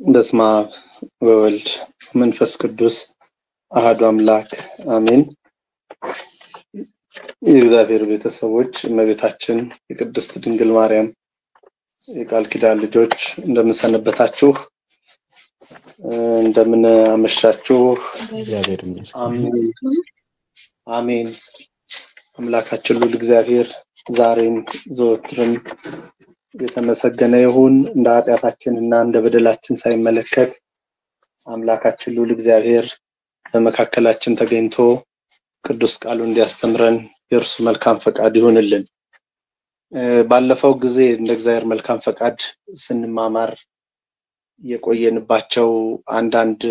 በስመ አብ ወወልድ መንፈስ ቅዱስ አሐዱ አምላክ አሜን። የእግዚአብሔር ቤተሰቦች፣ እመቤታችን የቅድስት ድንግል ማርያም የቃል ኪዳን ልጆች፣ እንደምን ሰነበታችሁ? እንደምን አመሻችሁ? እግዚአብሔር ይመስገን። አሜን አሜን። አምላካችን ልዑል እግዚአብሔር ዛሬም ዘወትርም የተመሰገነ ይሁን። እንደ ኃጢአታችን እና እንደ በደላችን ሳይመለከት አምላካችን ልዑል እግዚአብሔር በመካከላችን ተገኝቶ ቅዱስ ቃሉ እንዲያስተምረን የእርሱ መልካም ፈቃድ ይሁንልን። ባለፈው ጊዜ እንደ እግዚአብሔር መልካም ፈቃድ ስንማማር የቆየንባቸው አንዳንድ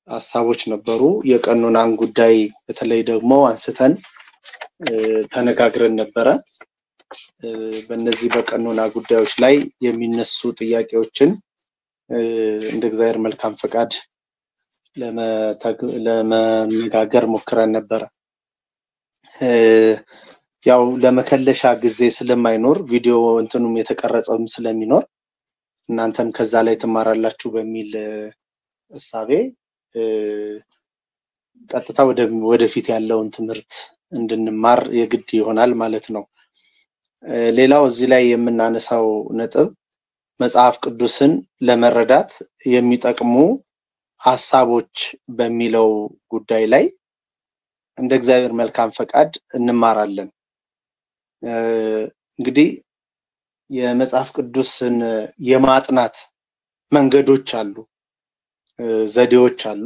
ሀሳቦች ነበሩ። የቀኖናን ጉዳይ በተለይ ደግሞ አንስተን ተነጋግረን ነበረ። በእነዚህ በቀኖና ጉዳዮች ላይ የሚነሱ ጥያቄዎችን እንደ እግዚአብሔር መልካም ፈቃድ ለመነጋገር ሞክረን ነበረ። ያው ለመከለሻ ጊዜ ስለማይኖር፣ ቪዲዮ እንትኑም የተቀረጸም ስለሚኖር፣ እናንተም ከዛ ላይ ትማራላችሁ በሚል እሳቤ ቀጥታ ወደፊት ያለውን ትምህርት እንድንማር የግድ ይሆናል ማለት ነው። ሌላው እዚህ ላይ የምናነሳው ነጥብ መጽሐፍ ቅዱስን ለመረዳት የሚጠቅሙ ሀሳቦች በሚለው ጉዳይ ላይ እንደ እግዚአብሔር መልካም ፈቃድ እንማራለን። እንግዲህ የመጽሐፍ ቅዱስን የማጥናት መንገዶች አሉ፣ ዘዴዎች አሉ።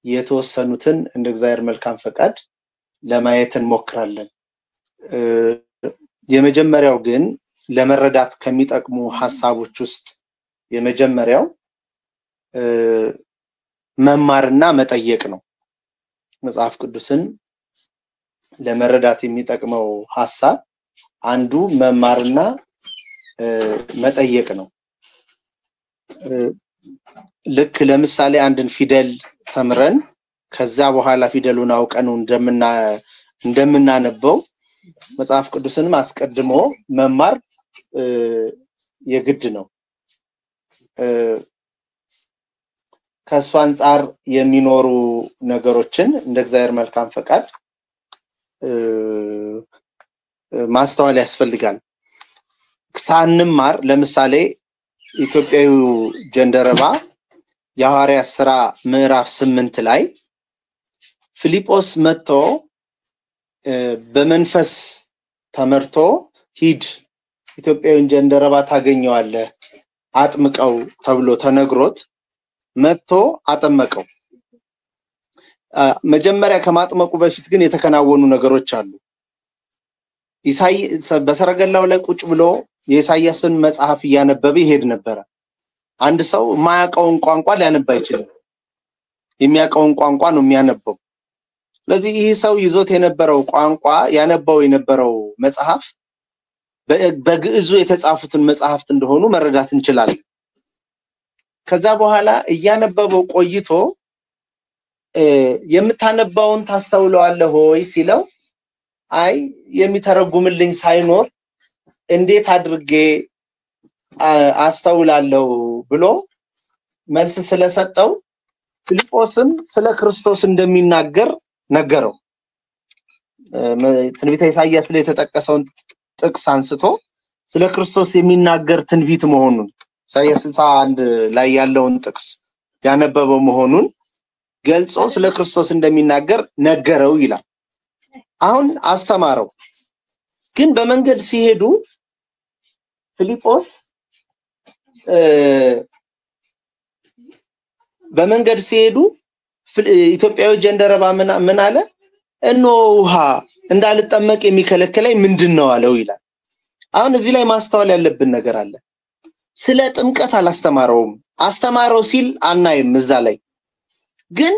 የተወሰኑትን እንደ እግዚአብሔር መልካም ፈቃድ ለማየት እንሞክራለን። የመጀመሪያው ግን ለመረዳት ከሚጠቅሙ ሀሳቦች ውስጥ የመጀመሪያው መማርና መጠየቅ ነው። መጽሐፍ ቅዱስን ለመረዳት የሚጠቅመው ሀሳብ አንዱ መማርና መጠየቅ ነው። ልክ ለምሳሌ አንድን ፊደል ተምረን ከዛ በኋላ ፊደሉን አውቀን እንደምናነበው መጽሐፍ ቅዱስንም አስቀድሞ መማር የግድ ነው። ከእሱ አንጻር የሚኖሩ ነገሮችን እንደ እግዚአብሔር መልካም ፈቃድ ማስተዋል ያስፈልጋል። ሳንማር ለምሳሌ ኢትዮጵያዊው ጀንደረባ የሐዋርያት ስራ ምዕራፍ 8 ላይ ፊልጶስ መጥቶ በመንፈስ ተመርቶ ሂድ፣ ኢትዮጵያዊውን ጀንደረባ ታገኘዋለህ፣ አጥምቀው ተብሎ ተነግሮት መጥቶ አጠመቀው። መጀመሪያ ከማጥመቁ በፊት ግን የተከናወኑ ነገሮች አሉ። በሰረገላው ላይ ቁጭ ብሎ የኢሳይያስን መጽሐፍ እያነበበ ይሄድ ነበረ። አንድ ሰው የማያውቀውን ቋንቋ ሊያነብ አይችልም። የሚያውቀውን ቋንቋ ነው የሚያነበው። ስለዚህ ይህ ሰው ይዞት የነበረው ቋንቋ፣ ያነበው የነበረው መጽሐፍ በግዕዙ የተጻፉትን መጽሐፍት እንደሆኑ መረዳት እንችላለን። ከዛ በኋላ እያነበበው ቆይቶ የምታነባውን ታስተውለዋለህ ወይ ሲለው፣ አይ የሚተረጉምልኝ ሳይኖር እንዴት አድርጌ አስተውላለሁ ብሎ መልስ ስለሰጠው ፊልጶስም ስለ ክርስቶስ እንደሚናገር ነገረው። ትንቢተ ኢሳይያስ ላይ የተጠቀሰውን ጥቅስ አንስቶ ስለ ክርስቶስ የሚናገር ትንቢት መሆኑን፣ ኢሳይያስ 61 ላይ ያለውን ጥቅስ ያነበበው መሆኑን ገልጾ ስለ ክርስቶስ እንደሚናገር ነገረው ይላል። አሁን አስተማረው። ግን በመንገድ ሲሄዱ ፊልጶስ በመንገድ ሲሄዱ ኢትዮጵያዊ ጀንደረባ ምን አለ? እነሆ ውሃ፣ እንዳልጠመቅ የሚከለክለኝ ምንድን ነው አለው ይላል። አሁን እዚህ ላይ ማስተዋል ያለብን ነገር አለ። ስለ ጥምቀት አላስተማረውም። አስተማረው ሲል አናይም እዛ ላይ። ግን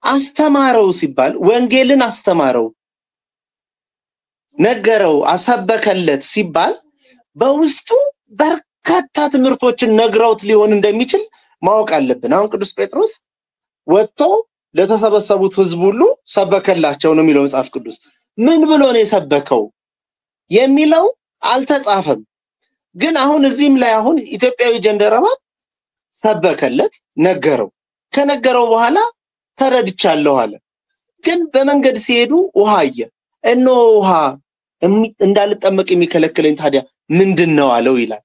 አስተማረው ሲባል ወንጌልን አስተማረው፣ ነገረው፣ አሰበከለት ሲባል በውስጡ በርካታ ትምህርቶችን ነግረውት ሊሆን እንደሚችል ማወቅ አለብን። አሁን ቅዱስ ጴጥሮስ ወጥቶ ለተሰበሰቡት ሕዝብ ሁሉ ሰበከላቸው ነው የሚለው መጽሐፍ ቅዱስ። ምን ብሎ ነው የሰበከው የሚለው አልተጻፈም። ግን አሁን እዚህም ላይ አሁን ኢትዮጵያዊ ጀንደረባ ሰበከለት፣ ነገረው። ከነገረው በኋላ ተረድቻለሁ አለ። ግን በመንገድ ሲሄዱ ውሃ አየ። እነሆ ውሃ፣ እንዳልጠመቅ የሚከለክለኝ ታዲያ ምንድነው አለው ይላል።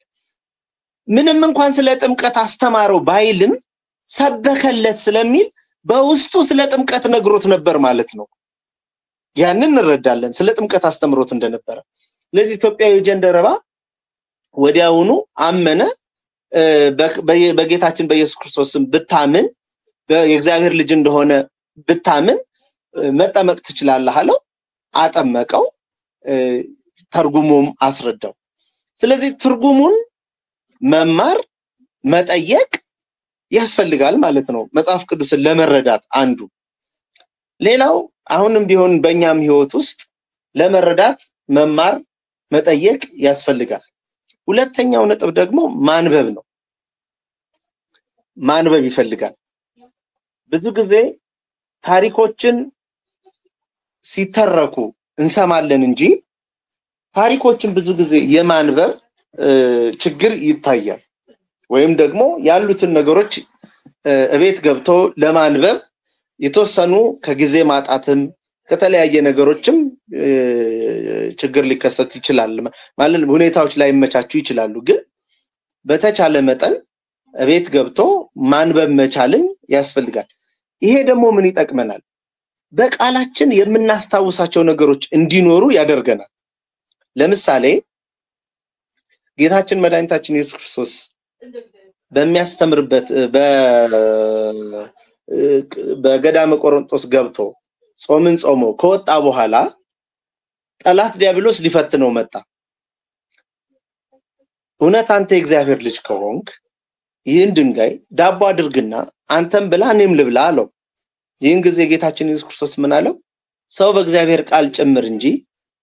ምንም እንኳን ስለ ጥምቀት አስተማረው ባይልም ሰበከለት ስለሚል በውስጡ ስለ ጥምቀት ነግሮት ነበር ማለት ነው። ያንን እንረዳለን ስለ ጥምቀት አስተምሮት እንደነበረ። ስለዚህ ኢትዮጵያዊ ጀንደረባ ወዲያውኑ አመነ። በጌታችን በኢየሱስ ክርስቶስም ብታምን፣ የእግዚአብሔር ልጅ እንደሆነ ብታምን መጠመቅ ትችላለህ አለው። አጠመቀው፣ ተርጉሙም አስረዳው። ስለዚህ ትርጉሙን መማር መጠየቅ ያስፈልጋል ማለት ነው፣ መጽሐፍ ቅዱስን ለመረዳት አንዱ። ሌላው አሁንም ቢሆን በእኛም ህይወት ውስጥ ለመረዳት መማር መጠየቅ ያስፈልጋል። ሁለተኛው ነጥብ ደግሞ ማንበብ ነው። ማንበብ ይፈልጋል። ብዙ ጊዜ ታሪኮችን ሲተረኩ እንሰማለን እንጂ ታሪኮችን ብዙ ጊዜ የማንበብ ችግር ይታያል። ወይም ደግሞ ያሉትን ነገሮች እቤት ገብቶ ለማንበብ የተወሰኑ ከጊዜ ማጣትም ከተለያየ ነገሮችም ችግር ሊከሰት ይችላል። ማለት ሁኔታዎች ላይመቻቹ ይችላሉ። ግን በተቻለ መጠን እቤት ገብቶ ማንበብ መቻልን ያስፈልጋል። ይሄ ደግሞ ምን ይጠቅመናል? በቃላችን የምናስታውሳቸው ነገሮች እንዲኖሩ ያደርገናል። ለምሳሌ ጌታችን መድኃኒታችን ኢየሱስ ክርስቶስ በሚያስተምርበት በገዳመ ቆሮንቶስ ገብቶ ጾምን ጾሞ ከወጣ በኋላ ጠላት ዲያብሎስ ሊፈትነው መጣ። እውነት አንተ የእግዚአብሔር ልጅ ከሆንክ ይህን ድንጋይ ዳቦ አድርግና አንተም ብላ እኔም ልብላ አለው። ይህን ጊዜ ጌታችን ኢየሱስ ክርስቶስ ምን አለው? ሰው በእግዚአብሔር ቃል ጭምር እንጂ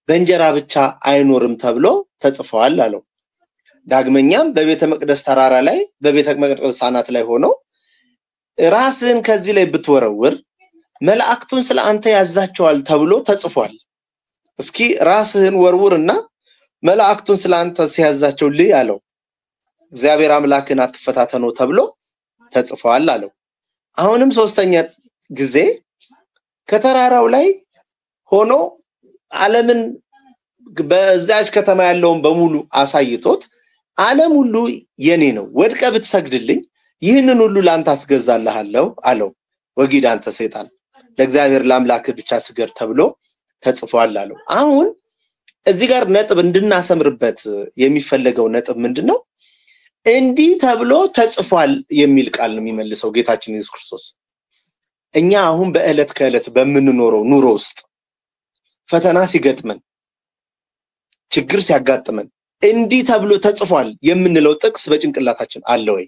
በእንጀራ ብቻ አይኖርም ተብሎ ተጽፏል አለው። ዳግመኛም በቤተ መቅደስ ተራራ ላይ በቤተ መቅደስ አናት ላይ ሆኖ ራስህን ከዚህ ላይ ብትወረውር መላእክቱን ስለ አንተ ያዛቸዋል ተብሎ ተጽፏል። እስኪ ራስህን ወርውርና መላእክቱን ስለ አንተ ሲያዛቸው ልይ አለው። እግዚአብሔር አምላክን አትፈታተነው ተብሎ ተጽፏል አለው። አሁንም ሶስተኛ ጊዜ ከተራራው ላይ ሆኖ ዓለምን በዛች ከተማ ያለውን በሙሉ አሳይቶት ዓለም ሁሉ የኔ ነው፣ ወድቀ ብትሰግድልኝ ይህንን ሁሉ ላንተ አስገዛልሃለሁ አለው። ወጊድ አንተ ሰይጣን ለእግዚአብሔር ለአምላክህ ብቻ ስገድ ተብሎ ተጽፏል አለው። አሁን እዚህ ጋር ነጥብ እንድናሰምርበት የሚፈለገው ነጥብ ምንድነው? እንዲህ ተብሎ ተጽፏል የሚል ቃል ነው የሚመልሰው ጌታችን ኢየሱስ ክርስቶስ። እኛ አሁን በዕለት ከዕለት በምንኖረው ኑሮ ውስጥ ፈተና ሲገጥመን፣ ችግር ሲያጋጥመን እንዲህ ተብሎ ተጽፏል የምንለው ጥቅስ በጭንቅላታችን አለ ወይ?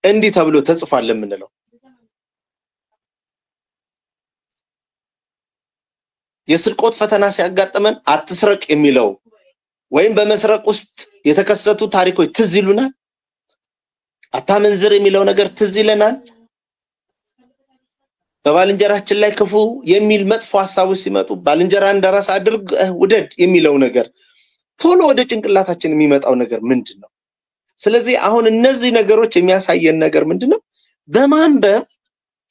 እንዲህ ተብሎ ተጽፏል የምንለው የስርቆት ፈተና ሲያጋጥመን አትስረቅ የሚለው ወይም በመስረቅ ውስጥ የተከሰቱ ታሪኮች ትዝ ይሉናል? አታመንዝር የሚለው ነገር ትዝ ይለናል? በባልንጀራችን ላይ ክፉ የሚል መጥፎ ሐሳቦች ሲመጡ ባልንጀራ እንደራስ አድርግ ውደድ የሚለው ነገር ቶሎ ወደ ጭንቅላታችን የሚመጣው ነገር ምንድነው? ስለዚህ አሁን እነዚህ ነገሮች የሚያሳየን ነገር ምንድነው? በማንበብ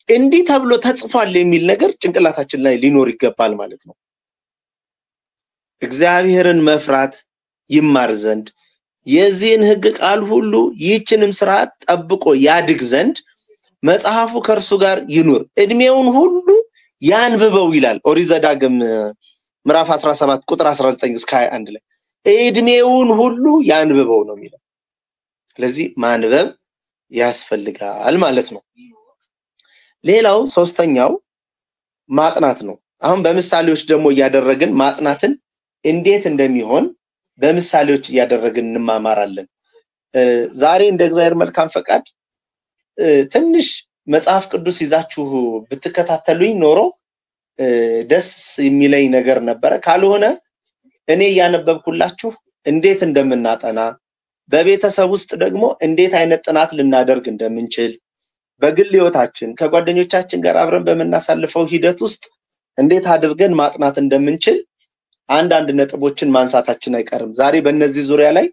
እንዲህ ተብሎ ተጽፏል የሚል ነገር ጭንቅላታችን ላይ ሊኖር ይገባል ማለት ነው። እግዚአብሔርን መፍራት ይማር ዘንድ የዚህን ሕግ ቃል ሁሉ ይህችንም ስርዓት ጠብቆ ያድግ ዘንድ መጽሐፉ ከእርሱ ጋር ይኑር እድሜውን ሁሉ ያንብበው ይላል። ኦሪት ዘዳግም ምዕራፍ 17 ቁጥር 19 እስከ 21 ላይ እድሜውን ሁሉ ያንብበው ነው የሚለው። ስለዚህ ማንበብ ያስፈልጋል ማለት ነው። ሌላው ሶስተኛው ማጥናት ነው። አሁን በምሳሌዎች ደግሞ እያደረግን ማጥናትን እንዴት እንደሚሆን በምሳሌዎች እያደረግን እንማማራለን። ዛሬ እንደ እግዚአብሔር መልካም ፈቃድ ትንሽ መጽሐፍ ቅዱስ ይዛችሁ ብትከታተሉኝ ኖሮ ደስ የሚለኝ ነገር ነበረ። ካልሆነ እኔ እያነበብኩላችሁ እንዴት እንደምናጠና፣ በቤተሰብ ውስጥ ደግሞ እንዴት አይነት ጥናት ልናደርግ እንደምንችል፣ በግል ህይወታችን ከጓደኞቻችን ጋር አብረን በምናሳልፈው ሂደት ውስጥ እንዴት አድርገን ማጥናት እንደምንችል አንዳንድ ነጥቦችን ማንሳታችን አይቀርም። ዛሬ በእነዚህ ዙሪያ ላይ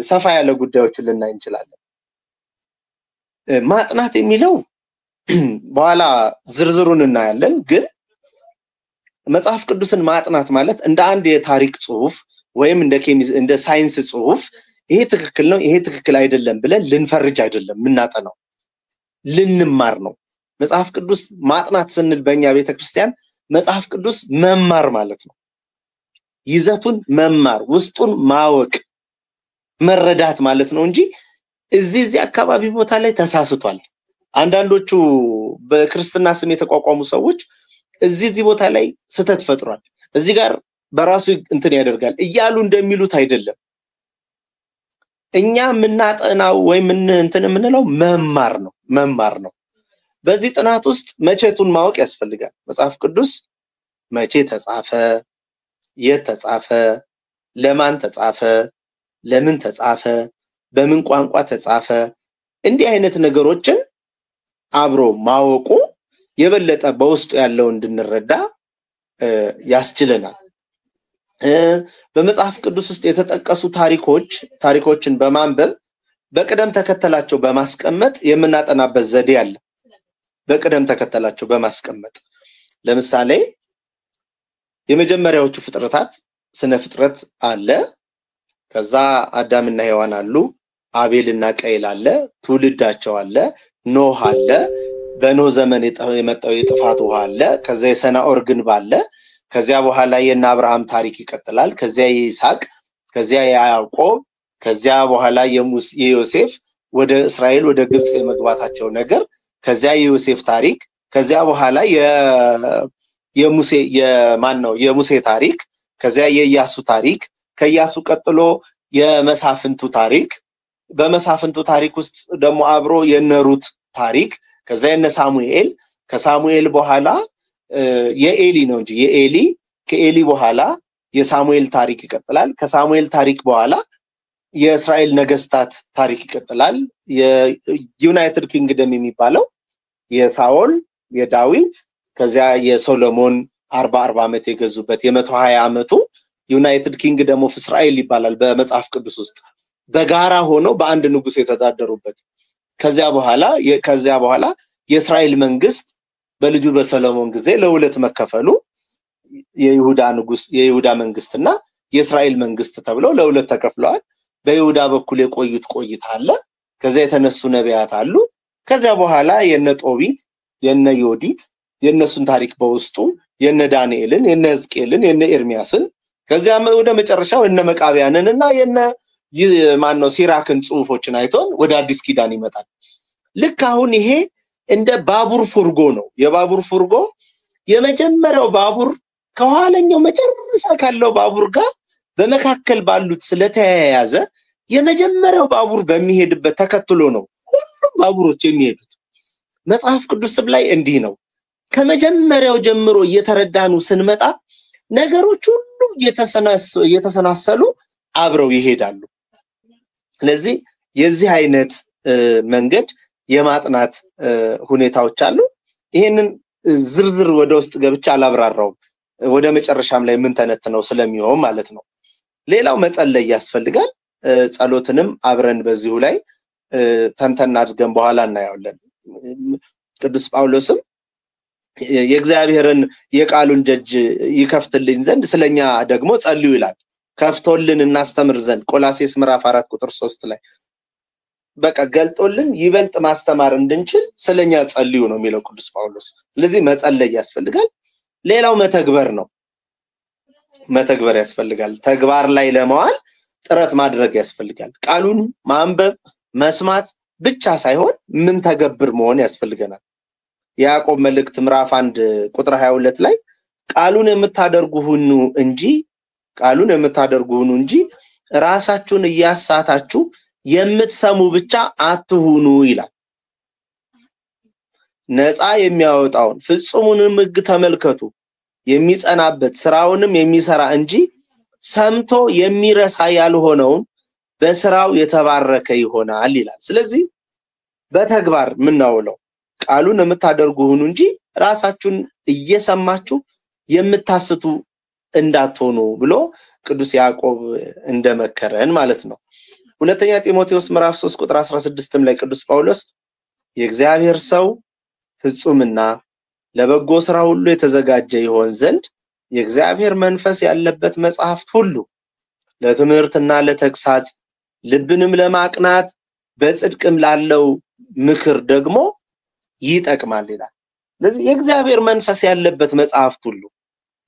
ሰፋ ያለ ጉዳዮችን ልናይ እንችላለን። ማጥናት የሚለው በኋላ ዝርዝሩን እናያለን። ግን መጽሐፍ ቅዱስን ማጥናት ማለት እንደ አንድ የታሪክ ጽሁፍ ወይም እንደ ሳይንስ ጽሁፍ ይሄ ትክክል ነው ይሄ ትክክል አይደለም ብለን ልንፈርጅ አይደለም የምናጠናው፣ ልንማር ነው። መጽሐፍ ቅዱስ ማጥናት ስንል በእኛ ቤተክርስቲያን መጽሐፍ ቅዱስ መማር ማለት ነው። ይዘቱን መማር፣ ውስጡን ማወቅ፣ መረዳት ማለት ነው እንጂ እዚህ አካባቢ ቦታ ላይ ተሳስቷል። አንዳንዶቹ በክርስትና ስም የተቋቋሙ ሰዎች እዚህ ቦታ ላይ ስተት ፈጥሯል፣ እዚህ ጋር በራሱ እንትን ያደርጋል እያሉ እንደሚሉት አይደለም። እኛ የምናጠናው ወይም እንትን የምንለው መማር ነው፣ መማር ነው። በዚህ ጥናት ውስጥ መቼቱን ማወቅ ያስፈልጋል። መጽሐፍ ቅዱስ መቼ ተጻፈ፣ የት ተጻፈ፣ ለማን ተጻፈ፣ ለምን ተጻፈ፣ በምን ቋንቋ ተጻፈ፣ እንዲህ አይነት ነገሮችን አብሮ ማወቁ የበለጠ በውስጡ ያለው እንድንረዳ ያስችለናል። በመጽሐፍ ቅዱስ ውስጥ የተጠቀሱ ታሪኮችን በማንበብ በቅደም ተከተላቸው በማስቀመጥ የምናጠናበት ዘዴ አለ። በቅደም ተከተላቸው በማስቀመጥ ለምሳሌ የመጀመሪያዎቹ ፍጥረታት ስነ ፍጥረት አለ። ከዛ አዳምና ሔዋን አሉ፣ አቤልና ቀይል አለ፣ ትውልዳቸው አለ፣ ኖህ አለ፣ በኖህ ዘመን የመጣው የጥፋት ውሃ አለ፣ ከዛ የሰናዖር ግንብ አለ። ከዚያ በኋላ የነ አብርሃም ታሪክ ይቀጥላል። ከዚያ የይስሐቅ፣ ከዚያ የያዕቆብ፣ ከዚያ በኋላ የዮሴፍ ወደ እስራኤል ወደ ግብጽ የመግባታቸው ነገር፣ ከዚያ የዮሴፍ ታሪክ፣ ከዚያ በኋላ የሙሴ የማን ነው የሙሴ ታሪክ፣ ከዚያ የኢያሱ ታሪክ፣ ከኢያሱ ቀጥሎ የመሳፍንቱ ታሪክ፣ በመሳፍንቱ ታሪክ ውስጥ ደግሞ አብሮ የነሩት ታሪክ፣ ከዚያ የነ ሳሙኤል፣ ከሳሙኤል በኋላ የኤሊ ነው እንጂ የኤሊ፣ ከኤሊ በኋላ የሳሙኤል ታሪክ ይቀጥላል። ከሳሙኤል ታሪክ በኋላ የእስራኤል ነገስታት ታሪክ ይቀጥላል። የዩናይትድ ኪንግደም የሚባለው የሳኦል፣ የዳዊት፣ ከዚያ የሶሎሞን 40 ዓመት የገዙበት የ120 ዓመቱ United Kingdom of Israel ይባላል በመጽሐፍ ቅዱስ ውስጥ በጋራ ሆኖ በአንድ ንጉስ የተዳደሩበት። ከዚያ በኋላ የእስራኤል መንግስት በልጁ በሰሎሞን ጊዜ ለሁለት መከፈሉ የይሁዳ ንጉስ የይሁዳ መንግስትና የእስራኤል መንግስት ተብለው ለሁለት ተከፍለዋል። በይሁዳ በኩል የቆዩት ቆይታ አለ። ከዚያ የተነሱ ነቢያት አሉ። ከዚያ በኋላ የነ ጦቢት የነ ዮዲት የነሱን ታሪክ በውስጡ የነ ዳንኤልን የነ ሕዝቅኤልን የነ ኤርሚያስን ከዚያ ወደ መጨረሻው የነ መቃቢያንን እና የነ ማን ነው ሲራክን ጽሁፎችን አይቶን ወደ አዲስ ኪዳን ይመጣል። ልክ አሁን ይሄ እንደ ባቡር ፉርጎ ነው። የባቡር ፉርጎ የመጀመሪያው ባቡር ከኋለኛው መጨረሻ ካለው ባቡር ጋር በመካከል ባሉት ስለተያያዘ የመጀመሪያው ባቡር በሚሄድበት ተከትሎ ነው ሁሉም ባቡሮች የሚሄዱት። መጽሐፍ ቅዱስም ላይ እንዲህ ነው። ከመጀመሪያው ጀምሮ እየተረዳኑ ስንመጣ ነገሮች ሁሉ እየተሰናሰሉ አብረው ይሄዳሉ። ስለዚህ የዚህ አይነት መንገድ የማጥናት ሁኔታዎች አሉ። ይሄንን ዝርዝር ወደ ውስጥ ገብቼ አላብራራውም፣ ወደ መጨረሻም ላይ ምን ተነትነው ስለሚሆን ማለት ነው። ሌላው መጸለይ ያስፈልጋል። ጸሎትንም አብረን በዚሁ ላይ ተንተና አድርገን በኋላ እናየዋለን። ቅዱስ ጳውሎስም የእግዚአብሔርን የቃሉን ደጅ ይከፍትልኝ ዘንድ ስለኛ ደግሞ ጸልዩ ይላል። ከፍቶልን እናስተምር ዘንድ ቆላሴስ ምዕራፍ 4 ቁጥር 3 ላይ በቃ ገልጦልን ይበልጥ ማስተማር እንድንችል ስለኛ ጸልዩ ነው የሚለው ቅዱስ ጳውሎስ። ስለዚህ መጸለይ ያስፈልጋል። ሌላው መተግበር ነው። መተግበር ያስፈልጋል። ተግባር ላይ ለማዋል ጥረት ማድረግ ያስፈልጋል። ቃሉን ማንበብ መስማት ብቻ ሳይሆን ምን ተገብር መሆን ያስፈልገናል። ያዕቆብ መልእክት ምዕራፍ 1 ቁጥር 22 ላይ ቃሉን የምታደርጉ ሁኑ እንጂ ቃሉን የምታደርጉ ሁኑ እንጂ ራሳችሁን እያሳታችሁ የምትሰሙ ብቻ አትሁኑ ይላል። ነፃ የሚያወጣውን ፍጹሙንም ሕግ ተመልከቱ፣ የሚጸናበት ስራውንም የሚሰራ እንጂ ሰምቶ የሚረሳ ያልሆነውን በስራው የተባረከ ይሆናል ይላል። ስለዚህ በተግባር ምናውለው ቃሉን የምታደርጉ ሁኑ እንጂ ራሳችሁን እየሰማችሁ የምታስቱ እንዳትሆኑ ብሎ ቅዱስ ያዕቆብ እንደመከረን ማለት ነው። ሁለተኛ ጢሞቴዎስ ምዕራፍ 3 ቁጥር 16 ላይ ቅዱስ ጳውሎስ የእግዚአብሔር ሰው ፍጹምና ለበጎ ስራ ሁሉ የተዘጋጀ ይሆን ዘንድ የእግዚአብሔር መንፈስ ያለበት መጽሐፍት ሁሉ ለትምህርትና ለተግሳጽ ልብንም ለማቅናት በጽድቅም ላለው ምክር ደግሞ ይጠቅማል ይላል። ስለዚህ የእግዚአብሔር መንፈስ ያለበት መጽሐፍት ሁሉ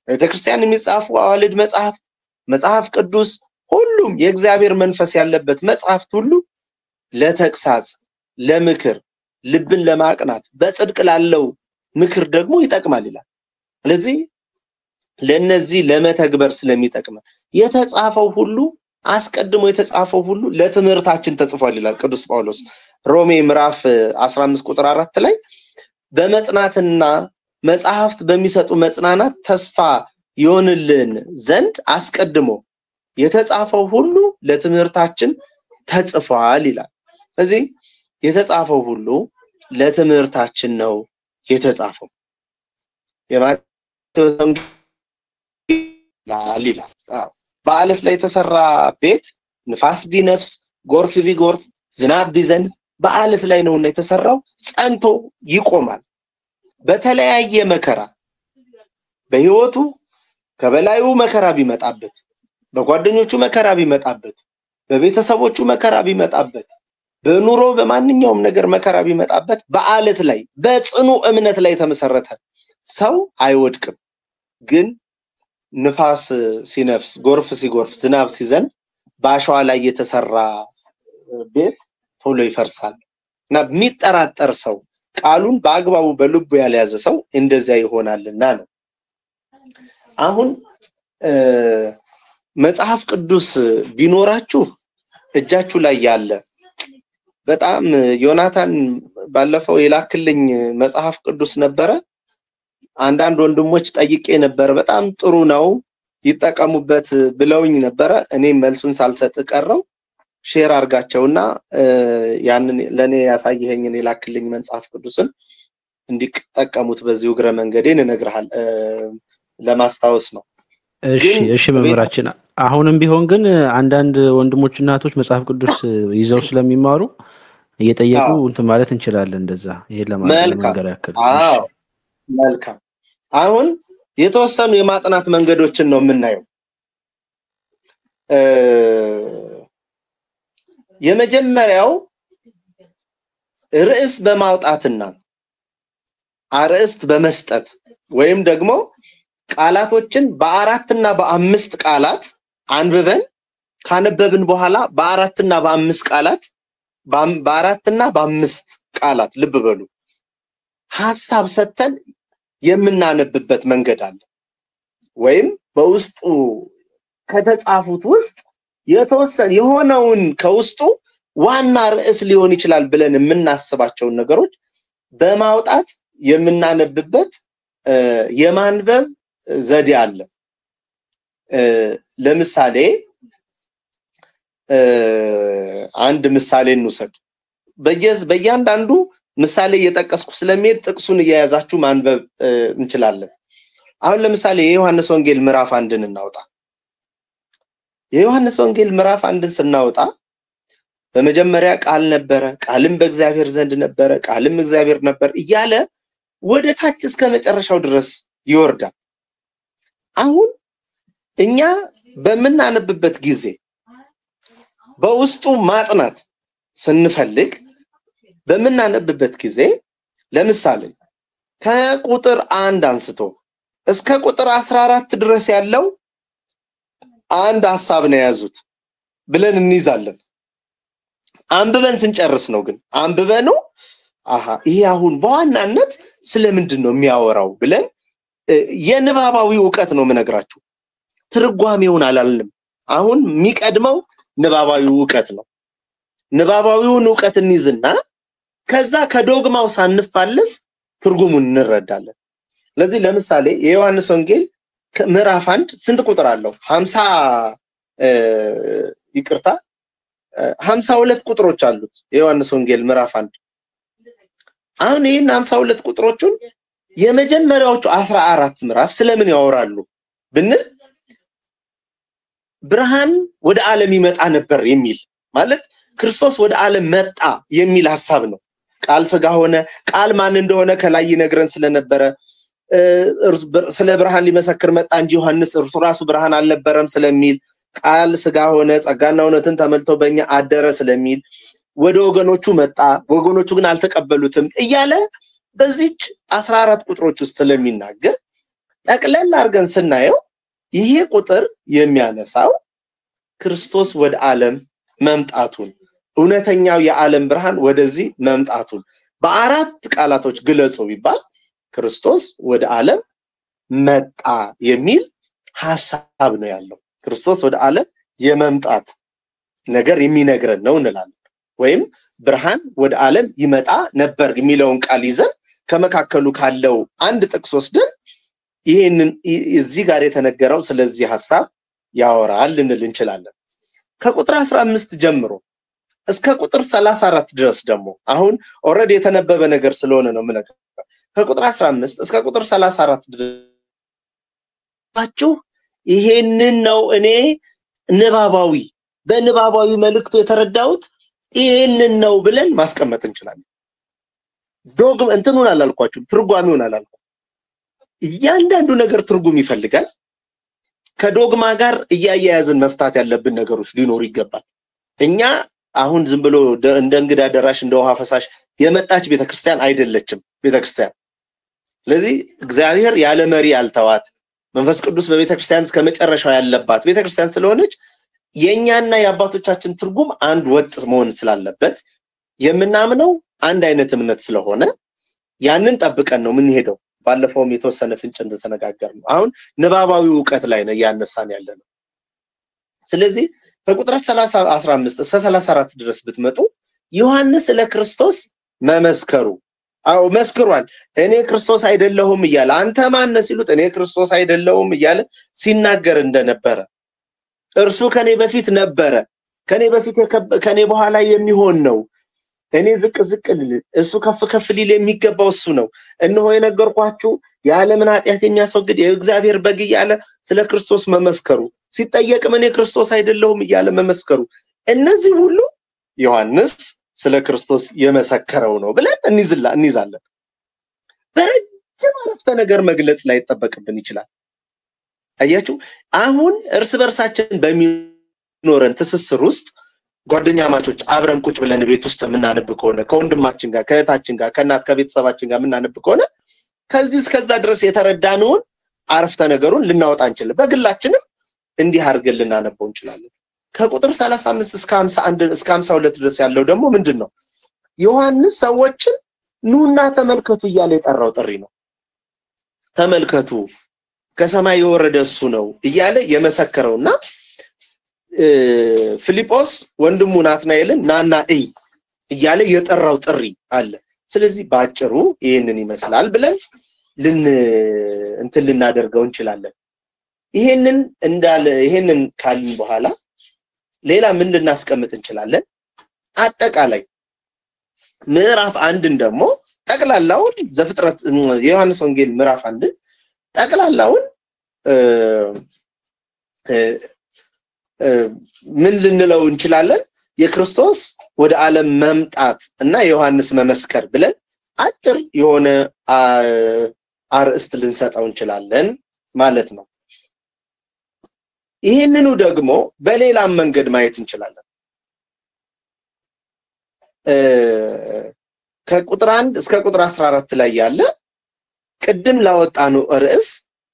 ቤተክርስቲያን የሚጻፉ አዋልድ መጽሐፍት፣ መጽሐፍ ቅዱስ፣ ሁሉም የእግዚአብሔር መንፈስ ያለበት መጽሐፍት ሁሉ ለተግሳጽ፣ ለምክር፣ ልብን ለማቅናት በጽድቅ ላለው ምክር ደግሞ ይጠቅማል ይላል። ስለዚህ ለነዚህ ለመተግበር ስለሚጠቅም የተጻፈው ሁሉ አስቀድሞ የተጻፈው ሁሉ ለትምህርታችን ተጽፏል ይላል ቅዱስ ጳውሎስ ሮሜ ምዕራፍ 15 ቁጥር 4 ላይ በመጽናትና መጽሐፍት በሚሰጡ መጽናናት ተስፋ ይሆንልን ዘንድ አስቀድሞ የተጻፈው ሁሉ ለትምህርታችን ተጽፏል ይላል። ስለዚህ የተጻፈው ሁሉ ለትምህርታችን ነው የተጻፈው። የማቴዎስ ወንጌል ይላል። በአለት ላይ የተሰራ ቤት ንፋስ ቢነፍስ፣ ጎርፍ ቢጎርፍ፣ ዝናብ ቢዘንብ በአለት ላይ ነውና የተሰራው ጸንቶ ይቆማል። በተለያየ መከራ በህይወቱ ከበላዩ መከራ ቢመጣበት፣ በጓደኞቹ መከራ ቢመጣበት፣ በቤተሰቦቹ መከራ ቢመጣበት፣ በኑሮ በማንኛውም ነገር መከራ ቢመጣበት በአለት ላይ በጽኑ እምነት ላይ የተመሰረተ ሰው አይወድቅም። ግን ንፋስ ሲነፍስ፣ ጎርፍ ሲጎርፍ፣ ዝናብ ሲዘንብ በአሸዋ ላይ የተሰራ ቤት ቶሎ ይፈርሳል። እና የሚጠራጠር ሰው ቃሉን በአግባቡ በልቡ ያልያዘ ሰው እንደዚያ ይሆናልና ነው። አሁን መጽሐፍ ቅዱስ ቢኖራችሁ እጃችሁ ላይ ያለ በጣም ዮናታን ባለፈው የላክልኝ መጽሐፍ ቅዱስ ነበረ። አንዳንድ ወንድሞች ጠይቄ ነበር፣ በጣም ጥሩ ነው ይጠቀሙበት ብለውኝ ነበረ። እኔም መልሱን ሳልሰጥ ቀረው። share አርጋቸውና ያንን ለኔ ያሳየኸኝን የላክልኝ መጽሐፍ ቅዱስን እንዲጠቀሙት በዚሁ እግረ መንገዴን እነግርሃል ለማስታወስ ነው። እሺ እሺ መምህራችን፣ አሁንም ቢሆን ግን አንዳንድ ወንድሞችና እህቶች መጽሐፍ ቅዱስ ይዘው ስለሚማሩ እየጠየቁ እንትን ማለት እንችላለን። እንደዛ ይሄን ለማለት ያክል። አዎ መልካም። አሁን የተወሰኑ የማጥናት መንገዶችን ነው የምናየው። የመጀመሪያው ርዕስ በማውጣትና አርዕስት በመስጠት ወይም ደግሞ ቃላቶችን በአራትና በአምስት ቃላት አንብበን ካነበብን በኋላ በአራትና በአምስት ቃላት በአራትና በአምስት ቃላት ልብ በሉ ሐሳብ ሰጥተን የምናነብበት መንገድ አለ። ወይም በውስጡ ከተጻፉት ውስጥ የተወሰነ የሆነውን ከውስጡ ዋና ርዕስ ሊሆን ይችላል ብለን የምናስባቸውን ነገሮች በማውጣት የምናነብበት የማንበብ ዘዴ አለ። ለምሳሌ አንድ ምሳሌ እንውሰድ። በእያንዳንዱ ምሳሌ እየጠቀስኩ ስለሚሄድ ጥቅሱን እየያዛችሁ ማንበብ እንችላለን። አሁን ለምሳሌ የዮሐንስ ወንጌል ምዕራፍ 1ን እናውጣ። የዮሐንስ ወንጌል ምዕራፍ 1ን ስናወጣ በመጀመሪያ ቃል ነበረ፣ ቃልም በእግዚአብሔር ዘንድ ነበረ፣ ቃልም እግዚአብሔር ነበር እያለ ወደ ታች እስከ መጨረሻው ድረስ ይወርዳል። አሁን እኛ በምናነብበት ጊዜ በውስጡ ማጥናት ስንፈልግ በምናነብበት ጊዜ ለምሳሌ ከቁጥር 1 አንስቶ እስከ ቁጥር 14 ድረስ ያለው አንድ ሐሳብ ነው የያዙት ብለን እንይዛለን። አንብበን ስንጨርስ ነው ግን አንብበነው አሃ ይሄ አሁን በዋናነት ስለምንድን ነው የሚያወራው ብለን የንባባዊ ዕውቀት ነው የምነግራችሁ። ትርጓሜውን አላልንም። አሁን የሚቀድመው ንባባዊ ዕውቀት ነው። ንባባዊውን ዕውቀት እንይዝና ከዛ ከዶግማው ሳንፋለስ ትርጉሙን እንረዳለን። ስለዚህ ለምሳሌ የዮሐንስ ወንጌል ምዕራፍ 1 ስንት ቁጥር አለው? 50 ይቅርታ 52 ቁጥሮች አሉት የዮሐንስ ወንጌል ምዕራፍ 1። አሁን ይሄን 52 ቁጥሮቹን የመጀመሪያዎቹ 14 ምዕራፍ ስለምን ያወራሉ ብንል ብርሃን ወደ ዓለም ይመጣ ነበር የሚል ማለት ክርስቶስ ወደ ዓለም መጣ የሚል ሐሳብ ነው። ቃል ስጋ ሆነ። ቃል ማን እንደሆነ ከላይ ይነግረን ስለነበረ ስለ ብርሃን ሊመሰክር መጣ እንጂ ዮሐንስ እርሱ ራሱ ብርሃን አልነበረም ስለሚል፣ ቃል ስጋ ሆነ ጸጋና እውነትን ተመልቶ በእኛ አደረ ስለሚል፣ ወደ ወገኖቹ መጣ ወገኖቹ ግን አልተቀበሉትም እያለ በዚች 14 ቁጥሮች ውስጥ ስለሚናገር ጠቅለል አድርገን ስናየው ይሄ ቁጥር የሚያነሳው ክርስቶስ ወደ ዓለም መምጣቱን፣ እውነተኛው የዓለም ብርሃን ወደዚህ መምጣቱን በአራት ቃላቶች ግለጹ ቢባል ክርስቶስ ወደ ዓለም መጣ የሚል ሐሳብ ነው ያለው። ክርስቶስ ወደ ዓለም የመምጣት ነገር የሚነግረን ነው እንላለን። ወይም ብርሃን ወደ ዓለም ይመጣ ነበር የሚለውን ቃል ይዘን ከመካከሉ ካለው አንድ ጥቅስ ወስደን ይሄንን እዚህ ጋር የተነገረው ስለዚህ ሐሳብ ያወራል ልንል እንችላለን። ከቁጥር 15 ጀምሮ እስከ ቁጥር 34 ድረስ ደግሞ አሁን already የተነበበ ነገር ስለሆነ ነው የምነግረው። ከቁጥር 15 እስከ ቁጥር 34 ድረስ ይሄንን ነው እኔ ንባባዊ በንባባዊ መልእክቱ የተረዳሁት ይሄንን ነው ብለን ማስቀመጥ እንችላለን። ዶግም እንትኑን አላልኳችሁም፣ ትርጓሜውን አላልኩም። እያንዳንዱ ነገር ትርጉም ይፈልጋል። ከዶግማ ጋር እያያያዝን መፍታት ያለብን ነገሮች ሊኖሩ ይገባል። እኛ አሁን ዝም ብሎ እንደ እንግዳ ደራሽ እንደ ውሃ ፈሳሽ የመጣች ቤተክርስቲያን አይደለችም ቤተክርስቲያን። ስለዚህ እግዚአብሔር ያለ መሪ ያልተዋት፣ መንፈስ ቅዱስ በቤተክርስቲያን እስከ መጨረሻው ያለባት ቤተክርስቲያን ስለሆነች የኛና የአባቶቻችን ትርጉም አንድ ወጥ መሆን ስላለበት የምናምነው አንድ አይነት እምነት ስለሆነ ያንን ጠብቀን ነው የምንሄደው። ባለፈውም የተወሰነ ፍንጭ እንደተነጋገርነው አሁን ንባባዊ ዕውቀት ላይ ነው ያነሳን ያለነው። ስለዚህ ከቁጥር 15 እስከ 34 ድረስ ብትመጡ ዮሐንስ ለክርስቶስ መመስከሩ፣ አው መስክሯል። እኔ ክርስቶስ አይደለሁም እያለ አንተ ማን ነህ ሲሉት እኔ ክርስቶስ አይደለሁም እያለ ሲናገር እንደነበረ፣ እርሱ ከኔ በፊት ነበረ፣ ከኔ በፊት ከኔ በኋላ የሚሆን ነው፣ እኔ ዝቅ ዝቅ ልል እሱ ከፍ ከፍ ሊል የሚገባው እሱ ነው፣ እነሆ የነገርኳችሁ የዓለምን ኃጢአት የሚያስወግድ የእግዚአብሔር በግ እያለ ስለ ክርስቶስ መመስከሩ፣ ሲጠየቅም እኔ ክርስቶስ አይደለሁም እያለ መመስከሩ፣ እነዚህ ሁሉ ዮሐንስ ስለ ክርስቶስ የመሰከረው ነው ብለን እንይዛለን። በረጅም አረፍተ ነገር መግለጽ ላይ ይጠበቅብን ይችላል። አያችሁ፣ አሁን እርስ በርሳችን በሚኖረን ትስስር ውስጥ ጓደኛማቾች አብረን ቁጭ ብለን ቤት ውስጥ የምናነብ ከሆነ ከወንድማችን ጋር ከእህታችን ጋር ከእናት ከቤተሰባችን ጋር የምናነብ ከሆነ ከዚህ እስከዛ ድረስ የተረዳነውን አረፍተ ነገሩን ልናወጣ እንችላለን። በግላችንም እንዲህ አድርገን ልናነበው እንችላለን። ከቁጥር 35 እስከ 51 እስከ 52 ድረስ ያለው ደግሞ ምንድነው? ዮሐንስ ሰዎችን ኑና ተመልከቱ እያለ የጠራው ጥሪ ነው። ተመልከቱ ከሰማይ የወረደ እሱ ነው እያለ የመሰከረውና ፊልጶስ ወንድሙ ናትናኤልን ናና እይ እያለ የጠራው ጥሪ አለ። ስለዚህ ባጭሩ ይሄንን ይመስላል ብለን እንትን ልናደርገው እንችላለን። ይሄንን እንዳለ ይሄንን ካልን በኋላ ሌላ ምን ልናስቀምጥ እንችላለን? አጠቃላይ ምዕራፍ አንድን ደግሞ ጠቅላላውን ዘፍጥረት የዮሐንስ ወንጌል ምዕራፍ አንድን ጠቅላላውን ምን ልንለው እንችላለን? የክርስቶስ ወደ ዓለም መምጣት እና የዮሐንስ መመስከር ብለን አጭር የሆነ አርእስት ልንሰጠው እንችላለን ማለት ነው። ይሄንኑ ደግሞ በሌላም መንገድ ማየት እንችላለን። ከቁጥር 1 እስከ ቁጥር 14 ላይ ያለ ቅድም ላወጣነው ርዕስ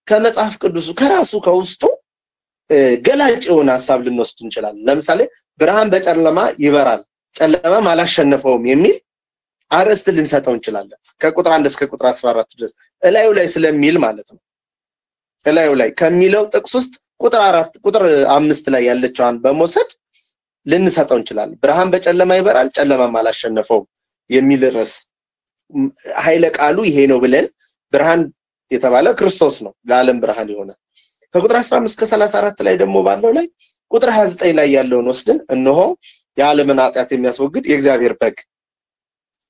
ከመጽሐፍ ቅዱሱ ከራሱ ከውስጡ ገላጭ የሆነ ሐሳብ ልንወስድ እንችላለን። ለምሳሌ ብርሃን በጨለማ ይበራል ጨለማም አላሸነፈውም የሚል አርእስት ልንሰጠው እንችላለን። ከቁጥር 1 እስከ ቁጥር 14 ድረስ እላዩ ላይ ስለሚል ማለት ነው። እላዩ ላይ ከሚለው ጥቅስ ውስጥ ቁጥር 4 ቁጥር 5 ላይ ያለችዋን በመውሰድ ልንሰጠው እንችላለን። ብርሃን በጨለማ ይበራል ጨለማም አላሸነፈውም የሚል ርዕስ ኃይለ ቃሉ ይሄ ነው ብለን ብርሃን የተባለ ክርስቶስ ነው ለዓለም ብርሃን የሆነ። ከቁጥር 15 እስከ 34 ላይ ደግሞ ባለው ላይ ቁጥር 29 ላይ ያለውን ወስደን እነሆ የዓለምን ኃጢአት የሚያስወግድ የእግዚአብሔር በግ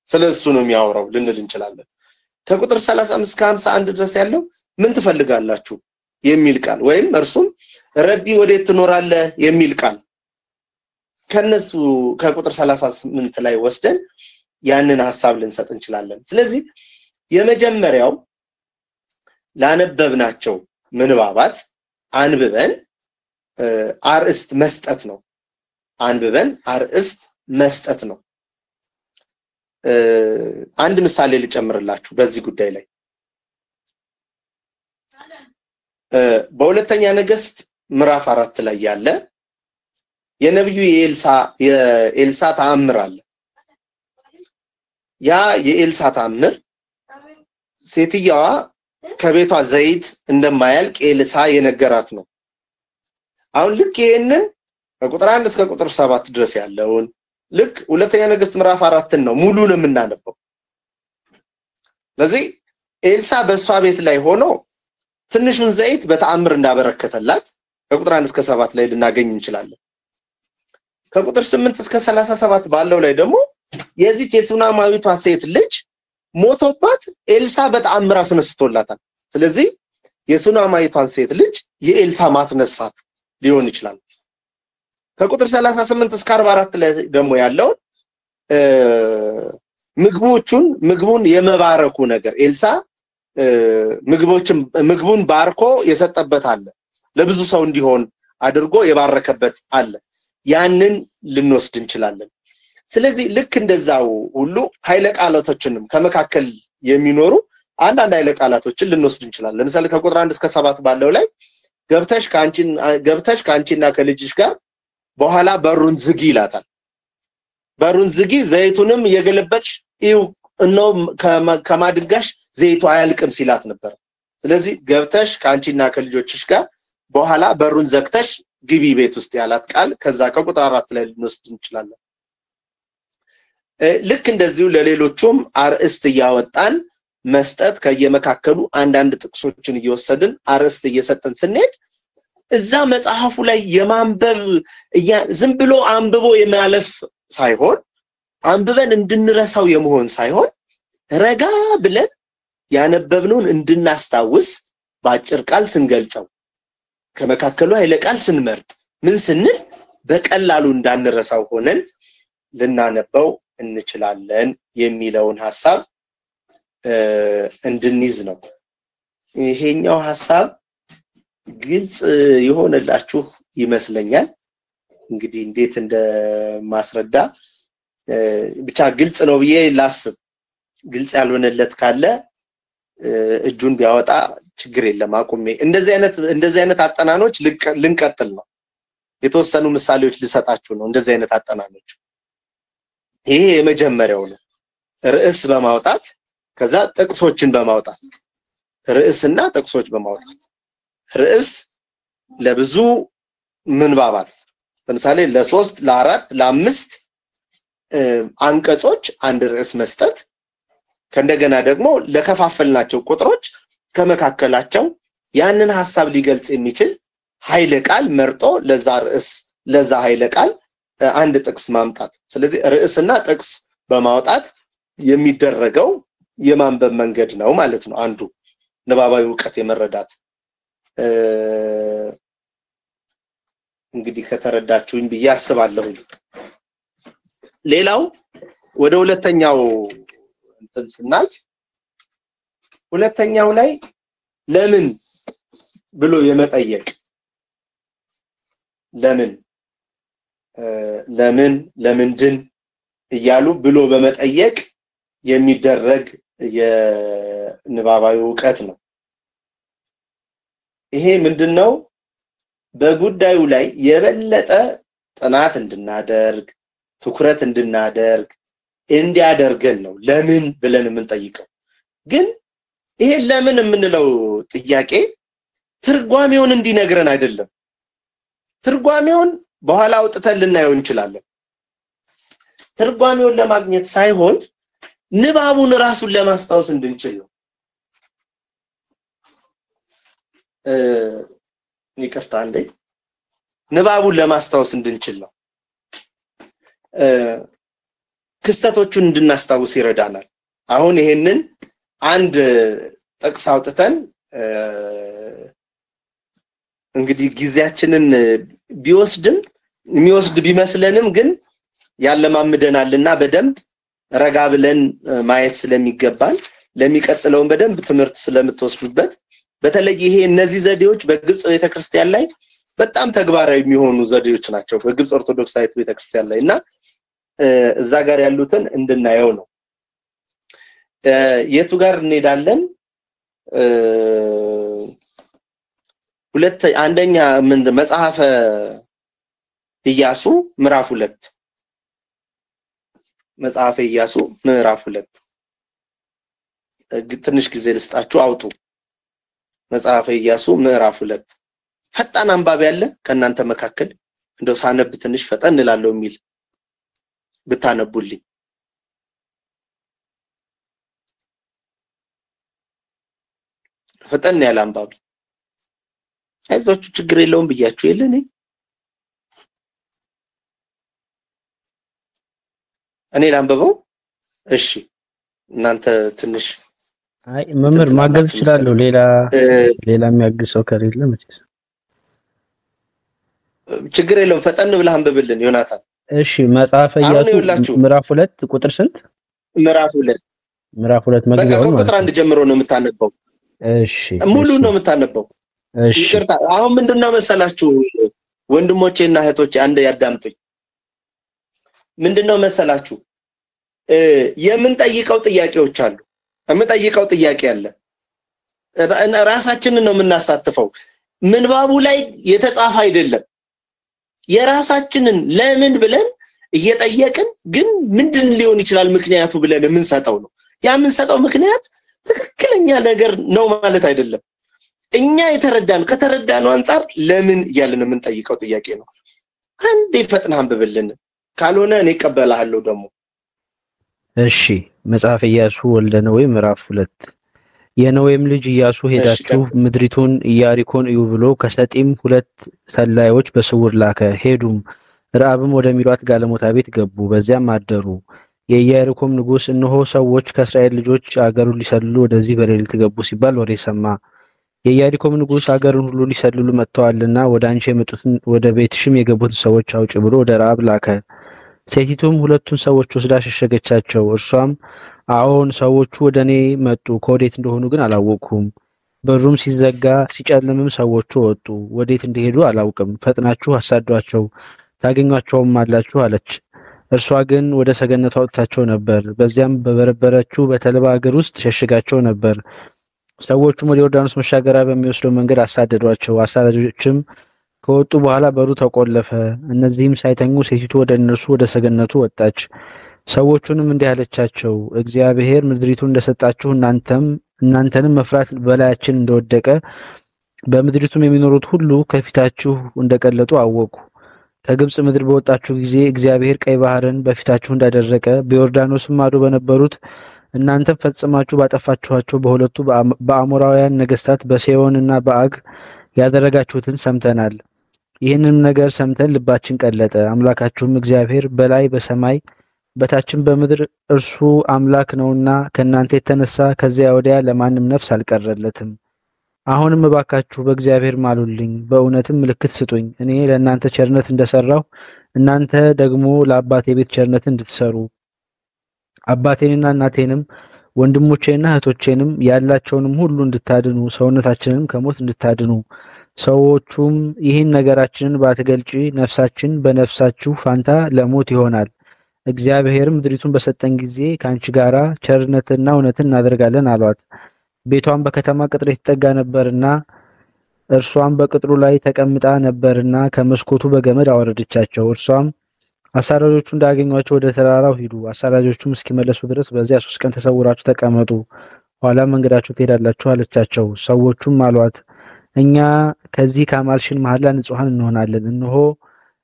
ስለሱ ነው የሚያወራው ልንል እንችላለን። ከቁጥር 35 እስከ 51 ድረስ ያለው ምን ትፈልጋላችሁ የሚል ቃል ወይም እርሱም ረቢ ወዴት ትኖራለህ የሚል ቃል ከነሱ ከቁጥር 38 ላይ ወስደን ያንን ሐሳብ ልንሰጥ እንችላለን። ስለዚህ የመጀመሪያው ላነበብናቸው ምንባባት አንብበን አርእስት መስጠት ነው። አንብበን አርእስት መስጠት ነው። አንድ ምሳሌ ልጨምርላችሁ በዚህ ጉዳይ ላይ። በሁለተኛ ነገሥት ምዕራፍ 4 ላይ ያለ የነብዩ የኤልሳ ተአምር አለ። ያ የኤልሳ ተአምር ሴትየዋ ከቤቷ ዘይት እንደማያልቅ ኤልሳ የነገራት ነው። አሁን ልክ ይሄንን ከቁጥር 1 እስከ ቁጥር 7 ድረስ ያለውን ልክ ሁለተኛ ነገሥት ምዕራፍ 4 ነው ሙሉን የምናነበው። ስለዚህ ኤልሳ በሷ ቤት ላይ ሆኖ ትንሹን ዘይት በተአምር እንዳበረከተላት ከቁጥር 1 እስከ 7 ላይ ልናገኝ እንችላለን። ከቁጥር 8 እስከ 37 ባለው ላይ ደግሞ የዚች የሱናማዊቷ ሴት ልጅ ሞቶባት ኤልሳ በተአምር አስነስቶላታል። ስለዚህ የሱናማዊቷን ሴት ልጅ የኤልሳ ማስነሳት ሊሆን ይችላል። ከቁጥር 38 እስከ 44 ላይ ደግሞ ያለው ምግቡን የመባረኩ ነገር ኤልሳ ምግቡን ባርኮ የሰጠበት አለ፣ ለብዙ ሰው እንዲሆን አድርጎ የባረከበት አለ። ያንን ልንወስድ እንችላለን። ስለዚህ ልክ እንደዛው ሁሉ ኃይለ ቃላቶችንም ከመካከል የሚኖሩ አንዳንድ ኃይለ ቃላቶችን ልንወስድ እንችላለን። ለምሳሌ ከቁጥር 1 እስከ 7 ባለው ላይ ገብተሽ ካንቺና ከልጅሽ ጋር በኋላ በሩን ዝጊ ይላታል። በሩን ዝጊ ዘይቱንም እየገለበጥሽ እዩ እነው ከማድጋሽ ዘይቱ አያልቅም ሲላት ነበር። ስለዚህ ገብተሽ ካንቺና ከልጆችሽ ጋር በኋላ በሩን ዘግተሽ ግቢ ቤት ውስጥ ያላት ቃል ከዛ ከቁጥር 4 ላይ ልንወስድ እንችላለን። ልክ እንደዚሁ ለሌሎቹም አርእስት እያወጣን መስጠት ከየመካከሉ አንዳንድ ጥቅሶችን እየወሰድን አርእስት እየሰጠን ስንሄድ እዛ መጽሐፉ ላይ የማንበብ ዝም ብሎ አንብቦ የማለፍ ሳይሆን አንብበን እንድንረሳው የመሆን ሳይሆን ረጋ ብለን ያነበብነውን እንድናስታውስ ባጭር ቃል ስንገልጸው ከመካከሉ ኃይለ ቃል ስንመርጥ ምን ስንል በቀላሉ እንዳንረሳው ሆነን ልናነበው እንችላለን የሚለውን ሐሳብ እንድንይዝ ነው። ይሄኛው ሐሳብ ግልጽ ይሆንላችሁ ይመስለኛል። እንግዲህ እንዴት እንደማስረዳ ብቻ ግልጽ ነው ብዬ ላስብ። ግልጽ ያልሆነለት ካለ እጁን ቢያወጣ ችግር የለም አቁሜ። እንደዚህ አይነት አጠናኖች ልንቀጥል ነው። የተወሰኑ ምሳሌዎች ልሰጣችሁ ነው። እንደዚህ አይነት አጠናኖች ይሄ የመጀመሪያው ነው። ርዕስ በማውጣት ከዛ ጥቅሶችን በማውጣት ርዕስና ጥቅሶች በማውጣት ርዕስ ለብዙ ምንባባት ለምሳሌ ለ3 ለ4 ለ5 አንቀጾች አንድ ርዕስ መስጠት ከእንደገና ደግሞ ለከፋፈልናቸው ቁጥሮች ከመካከላቸው ያንን ሐሳብ ሊገልጽ የሚችል ኃይለ ቃል መርጦ ለዛ ርዕስ ለዛ ኃይለ ቃል አንድ ጥቅስ ማምጣት። ስለዚህ ርዕስና ጥቅስ በማውጣት የሚደረገው የማንበብ መንገድ ነው ማለት ነው። አንዱ ንባባዊ ዕውቀት የመረዳት እንግዲህ ከተረዳችሁኝ ብዬ አስባለሁ። ሌላው ወደ ሁለተኛው እንትን ስናልፍ ሁለተኛው ላይ ለምን ብሎ የመጠየቅ ለምን ለምን ለምንድን እያሉ ብሎ በመጠየቅ የሚደረግ የንባባዊ ዕውቀት ነው። ይሄ ምንድነው? በጉዳዩ ላይ የበለጠ ጥናት እንድናደርግ ትኩረት እንድናደርግ እንዲያደርገን ነው ለምን ብለን የምንጠይቀው። ግን ይሄ ለምን የምንለው ጥያቄ ትርጓሜውን እንዲነግረን አይደለም። ትርጓሜውን በኋላ አውጥተን ልናየው እንችላለን። ትርጓሜውን ለማግኘት ሳይሆን ንባቡን ራሱን ለማስታወስ እንድንችል ነው። ይቅርታ አንዴ፣ ንባቡን ለማስታወስ እንድንችል ነው። ክስተቶቹን እንድናስታውስ ይረዳናል። አሁን ይሄንን አንድ ጥቅስ አውጥተን እንግዲህ ጊዜያችንን ቢወስድም የሚወስድ ቢመስለንም ግን ያለማምደናልና በደንብ ረጋ ብለን ማየት ስለሚገባን ለሚቀጥለውን በደንብ ትምህርት ስለምትወስዱበት በተለይ ይሄ እነዚህ ዘዴዎች በግብጽ ቤተክርስቲያን ላይ በጣም ተግባራዊ የሚሆኑ ዘዴዎች ናቸው። በግብጽ ኦርቶዶክሳዊት ቤተክርስቲያን ላይ እና እዛ ጋር ያሉትን እንድናየው ነው። የቱ ጋር እንሄዳለን? አንደኛ ምን መጽሐፈ ኢያሱ ምዕራፍ 2 መጽሐፈ ኢያሱ ምዕራፍ 2 ትንሽ ጊዜ ልስጣችሁ አውጡ። መጽሐፈ ኢያሱ ምዕራፍ 2 ፈጣን አንባቢ ያለ ከእናንተ መካከል እንደው ሳነብ ትንሽ ፈጠን እላለሁ የሚል ብታነቡልኝ። ፈጠን ያለ አንባቢ አይዟችሁ ችግር የለውም ብያችሁ የለ እኔ ላንብበው። እሺ እናንተ ትንሽ አይ መምህር ማገዝ እችላለሁ። ሌላ ሌላ የሚያግዝ ሰው ከሌለ መቼስ ችግር የለውም። ፈጠን ብለህ አንብብልን ዮናታን። እሺ መጽሐፈ ኢያሱ ምዕራፍ 2 ቁጥር ስንት? ምዕራፍ 2 ምዕራፍ 2 መግቢያውን ማለት ቁጥር 1 ጀምሮ ነው የምታነበው። እሺ ሙሉ ነው የምታነበው። እሺ ይቅርታ አሁን ምንድነው መሰላችሁ ወንድሞቼና እህቶቼ አንድ ያዳምጡኝ። ምንድነው መሰላችሁ የምንጠይቀው ጥያቄዎች አሉ። የምንጠይቀው ጥያቄ አለ። ራሳችንን ነው የምናሳትፈው። ምንባቡ ላይ የተጻፈ አይደለም። የራሳችንን ለምን ብለን እየጠየቅን ግን ምንድን ሊሆን ይችላል ምክንያቱ ብለን የምንሰጠው ነው። ያ የምንሰጠው ምክንያት ትክክለኛ ነገር ነው ማለት አይደለም። እኛ የተረዳነው ከተረዳነው አንፃር ለምን እያልን የምንጠይቀው ጥያቄ ነው። አንዴ ፈጥነህ አንብብልን፣ ካልሆነ እኔ እቀበልሃለሁ ደግሞ። እሺ መጽሐፈ ኢያሱ ወልደ ነዌ ምዕራፍ 2 የነዌም ልጅ ኢያሱ ሄዳችሁ ምድሪቱን ኢያሪኮን እዩ ብሎ ከሰጢም 2 ሰላዮች በስውር ላከ። ሄዱም ረዓብም ወደሚሏት ጋለሞታ ቤት ገቡ፣ በዚያም አደሩ። የኢያሪኮም ንጉስ እነሆ ሰዎች ከእስራኤል ልጆች አገሩን ሊሰልሉ ወደዚህ በሌሊት ገቡ ሲባል ወሬ ሰማ። የኢያሪኮም ንጉስ አገሩን ሁሉ ሊሰልሉ መጥተዋልና ወደ አንቺ የመጡትን ወደ ቤትሽም የገቡትን ሰዎች አውጪ ብሎ ወደ ረዓብ ላከ። ሴቲቱም 2ቱን ሰዎች ወስዳ ሸሸገቻቸው። እርሷም አዎን ሰዎቹ ወደኔ መጡ፣ ከወዴት እንደሆኑ ግን አላወቅኩም። በሩም ሲዘጋ ሲጨልምም ሰዎቹ ወጡ፣ ወዴት እንደሄዱ አላውቅም። ፈጥናችሁ አሳዷቸው ታገኟቸውም አላችሁ አለች። እርሷ ግን ወደ ሰገነቷ አውጥታቸው ነበር። በዚያም በበረበረችው በተልባ አገር ውስጥ ሸሽጋቸው ነበር። ሰዎቹም ወደ ዮርዳኖስ መሻገሪያ በሚወስደው መንገድ አሳደዷቸው። አሳዳጆችም ከወጡ በኋላ በሩ ተቆለፈ። እነዚህም ሳይተኙ ሴቲቱ ወደ እነርሱ ወደ ሰገነቱ ወጣች። ሰዎቹንም እንዲህ አለቻቸው፣ እግዚአብሔር ምድሪቱን እንደሰጣችሁ እናንተንም መፍራት በላያችን እንደወደቀ በምድሪቱም የሚኖሩት ሁሉ ከፊታችሁ እንደቀለጡ አወቁ። ከግብጽ ምድር በወጣችሁ ጊዜ እግዚአብሔር ቀይ ባህርን በፊታችሁ እንዳደረቀ በዮርዳኖስም ማዶ በነበሩት እናንተም ፈጽማችሁ ባጠፋችኋቸው በሁለቱ በአሞራውያን ነገስታት በሴዮንና በአግ ያደረጋችሁትን ሰምተናል። ይህንንም ነገር ሰምተን ልባችን ቀለጠ። አምላካችሁም እግዚአብሔር በላይ በሰማይ በታችም በምድር እርሱ አምላክ ነውና ከናንተ የተነሳ ከዚያ ወዲያ ለማንም ነፍስ አልቀረለትም። አሁንም እባካችሁ በእግዚአብሔር ማሉልኝ፣ በእውነትም ምልክት ስጡኝ። እኔ ለእናንተ ቸርነት እንደሰራሁ እናንተ ደግሞ ለአባቴ ቤት ቸርነት እንድትሰሩ አባቴንና እናቴንም ወንድሞቼንና እህቶቼንም ያላቸውንም ሁሉ እንድታድኑ ሰውነታችንንም ከሞት እንድታድኑ። ሰዎቹም ይህን ነገራችንን ባትገልጪ ነፍሳችን በነፍሳችሁ ፋንታ ለሞት ይሆናል። እግዚአብሔርም ምድሪቱን በሰጠን ጊዜ ካንቺ ጋራ ቸርነትና እውነትን እናደርጋለን አሏት። ቤቷን በከተማ ቅጥር የተጠጋ ነበርና እርሷም በቅጥሩ ላይ ተቀምጣ ነበርና ከመስኮቱ በገመድ አወረደቻቸው። እርሷም አሳዳጆቹ እንዳገኟቸው ወደ ተራራው ሂዱ፣ አሳዳጆቹም እስኪመለሱ ድረስ በዚያ 3 ቀን ተሰውራችሁ ተቀመጡ፣ ኋላ መንገዳችሁ ትሄዳላችሁ አለቻቸው። ሰዎቹም አሏት፣ እኛ ከዚህ ካማልሽን መሐላ ንጹሃን እንሆናለን። እነሆ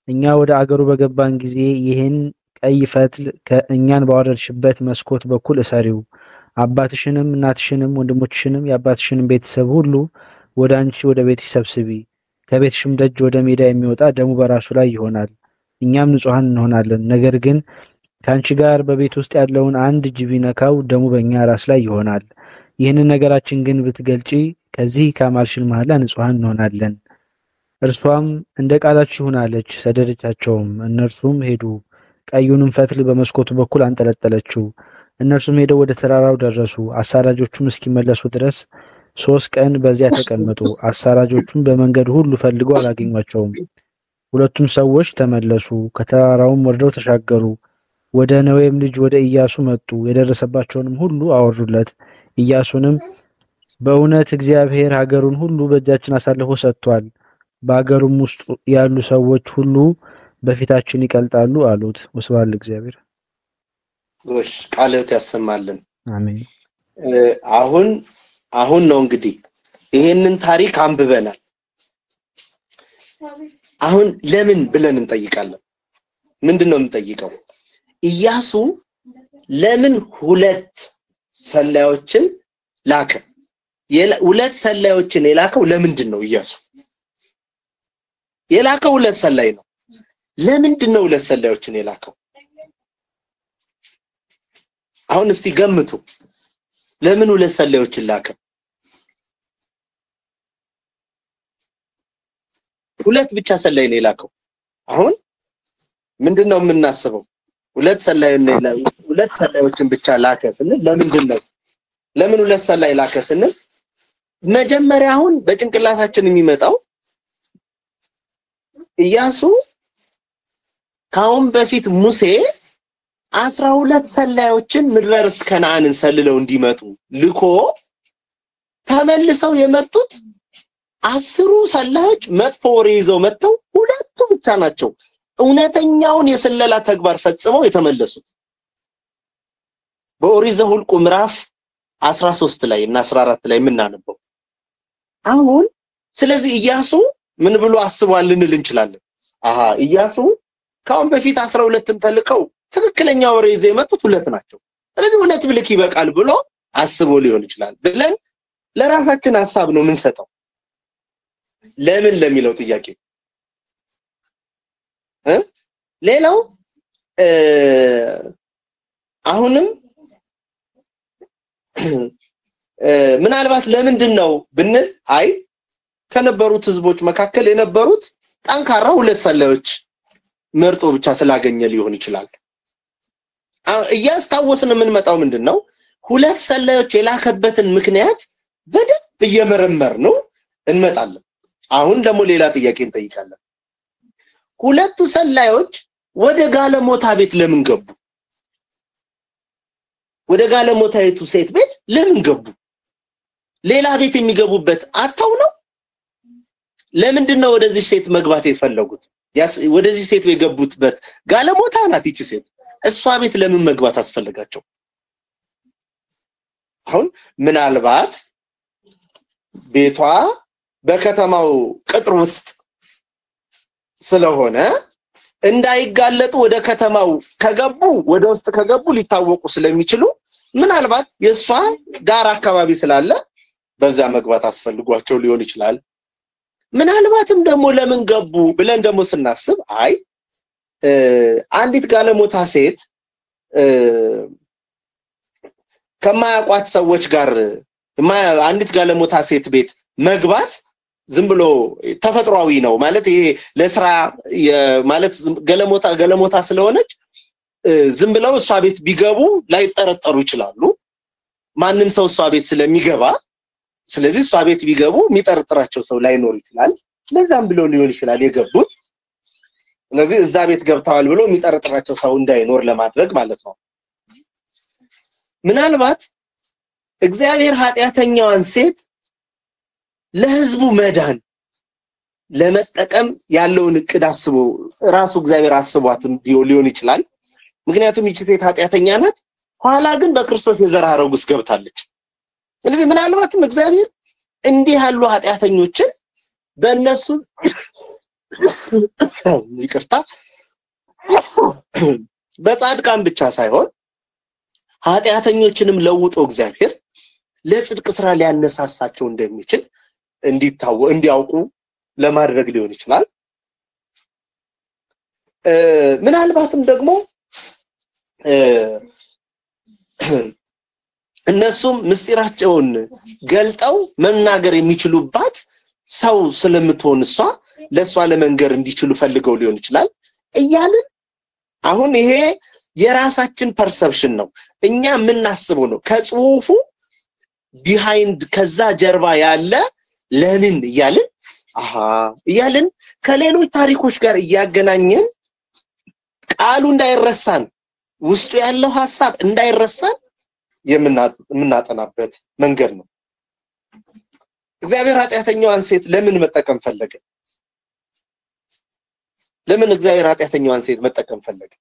እኛ ወደ አገሩ በገባን ጊዜ ይህን ቀይ ፈትል ከእኛን ባወረድሽበት መስኮት በኩል እሰሪው፣ አባትሽንም እናትሽንም ወንድሞችሽንም የአባትሽንም ቤተሰብ ሁሉ ወደ አንቺ ወደ ቤትሽ ሰብስቢ። ከቤትሽም ደጅ ወደ ሜዳ የሚወጣ ደሙ በራሱ ላይ ይሆናል፣ እኛም ንጹሃን እንሆናለን። ነገር ግን ካንቺ ጋር በቤት ውስጥ ያለውን አንድ እጅ ቢነካው ደሙ በእኛ ራስ ላይ ይሆናል። ይህንን ነገራችን ግን ብትገልጪ ከዚህ ካማልሽን መሐላ ንጹሃን እንሆናለን። እርሷም እንደ ቃላችሁ ይሁን አለች። ሰደደቻቸውም። እነርሱም ሄዱ። ቀዩንም ፈትል በመስኮቱ በኩል አንጠለጠለችው። እነርሱም ሄደው ወደ ተራራው ደረሱ። አሳዳጆቹም እስኪመለሱ ድረስ 3 ቀን በዚያ ተቀመጡ። አሳዳጆቹም በመንገድ ሁሉ ፈልገው አላገኟቸውም። ሁለቱም ሰዎች ተመለሱ፣ ከተራራውም ወርደው ተሻገሩ። ወደ ነዌም ልጅ ወደ ኢያሱ መጡ። የደረሰባቸውንም ሁሉ አወሩለት። ኢያሱንም በእውነት እግዚአብሔር ሀገሩን ሁሉ በእጃችን አሳልፎ ሰጥቷል፣ በሀገሩም ውስጥ ያሉ ሰዎች ሁሉ በፊታችን ይቀልጣሉ አሉት። ወስብሐት ለእግዚአብሔር። ጎሽ ቃልህት ያሰማልን። አሜን። አሁን ነው እንግዲህ ይሄንን ታሪክ አንብበናል። አሁን ለምን ብለን እንጠይቃለን። ምንድነው የምንጠይቀው? ኢያሱ ለምን 2 ሰላዮችን ላከ? 2 ሰላዮችን የላከው ለምንድን ነው? ኢያሱ የላከው 2 ሰላይ ነው። ለምንድን ነው 2 ሰላዮችን የላከው? አሁን እስቲ ገምቱ። ለምን 2 ሰላዮችን ላከ? 2 ብቻ ሰላይ ነው የላከው። አሁን ምንድነው የምናስበው? 2 ሰላይ ነው የላከው። 2 ሰላዮችን ብቻ ላከ ስንል ለምንድን ነው? ለምን 2 ሰላይ ላከ ስንል መጀመሪያ አሁን በጭንቅላታችን የሚመጣው ኢያሱ ካሁን በፊት ሙሴ 12 ሰላዮችን ምድረ ርስት ከነዓንን ሰልለው እንዲመጡ ልኮ ተመልሰው የመጡት 10 ሰላዮች መጥፎ ወሬ ይዘው መጥተው 2 ብቻ ናቸው እውነተኛውን የስለላ ተግባር ፈጽመው የተመለሱት። በኦሪት ዘኍልቍ ምዕራፍ 13 ላይ እና 14 ላይ የምናነበው። አሁን ስለዚህ ኢያሱ ምን ብሎ አስቧል ልንል እንችላለን። አሃ ኢያሱ ካሁን በፊት 12ም ተልከው ትክክለኛ ወሬ ይዘው የመጡት 2 ናቸው። ስለዚህ 2 ብልክ ይበቃል ብሎ አስቦ ሊሆን ይችላል ብለን ለራሳችን ሐሳብ ነው የምንሰጠው። ለምን ለሚለው ጥያቄ ሌላው አሁንም ምናልባት ለምንድን ነው ብንል አይ ከነበሩት ህዝቦች መካከል የነበሩት ጠንካራ 2 ሰላዮች መርጦ ብቻ ስላገኘ ሊሆን ይችላል። እያስታወስን የምንመጣው ምንድነው 2 ሰላዮች የላከበትን ምክንያት በደንብ እየመረመር ነው እንመጣለን። አሁን ደግሞ ሌላ ጥያቄ እንጠይቃለን። 2 ሰላዮች ወደ ጋለሞታ ቤት ለምን ገቡ? ወደ ጋለሞታይቱ ሴት ቤት ለምን ገቡ? ሌላ ቤት የሚገቡበት አጣው ነው? ለምንድነው ወደዚህ ሴት መግባት የፈለጉት? ወደዚህ ሴት የገቡትበት ጋለሞታ ናት ይቺ ሴት፣ እሷ ቤት ለምን መግባት አስፈልጋቸው? አሁን ምናልባት ቤቷ በከተማው ቅጥር ውስጥ ስለሆነ እንዳይጋለጡ ወደ ከተማው ከገቡ ወደ ውስጥ ከገቡ ሊታወቁ ስለሚችሉ ምናልባት የሷ ዳር አካባቢ ስላለ በዛ መግባት አስፈልጓቸው ሊሆን ይችላል። ምናልባትም ደግሞ ለምን ገቡ ብለን ደግሞ ስናስብ አይ አንዲት ጋለሞታ ሴት ከማያውቋት ሰዎች ጋር አንዲት ጋለሞታ ሴት ቤት መግባት ዝም ብሎ ተፈጥሯዊ ነው ማለት ይሄ ለስራ ማለት ገለሞታ ስለሆነች ዝም ብለው እሷ ቤት ቢገቡ ላይጠረጠሩ ይችላሉ። ማንም ሰው እሷ ቤት ስለሚገባ ስለዚህ እሷ ቤት ቢገቡ የሚጠረጥራቸው ሰው ላይኖር ይችላል። ለዛም ብሎ ሊሆን ይችላል የገቡት። ስለዚህ እዛ ቤት ገብተዋል ብሎ የሚጠረጥራቸው ሰው እንዳይኖር ለማድረግ ማለት ነው። ምናልባት እግዚአብሔር ኃጢአተኛዋን ሴት ለህዝቡ መዳን ለመጠቀም ያለውን እቅድ አስቦ ራሱ እግዚአብሔር አስቧት ሊሆን ይችላል። ምክንያቱም ይህች ሴት ኃጢአተኛ ናት፣ ኋላ ግን በክርስቶስ የዘር ሐረግ ውስጥ ገብታለች። ስለዚህ ምናልባትም እግዚአብሔር እንዲህ ያሉ ኃጢአተኞችን በእነሱ ይቅርታ በጻድቃን ብቻ ሳይሆን ኃጢአተኞችንም ለውጦ እግዚአብሔር ለጽድቅ ስራ ሊያነሳሳቸው እንደሚችል እንዲያውቁ ለማድረግ ሊሆን ይችላል። ምናልባትም ደግሞ እነሱም ምስጢራቸውን ገልጠው መናገር የሚችሉባት ሰው ስለምትሆን እሷ ለሷ ለመንገር እንዲችሉ ፈልገው ሊሆን ይችላል እያልን አሁን ይሄ የራሳችን perception ነው፣ እኛ የምናስበው ነው። ከጽሁፉ behind ከዛ ጀርባ ያለ ለምን እያልን አሃ እያልን ከሌሎች ታሪኮች ጋር እያገናኘን ቃሉ እንዳይረሳን ውስጡ ያለው ሐሳብ እንዳይረሳን የምናጠናበት መንገድ ነው። እግዚአብሔር ኃጢአተኛዋን ሴት ለምን መጠቀም ፈለገ? ለምን እግዚአብሔር ኃጢአተኛዋን ሴት መጠቀም ፈለገ?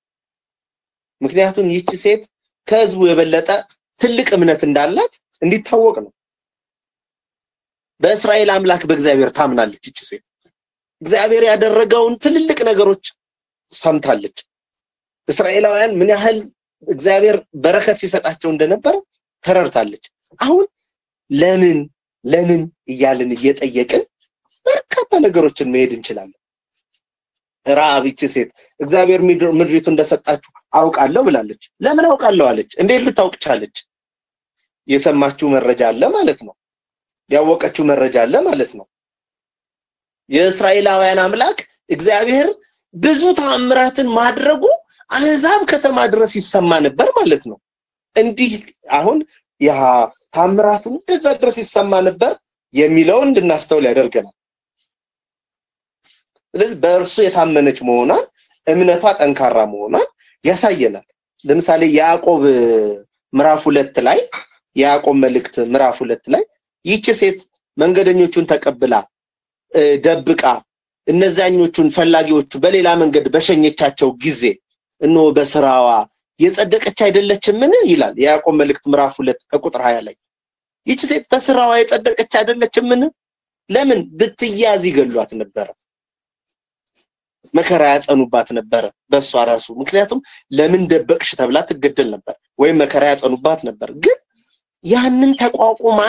ምክንያቱም ይህች ሴት ከህዝቡ የበለጠ ትልቅ እምነት እንዳላት እንዲታወቅ ነው። በእስራኤል አምላክ በእግዚአብሔር ታምናለች። ይህች ሴት እግዚአብሔር ያደረገውን ትልልቅ ነገሮች ሰምታለች። እስራኤላውያን ምን ያህል እግዚአብሔር በረከት ሲሰጣቸው እንደነበረ ተረድታለች። አሁን ለምን ለምን እያልን እየጠየቅን በርካታ ነገሮችን መሄድ እንችላለን። ረዓብ ይህች ሴት እግዚአብሔር ምድሪቱ እንደሰጣችሁ አውቃለሁ ብላለች። ለምን አውቃለሁ አለች? እንዴት ልታውቅ ቻለች? የሰማችው መረጃ አለ ማለት ነው። ያወቀችው መረጃ አለ ማለት ነው። የእስራኤላውያን አምላክ እግዚአብሔር ብዙ ተአምራትን ማድረጉ አህዛብ ከተማ ድረስ ይሰማ ነበር ማለት ነው። እንዲህ አሁን ያ ተአምራቱ እንደዛ ድረስ ይሰማ ነበር የሚለውን እንድናስተውል ያደርገናል። ስለዚህ በእርሱ የታመነች መሆኗን እምነቷ ጠንካራ መሆኗን ያሳየናል። ለምሳሌ ያዕቆብ ምዕራፍ 2 ላይ ያዕቆብ መልእክት ምዕራፍ 2 ላይ ይህች ሴት መንገደኞቹን ተቀብላ ደብቃ እነዛኞቹን ፈላጊዎቹ በሌላ መንገድ በሸኘቻቸው ጊዜ እነሆ በስራዋ የጸደቀች አይደለችምን ይላል ያዕቆብ መልእክት ምዕራፍ 2 ከቁጥር 20 ላይ። ይህች ሴት በስራዋ የጸደቀች አይደለችምን? ለምን ብትያዝ ይገሏት ነበር፣ መከራ ያጸኑባት ነበር በሷ ራሱ። ምክንያቱም ለምን ደበቅሽ ተብላ ትገደል ነበር ወይም መከራ ያጸኑባት ነበር። ግን ያንን ተቋቁማ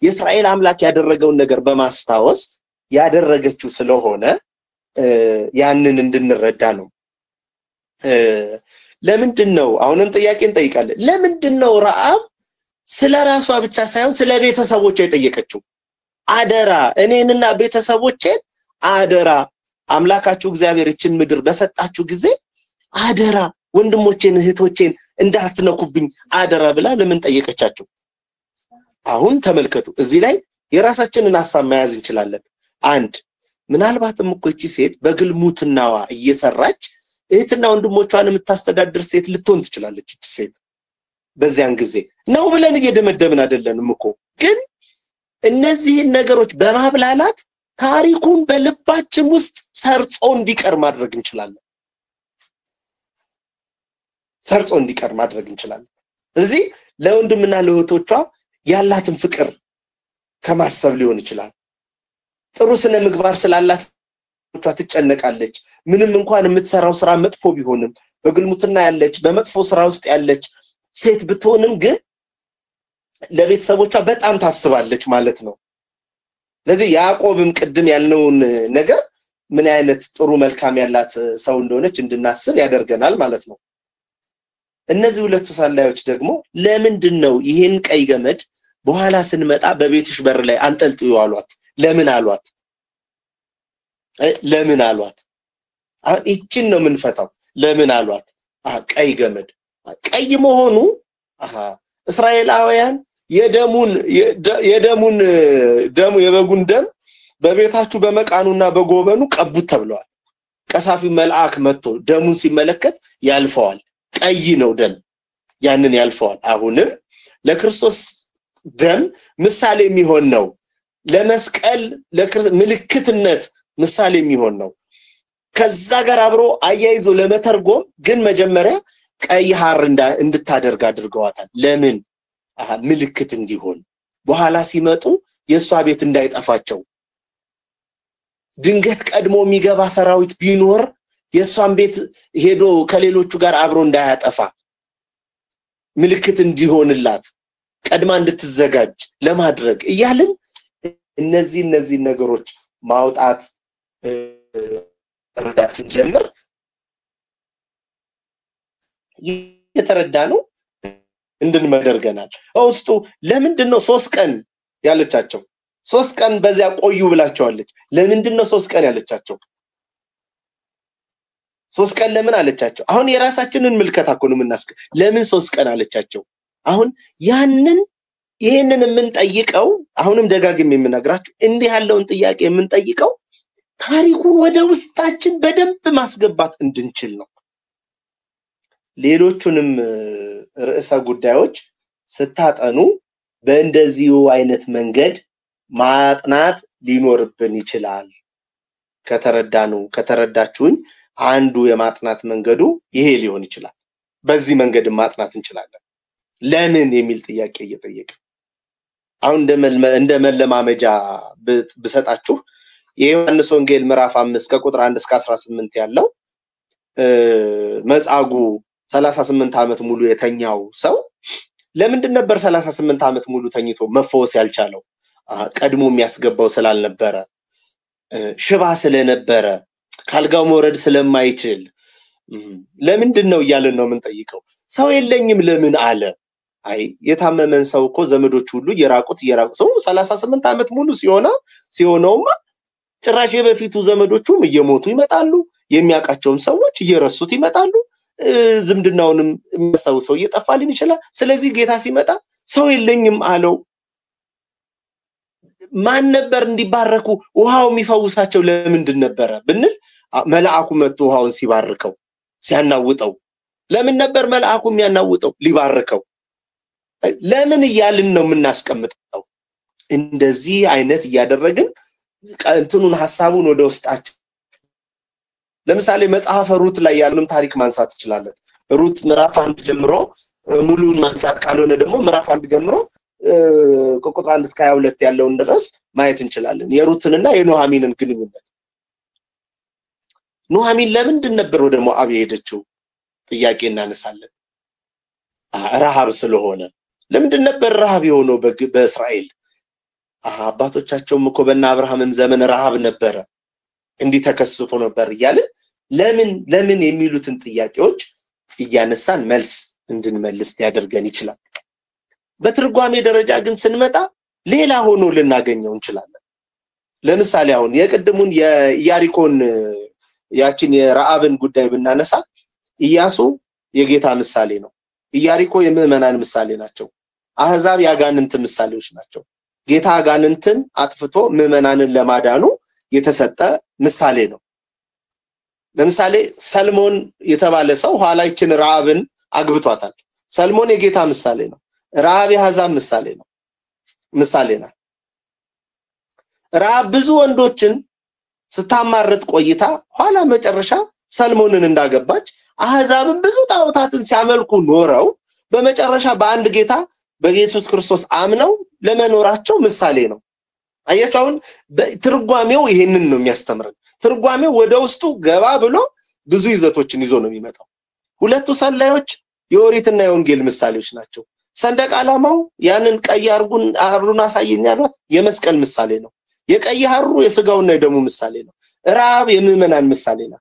የእስራኤል አምላክ ያደረገውን ነገር በማስታወስ ያደረገችው ስለሆነ ያንን እንድንረዳ ነው። ለምንድነው አሁንም ጥያቄ እንጠይቃለን። ለምንድነው ረዓብ ስለራሷ ብቻ ሳይሆን ስለ ቤተሰቦቿ የጠየቀችው? አደራ እኔንና ቤተሰቦቼን አደራ አምላካችሁ እግዚአብሔር እችን ምድር በሰጣችሁ ጊዜ አደራ ወንድሞቼን እህቶቼን እንዳትነኩብኝ አደራ ብላ ለምን ጠየቀቻቸው? አሁን ተመልከቱ፣ እዚህ ላይ የራሳችንን ሐሳብ መያዝ እንችላለን። አንድ ምናልባትም እኮ እቺ ሴት በግልሙትናዋ እየሰራች እህትና ወንድሞቿን የምታስተዳድር ሴት ልትሆን ትችላለች። እቺ ሴት በዚያን ጊዜ ነው ብለን እየደመደምን አይደለንም እኮ፣ ግን እነዚህን ነገሮች በማብላላት ታሪኩን በልባችን ውስጥ ሰርጾ እንዲቀር ማድረግ እንችላለን። ሰርጾ እንዲቀር ማድረግ እንችላለን። ስለዚህ ለወንድምና ለእህቶቿ ያላትን ፍቅር ከማሰብ ሊሆን ይችላል። ጥሩ ስነ ምግባር ስላላት ትጨነቃለች። ምንም እንኳን የምትሰራው ስራ መጥፎ ቢሆንም በግልሙትና ያለች በመጥፎ ስራ ውስጥ ያለች ሴት ብትሆንም ግን ለቤተሰቦቿ በጣም ታስባለች ማለት ነው። ለዚህ ያዕቆብም ቅድም ያልነውን ነገር ምን አይነት ጥሩ መልካም ያላት ሰው እንደሆነች እንድናስብ ያደርገናል ማለት ነው። እነዚህ ሁለቱ ሰላዮች ደግሞ ለምንድን ነው ይሄን ቀይ ገመድ በኋላ ስንመጣ በቤትሽ በር ላይ አንጠልጥዩ አሏት? ለምን አሏት? ለምን አሏት? አሁን ይቺን ነው የምንፈታው። ለምን አሏት? ቀይ ገመድ ቀይ መሆኑ እስራኤላውያን የደሙን የደሙን ደሙ የበጉን ደም በቤታችሁ በመቃኑና በጎበኑ ቀቡት ተብለዋል። ቀሳፊው መልአክ መጥቶ ደሙን ሲመለከት ያልፈዋል። ቀይ ነው ደም፣ ያንን ያልፈዋል። አሁንም ለክርስቶስ ደም ምሳሌ የሚሆን ነው። ለመስቀል ምልክትነት ምሳሌ የሚሆን ነው። ከዛ ጋር አብሮ አያይዞ ለመተርጎም ግን መጀመሪያ ቀይ ሐር እንድታደርግ አድርገዋታል። ለምን? ምልክት እንዲሆን፣ በኋላ ሲመጡ የሷ ቤት እንዳይጠፋቸው፣ ድንገት ቀድሞ የሚገባ ሰራዊት ቢኖር የሷን ቤት ሄዶ ከሌሎቹ ጋር አብሮ እንዳያጠፋ ምልክት እንዲሆንላት ቀድማ እንድትዘጋጅ ለማድረግ እያልን እነዚህ ነገሮች ማውጣት ረዳት ስንጀምር የተረዳ ነው እንድንመደርገናል። በውስጡ ለምንድነው 3 ቀን ያለቻቸው? 3 ቀን በዚያ ቆዩ ብላቸዋለች። ለምንድነው 3 ቀን ያለቻቸው? 3 ቀን ለምን አለቻቸው? አሁን የራሳችንን ምልከታ እኮ ነው ለምን 3 ቀን አለቻቸው? አሁን ያንን ይሄንን የምንጠይቀው አሁንም ደጋግሜ የምነግራችሁ እንዲህ ያለውን ጥያቄ የምንጠይቀው ታሪኩን ወደ ውስጣችን በደንብ ማስገባት እንድንችል ነው። ሌሎቹንም ርዕሰ ጉዳዮች ስታጠኑ በእንደዚሁ አይነት መንገድ ማጥናት ሊኖርብን ይችላል። ከተረዳችሁኝ አንዱ የማጥናት መንገዱ ይሄ ሊሆን ይችላል። በዚህ መንገድ ማጥናት እንችላለን። ለምን የሚል ጥያቄ እየጠየቅን አሁን እንደ መለማመጃ ብሰጣችሁ የዮሐንስ ወንጌል ምዕራፍ 5 ከቁጥር 1 እስከ 18 ያለው መጻጉዕ 38 ዓመት ሙሉ የተኛው ሰው ለምንድን ነበር 38 ዓመት ሙሉ ተኝቶ መፈወስ ያልቻለው? ቀድሞ የሚያስገባው ስላልነበረ፣ ሽባ ስለነበረ፣ ካልጋው መውረድ ስለማይችል ለምንድን ነው እያልን ነው የምንጠይቀው። ሰው የለኝም ለምን አለ? አይ የታመመን ሰው እኮ ዘመዶች ሁሉ እየራቁት ሰው 38 ዓመት ሙሉ ሲሆነውማ ጭራሽ የበፊቱ ዘመዶቹም እየሞቱ ይመጣሉ፣ የሚያውቃቸውም ሰዎች እየረሱት ይመጣሉ፣ ዝምድናውንም የሚያስታውሰው ሰው እየጠፋ ሊሆን ይችላል። ስለዚህ ጌታ ሲመጣ ሰው የለኝም አለው። ማን ነበር እንዲባረኩ ውሃው የሚፈውሳቸው ለምንድን ነበረ ብንል መልአኩ መጥቶ ውሃውን ሲባርከው ሲያናውጠው ለምን ነበር መልአኩ የሚያናውጠው? ሊባርከው። ለምን እያልን ነው የምናስቀምጠው? እንደዚህ አይነት እያደረግን እንትኑን ሐሳቡን ወደ ውስጣችን ለምሳሌ መጽሐፈ ሩት ላይ ያለውን ታሪክ ማንሳት እንችላለን። ሩት ምዕራፍ 1 ጀምሮ ሙሉውን ማንሳት ካልሆነ ደግሞ ምዕራፍ 1 ጀምሮ ከቁጥር 1 እስከ 22 ያለውን ድረስ ማየት እንችላለን። የሩትንና የኑሃሚንን ግንኙነት። ኑሃሚን ለምንድን ነበር ወደ ሞዓብ የሄደችው? ጥያቄ እናነሳለን። ረሃብ ስለሆነ። ለምንድን ነበር ረሃብ የሆነው በእስራኤል? አባቶቻቸውም እኮ በእነ አብርሃምም ዘመን ረሃብ ነበረ፣ እንዲህ ተከስቶ ነበር እያልን ለምን ለምን የሚሉትን ጥያቄዎች እያነሳን መልስ እንድንመልስ ሊያደርገን ይችላል። በትርጓሜ ደረጃ ግን ስንመጣ ሌላ ሆኖ ልናገኘው እንችላለን። ለምሳሌ አሁን የቅድሙን የኢያሪኮን ያችን የረዓብን ጉዳይ ብናነሳ ኢያሱ የጌታ ምሳሌ ነው። ኢያሪኮ የምዕመናን ምሳሌ ናቸው። አህዛብ ያጋንንት ምሳሌዎች ናቸው። ጌታ አጋንንትን አጥፍቶ ምዕመናንን ለማዳኑ የተሰጠ ምሳሌ ነው። ለምሳሌ ሰልሞን የተባለ ሰው ኋላ ይችን ረዓብን አግብቷታል። ሰልሞን የጌታ ምሳሌ ነው። ረዓብ የአሕዛብ ምሳሌ ነው፣ ምሳሌ ናት። ረዓብ ብዙ ወንዶችን ስታማርጥ ቆይታ ኋላ መጨረሻ ሰልሞንን እንዳገባች አሕዛብን ብዙ ጣዖታትን ሲያመልኩ ኖረው በመጨረሻ በአንድ ጌታ በኢየሱስ ክርስቶስ አምነው ለመኖራቸው ምሳሌ ነው። አያችሁ፣ አሁን ትርጓሜው ይሄንን ነው የሚያስተምረን። ትርጓሜው ወደ ውስጡ ገባ ብሎ ብዙ ይዘቶችን ይዞ ነው የሚመጣው። ሁለቱ ሰላዮች የኦሪትና የወንጌል ምሳሌዎች ናቸው። ሰንደቅ ዓላማው ያንን ቀይ ሐሩን አሳየኝ ያሏት የመስቀል ምሳሌ ነው። የቀይ ሐሩ የስጋውና የደሙ ምሳሌ ነው። ረዓብ የምዕመናን ምሳሌ ነው።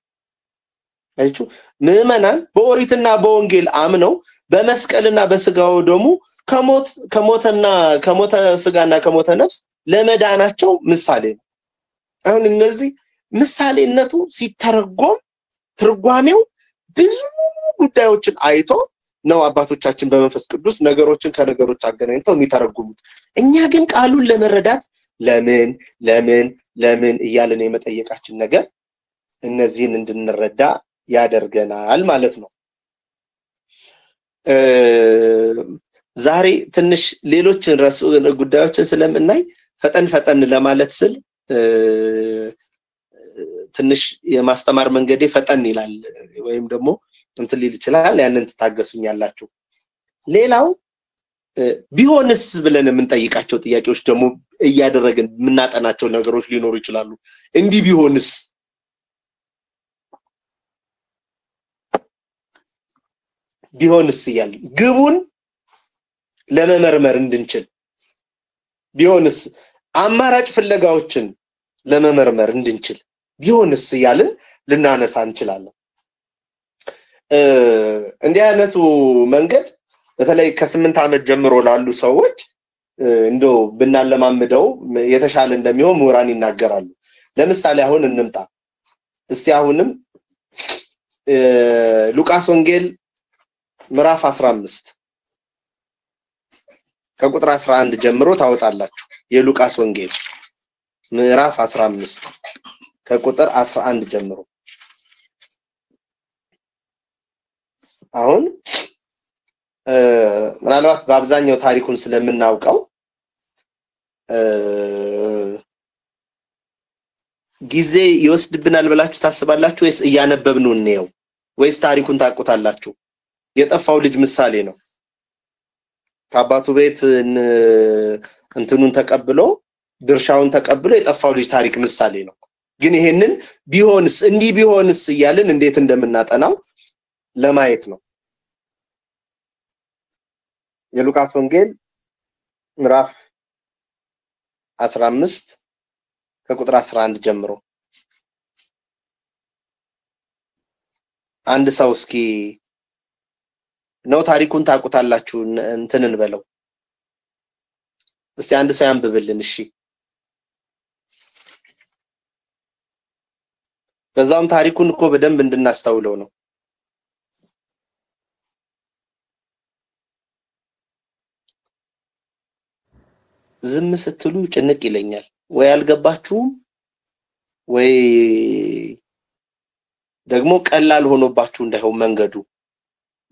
አያችሁ፣ ምዕመናን በኦሪትና በወንጌል አምነው በመስቀልና በስጋው ደሙ ከሞት ከሞተና ከሞተ ስጋና ከሞተ ነፍስ ለመዳናቸው ምሳሌ ነው። አሁን እነዚህ ምሳሌነቱ ሲተረጎም ትርጓሜው ብዙ ጉዳዮችን አይቶ ነው አባቶቻችን በመንፈስ ቅዱስ ነገሮችን ከነገሮች አገናኝተው የሚተረጉሙት። እኛ ግን ቃሉን ለመረዳት ለምን ለምን ለምን እያልን የመጠየቃችን ነገር እነዚህን እንድንረዳ ያደርገናል ማለት ነው። ዛሬ ትንሽ ሌሎችን ጉዳዮችን ስለምናይ ፈጠን ፈጠን ለማለት ስል ትንሽ የማስተማር መንገዴ ፈጠን ይላል ወይም ደግሞ እንትን ሊል ይችላል። ያንን ትታገሱኛላችሁ። ሌላው ቢሆንስ ብለን የምንጠይቃቸው ጥያቄዎች ደግሞ እያደረግን የምናጠናቸው ነገሮች ሊኖሩ ይችላሉ። እንዲህ ቢሆንስ፣ ቢሆንስ እያልን ግቡን ለመመርመር እንድንችል፣ ቢሆንስ አማራጭ ፍለጋዎችን ለመመርመር እንድንችል ቢሆንስ እያልን ልናነሳ እንችላለን። እንዲህ አይነቱ መንገድ በተለይ ከ8 ዓመት ጀምሮ ላሉ ሰዎች እንደው ብናለማምደው የተሻለ እንደሚሆን ምሁራን ይናገራሉ። ለምሳሌ አሁን እንምጣ እስቲ። አሁንም ሉቃስ ወንጌል ምዕራፍ 15 ከቁጥር 11 ጀምሮ ታወጣላችሁ። የሉቃስ ወንጌል ምዕራፍ 15 ከቁጥር 11 ጀምሮ። አሁን ምናልባት በአብዛኛው ታሪኩን ስለምናውቀው ጊዜ ይወስድብናል ብላችሁ ታስባላችሁ ወይስ እያነበብነው እንየው ወይስ ታሪኩን ታውቁታላችሁ? የጠፋው ልጅ ምሳሌ ነው። ከአባቱ ቤት እንትኑን ተቀብሎ ድርሻውን ተቀብሎ የጠፋው ልጅ ታሪክ ምሳሌ ነው። ግን ይሄንን ቢሆንስ እንዲህ ቢሆንስ እያልን እንዴት እንደምናጠናው ለማየት ነው። የሉቃስ ወንጌል ምዕራፍ 15 ከቁጥር 11 ጀምሮ። አንድ ሰው እስኪ ነው ታሪኩን ታውቁታላችሁ እንትን እንበለው እስቲ አንድ ሰው ያንብብልን። እሺ በዛውም ታሪኩን እኮ በደንብ እንድናስተውለው ነው። ዝም ስትሉ ጭንቅ ይለኛል። ወይ አልገባችሁም ወይ ደግሞ ቀላል ሆኖባችሁ እንዳይሆን መንገዱ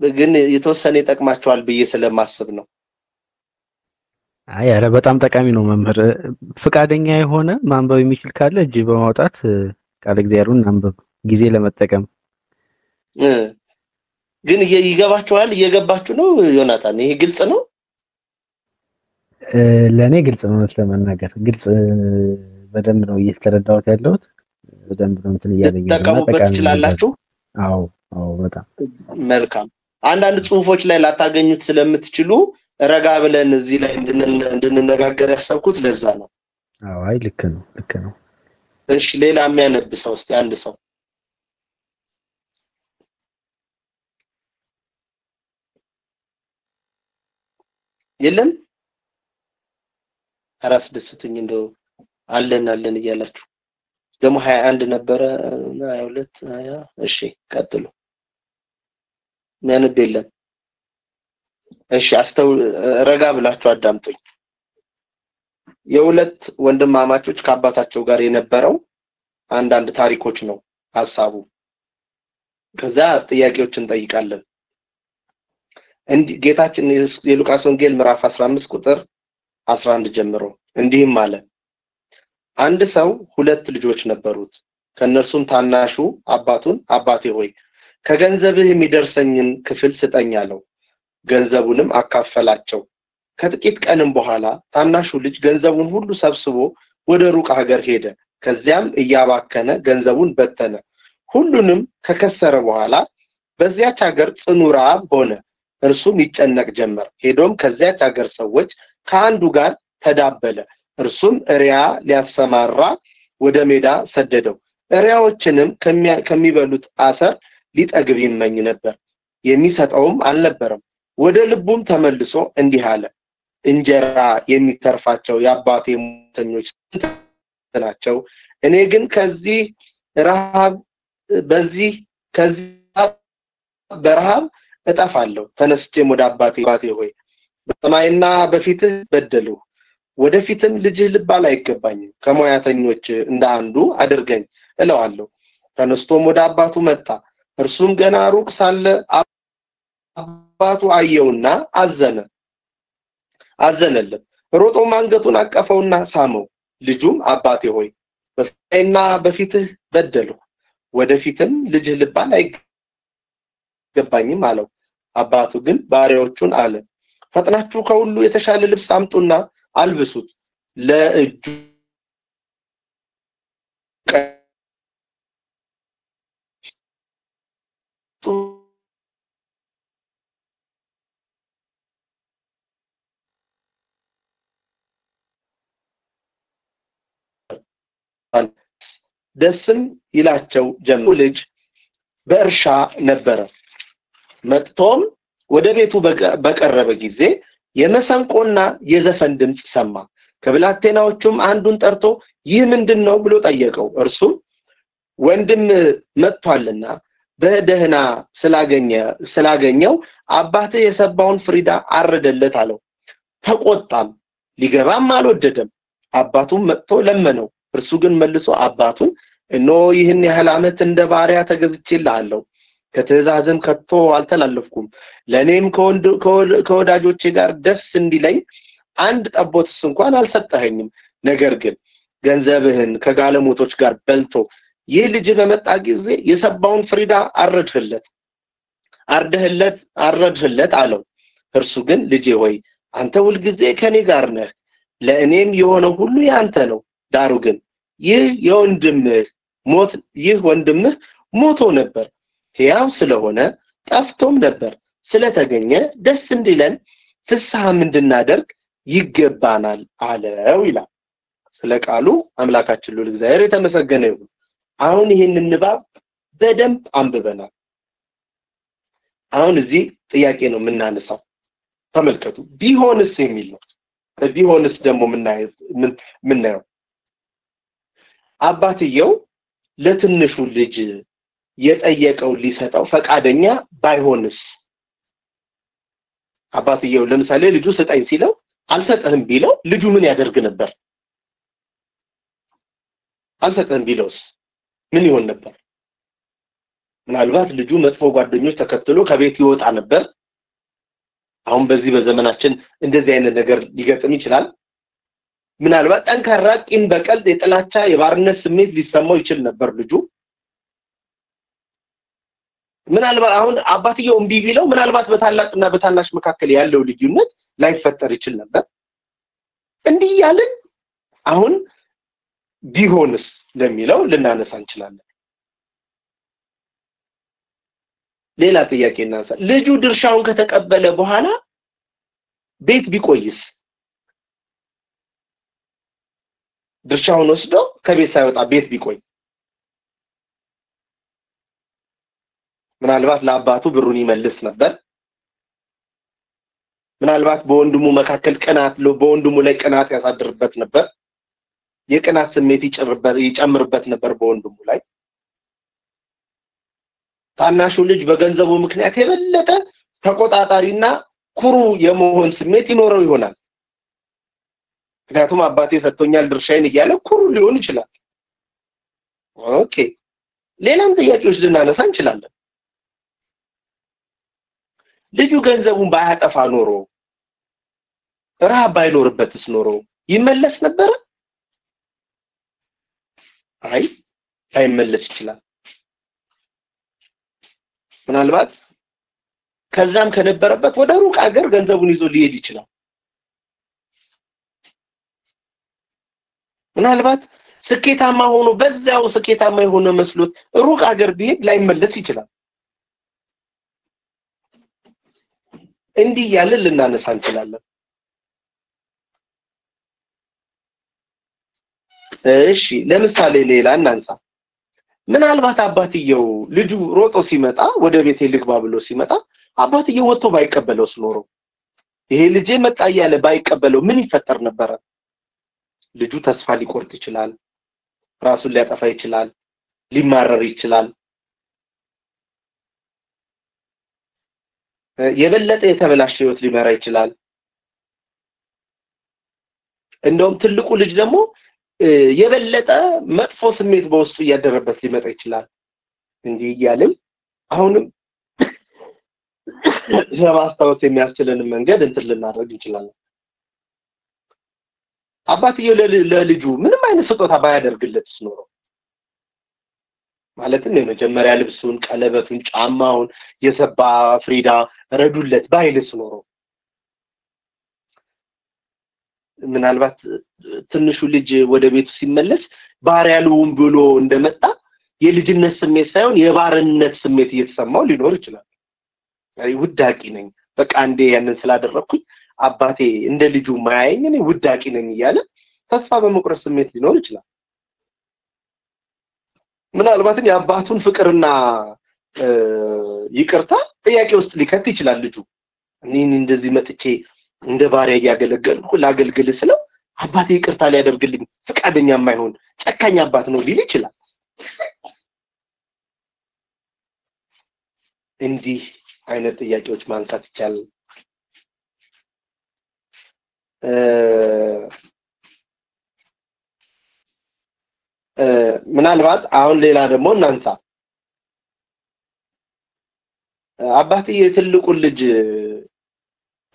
ግን የተወሰነ ይጠቅማችኋል ብዬ ስለማስብ ነው። አይ ኧረ በጣም ጠቃሚ ነው መምህር። ፍቃደኛ የሆነ ማንበብ የሚችል ካለ እጅ በማውጣት ቃለ እግዚአብሔሩን አንብብ ጊዜ ለመጠቀም። ግን ይገባችኋል? እየገባችሁ ነው ዮናታን? ይሄ ግልጽ ነው? ለኔ ግልጽ ነው። ለመናገር ግልጽ በደንብ ነው እየተረዳሁት ያለሁት። በደንብ ነው እንትን እያለኝ ተጠቀሙበት ትችላላችሁ። አዎ አዎ በጣም መልካም። አንዳንድ ጽሁፎች ላይ ላታገኙት ስለምትችሉ ረጋ ብለን እዚህ ላይ እንድንነጋገር ያሰብኩት ለዛ ነው። አዎ አይ ልክ ነው ልክ ነው። እሺ ሌላ የሚያነብ ሰው እስቲ አንድ ሰው። የለም? አራስ ደስተኝ እንደው አለን አለን እያላችሁ ደግሞ 21 ነበረ 22 20። እሺ ቀጥሉ። የሚያነብ የለም? እሺ ረጋ ብላችሁ አዳምጡኝ። የሁለት ወንድማማቾች ከአባታቸው ጋር የነበረው አንዳንድ ታሪኮች ነው ሐሳቡ። ከዛ ጥያቄዎችን እንጠይቃለን። እንዲህ ጌታችን የሉቃስ ወንጌል ምዕራፍ 15 ቁጥር 11 ጀምሮ እንዲህም አለ። አንድ ሰው ሁለት ልጆች ነበሩት። ከነርሱም ታናሹ አባቱን አባቴ ሆይ ከገንዘብህ የሚደርሰኝን ክፍል ስጠኝ አለው። ገንዘቡንም አካፈላቸው። ከጥቂት ቀንም በኋላ ታናሹ ልጅ ገንዘቡን ሁሉ ሰብስቦ ወደ ሩቅ ሀገር ሄደ። ከዚያም እያባከነ ገንዘቡን በተነ። ሁሉንም ከከሰረ በኋላ በዚያች ሀገር ጽኑ ረሃብ ሆነ። እርሱም ይጨነቅ ጀመር። ሄዶም ከዚያች ሀገር ሰዎች ከአንዱ ጋር ተዳበለ። እርሱም እሪያ ሊያሰማራ ወደ ሜዳ ሰደደው። እሪያዎችንም ከሚበሉት አሰር ሊጠግብ ይመኝ ነበር፣ የሚሰጠውም አልነበረም። ወደ ልቡም ተመልሶ እንዲህ አለ፣ እንጀራ የሚተርፋቸው የአባቴ ሞተኞች ስንት ናቸው? እኔ ግን ከዚህ ረሃብ በዚህ ከዚህ በረሃብ እጠፋለሁ። ተነስቼም ወደ አባቴ ሆይ በሰማይና በፊትህ በደልሁ፣ ወደፊትም ልጅህ ልባል አይገባኝም፣ ከሙያተኞች እንደ አንዱ አድርገኝ እለዋለሁ። ተነስቶም ወደ አባቱ መጣ። እርሱም ገና ሩቅ ሳለ አባቱ አየውና አዘነለት። ሮጦም አንገቱን አቀፈውና ሳመው። ልጁም አባቴ ሆይ በሰማይና በፊትህ በደልሁ፣ ወደፊትም ልጅህ ልባል አይገባኝም አለው። አባቱ ግን ባሪያዎቹን አለ፣ ፈጥናችሁ ከሁሉ የተሻለ ልብስ አምጡና አልብሱት፣ ለእጁ ደስም ይላቸው ጀመር። ልጅ በእርሻ ነበረ። መጥቶም ወደ ቤቱ በቀረበ ጊዜ የመሰንቆና የዘፈን ድምጽ ሰማ። ከብላቴናዎቹም አንዱን ጠርቶ ይህ ምንድነው ብሎ ጠየቀው። እርሱም ወንድም መጥቷልና በደህና ስላገኘው አባትህ የሰባውን ፍሪዳ አረደለት አለው። ተቆጣም፣ ሊገባም አልወደደም። አባቱም መጥቶ ለመነው። እርሱ ግን መልሶ አባቱን እነሆ ይህን ያህል ዓመት እንደ ባሪያ ተገዝቼልሃለሁ፣ ከትእዛዝም ከቶ አልተላለፍኩም፣ ለኔም ከወዳጆቼ ጋር ደስ እንዲለኝ አንድ ጠቦትስ እንኳን አልሰጠኸኝም። ነገር ግን ገንዘብህን ከጋለሞቶች ጋር በልቶ ይህ ልጅ በመጣ ጊዜ የሰባውን ፍሪዳ አረድህለት አለው። እርሱ ግን ልጄ ሆይ አንተ ሁልጊዜ ከኔ ጋር ነህ፣ ለእኔም የሆነው ሁሉ ያንተ ነው። ዳሩ ግን ይህ ወንድምህ ሞቶ ነበር፣ ሕያው ስለሆነ ጠፍቶም ነበር፣ ስለተገኘ ደስ እንዲለን ፍስሐም እንድናደርግ ይገባናል አለው ይላል። ስለ ቃሉ አምላካችን ልዑል እግዚአብሔር የተመሰገነ ይሁን። አሁን ይህንን ንባብ በደንብ አንብበናል። አሁን እዚህ ጥያቄ ነው የምናነሳው። ተመልከቱ፣ ቢሆንስ የሚል ነው። ቢሆንስ ደግሞ ምናየው አባትየው ለትንሹ ልጅ የጠየቀው ሊሰጠው ፈቃደኛ ባይሆንስ? አባትየው ለምሳሌ ልጁ ስጠኝ ሲለው አልሰጥህም ቢለው ልጁ ምን ያደርግ ነበር? አልሰጥህም ቢለውስ ምን ይሆን ነበር? ምናልባት ልጁ መጥፎ ጓደኞች ተከትሎ ከቤት ይወጣ ነበር። አሁን በዚህ በዘመናችን እንደዚህ አይነት ነገር ሊገጥም ይችላል። ምናልባት ጠንካራ ቂም በቀል፣ የጥላቻ፣ የባርነት ስሜት ሊሰማው ይችል ነበር ልጁ። ምናልባት አሁን አባትየው እምቢ ቢለው ምናልባት በታላቅና በታናሽ መካከል ያለው ልዩነት ላይፈጠር ይችል ነበር። እንዲህ ያልን አሁን ቢሆንስ ለሚለው ልናነሳ እንችላለን። ሌላ ጥያቄ እናንሳ። ልጁ ድርሻውን ከተቀበለ በኋላ ቤት ቢቆይስ? ድርሻውን ወስዶ ከቤት ሳይወጣ ቤት ቢቆይ ምናልባት ለአባቱ ብሩን ይመልስ ነበር። ምናልባት በወንድሙ መካከል ቅናት፣ በወንድሙ ላይ ቅናት ያሳድርበት ነበር። የቅናት ስሜት ይጨምርበት ነበር በወንድሙ ላይ። ታናሹ ልጅ በገንዘቡ ምክንያት የበለጠ ተቆጣጣሪና ኩሩ የመሆን ስሜት ይኖረው ይሆናል። ምክንያቱም አባቴ ሰጥቶኛል ድርሻዬን እያለ ኩሩ ሊሆን ይችላል። Okay፣ ሌላም ጥያቄዎች ልናነሳ እንችላለን። ልጁ ገንዘቡን ባያጠፋ ኖሮ፣ ረሃብ ባይኖርበትስ ኖሮ ይመለስ ነበር? አይ፣ ላይመለስ ይችላል። ምናልባት ከዛም ከነበረበት ወደ ሩቅ ሀገር ገንዘቡን ይዞ ሊሄድ ይችላል። ምናልባት ስኬታማ ሆኖ በዛው ስኬታማ የሆነ መስሎት ሩቅ ሀገር ቢሄድ ላይመለስ ይችላል። እንዲህ ያለን ልናነሳ እንችላለን። እሺ፣ ለምሳሌ ሌላ እናንሳ። ምናልባት አባትየው ልጁ ሮጦ ሲመጣ ወደ ቤቴ ልግባ ብሎ ሲመጣ አባትየው ወጥቶ ባይቀበለውስ ኖሮ፣ ይሄ ልጄ መጣ እያለ ባይቀበለው ምን ይፈጠር ነበረ? ልጁ ተስፋ ሊቆርጥ ይችላል። ራሱን ሊያጠፋ ይችላል። ሊማረር ይችላል። የበለጠ የተበላሸ ህይወት ሊመራ ይችላል። እንደውም ትልቁ ልጅ ደግሞ የበለጠ መጥፎ ስሜት በውስጡ እያደረበት ሊመጣ ይችላል። እንዲህ እያልን አሁንም ለማስታወስ የሚያስችለን መንገድ እንትን ልናደርግ እንችላለን። አባትየው ለልጁ ምንም አይነት ስጦታ ባያደርግለትስ ኖሮ፣ ማለትም የመጀመሪያ ልብሱን፣ ቀለበቱን፣ ጫማውን፣ የሰባ ፍሪዳ ረዱለት ባይልስ ኖሮ ምናልባት ትንሹ ልጅ ወደ ቤቱ ሲመለስ ባሪያ ልሁን ብሎ እንደመጣ የልጅነት ስሜት ሳይሆን የባርነት ስሜት እየተሰማው ሊኖር ይችላል። አይ ውዳቂ ነኝ፣ በቃ አንዴ ያንን ስላደረኩኝ አባቴ እንደ ልጁ ማያየኝ እኔ ውዳቂ ነኝ እያለ ተስፋ በመቁረጥ ስሜት ሊኖር ይችላል። ምናልባትም የአባቱን ፍቅርና ይቅርታ ጥያቄ ውስጥ ሊከት ይችላል ልጁ። እኔ እንደዚህ መጥቼ እንደ ባሪያ እያገለገልኩ ላገልግል ስለው አባቴ ይቅርታ ሊያደርግልኝ ፈቃደኛ የማይሆን ጨካኝ አባት ነው ሊል ይችላል። እንዲህ አይነት ጥያቄዎች ማንሳት ይቻላል። ምናልባት አሁን ሌላ ደግሞ እናንሳ። አባትዬ ትልቁን ልጅ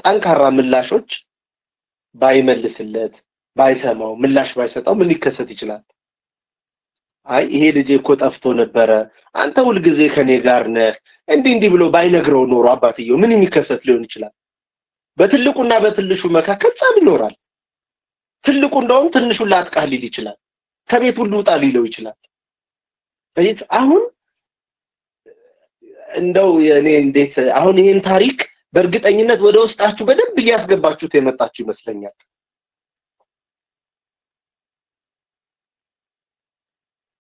ጠንካራ ምላሾች ባይመልስለት፣ ባይሰማው፣ ምላሽ ባይሰጠው ምን ሊከሰት ይችላል? አይ ይሄ ልጅ እኮ ጠፍቶ ነበረ፣ አንተ ሁል ጊዜ ከኔ ጋር ነህ፣ እንዲህ እንዲህ ብሎ ባይነግረው ኖሮ አባትየው ምን የሚከሰት ሊሆን ይችላል? በትልቁና በትንሹ መካከል ጸብ ይኖራል። ትልቁ እንደውም ትንሹን ላጥቃህ ሊል ይችላል። ከቤት ሁሉ ውጣ ሊለው ይችላል። አሁን እንደው እኔ እንዴት አሁን ይሄን ታሪክ በእርግጠኝነት ወደ ውስጣችሁ በደንብ እያስገባችሁት የመጣችሁ ይመስለኛል።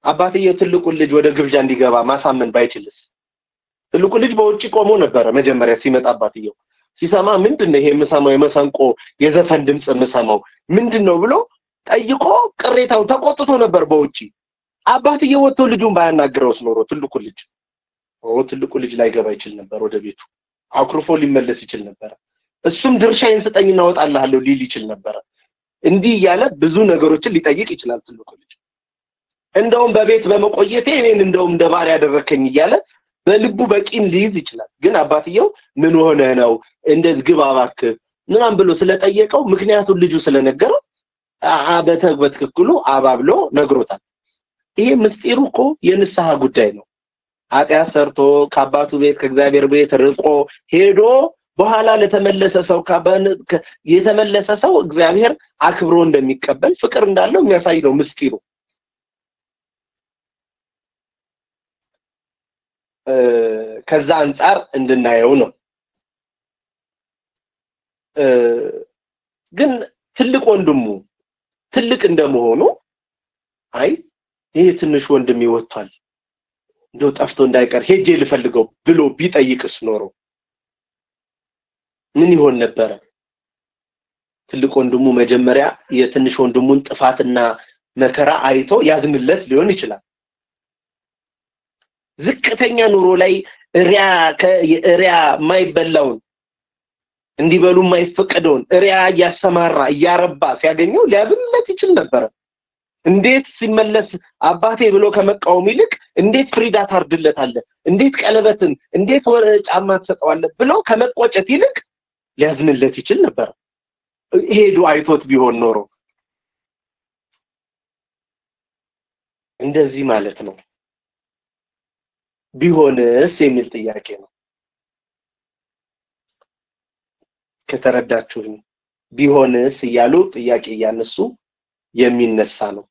አባትየው ትልቁን ልጅ ወደ ግብዣ እንዲገባ ማሳመን ባይችልስ? ትልቁ ልጅ በውጪ ቆሞ ነበረ መጀመሪያ ሲመጣ። አባትየው ሲሰማ ምንድነው ይሄ የምሰማው የመሰንቆ የዘፈን ድምጽ የምሰማው ምንድነው ብሎ ጠይቆ ቅሬታው ተቆጥቶ ነበር በውጪ። አባትየው ወጥቶ ልጁን ባያናግረውስ ኖሮ ትልቁ ልጅ ትልቁ ልጅ ላይገባ ይችል ነበር ወደ ቤቱ፣ አኩርፎ ሊመለስ ይችል ነበር። እሱም ድርሻዬን ስጠኝና እወጣልሃለሁ ሊል ይችል ነበር። እንዲህ እያለ ብዙ ነገሮችን ሊጠይቅ ይችላል ትልቁ ልጅ። እንደውም በቤት በመቆየቴ እኔን እንደውም እንደ ባሪያ ያደረከኝ እያለ በልቡ በቂም ሊይዝ ይችላል። ግን አባትየው ምን ሆነ ነው እንደዚህ ግባ እባክህ ምናምን ብሎ ስለጠየቀው ምክንያቱን ልጁ ስለነገረው በትክክሉ አባብሎ ነግሮታል። ይሄ ምስጢሩ እኮ የንስሐ ጉዳይ ነው። ኃጢአት ሰርቶ ከአባቱ ቤት ከእግዚአብሔር ቤት ርቆ ሄዶ በኋላ ለተመለሰ ሰው የተመለሰ ሰው እግዚአብሔር አክብሮ እንደሚቀበል ፍቅር እንዳለው የሚያሳይ ነው ምስጢሩ። ከዛ አንፃር እንድናየው ነው። ግን ትልቅ ወንድሙ ትልቅ እንደመሆኑ አይ ይሄ ትንሽ ወንድም ይወጣል እንደው ጠፍቶ እንዳይቀር ሄጄ ልፈልገው ብሎ ቢጠይቅስ ኖሮ ምን ይሆን ነበረ? ትልቅ ወንድሙ መጀመሪያ የትንሽ ወንድሙን ጥፋትና መከራ አይቶ ያዝንለት ሊሆን ይችላል። ዝቅተኛ ኑሮ ላይ እሪያ የማይበላውን እንዲበሉ የማይፈቀደውን እሪያ እያሰማራ እያረባ ሲያገኘው ሊያዝንለት ይችል ነበር። እንዴት ሲመለስ አባቴ ብሎ ከመቃወም ይልቅ እንዴት ፍሪዳ ታርድለታለህ፣ እንዴት ቀለበትን፣ እንዴት ጫማ ትሰጠዋለህ ብሎ ከመቆጨት ይልቅ ሊያዝንለት ይችል ነበር ሄዶ አይቶት ቢሆን ኖሮ። እንደዚህ ማለት ነው። ቢሆንስ የሚል ጥያቄ ነው። ከተረዳችሁኝ ቢሆንስ እያሉ ጥያቄ እያነሱ የሚነሳ ነው።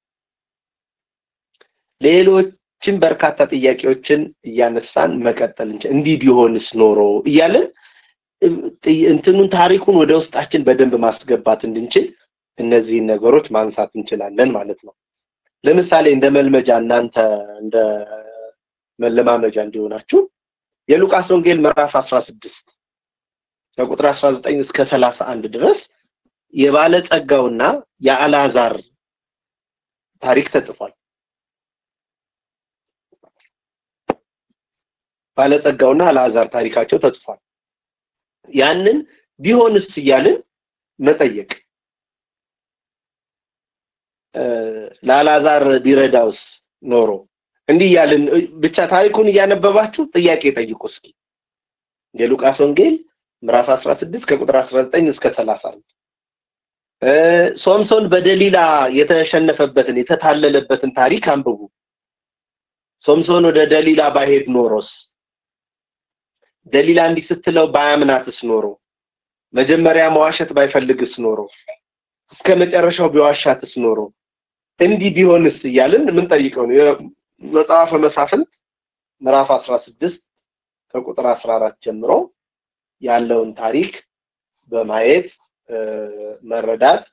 ሌሎችን በርካታ ጥያቄዎችን እያነሳን መቀጠል እንችላለን። እንዲህ ቢሆንስ ኖሮ እያለን እንትኑን ታሪኩን ወደ ውስጣችን በደንብ ማስገባት እንድንችል እነዚህን ነገሮች ማንሳት እንችላለን ማለት ነው። ለምሳሌ እንደ መልመጃ እናንተ እንደ መለማመጃ እንዲሆናችሁ የሉቃስ ወንጌል ምዕራፍ 16 ከቁጥር 19 እስከ 31 ድረስ የባለጸጋውና የአልዓዛር ታሪክ ተጽፏል። ባለጸጋውና አልዓዛር ታሪካቸው ተጽፏል። ያንን ቢሆንስ እያልን መጠየቅ፣ ለአልዓዛር ቢረዳውስ ኖሮ እንዲህ እያልን ብቻ ታሪኩን እያነበባችሁ ጥያቄ ጠይቁ እስኪ። የሉቃስ ወንጌል ምዕራፍ 16 ከቁጥር 19 እስከ 31 ሶምሶን በደሊላ የተሸነፈበትን የተታለለበትን ታሪክ አንብቡ። ሶምሶን ወደ ደሊላ ባይሄድ ኖሮስ፣ ደሊላ እንዲህ ስትለው ባያምናትስ ኖሮ፣ መጀመሪያ መዋሸት ባይፈልግስ ኖሮ፣ እስከ መጨረሻው ቢዋሻትስ ኖሮ፣ እንዲህ ቢሆንስ እያልን ምን ጠይቀው ነው። መጽሐፈ መሳፍንት ምዕራፍ 16 ከቁጥር 14 ጀምሮ ያለውን ታሪክ በማየት መረዳት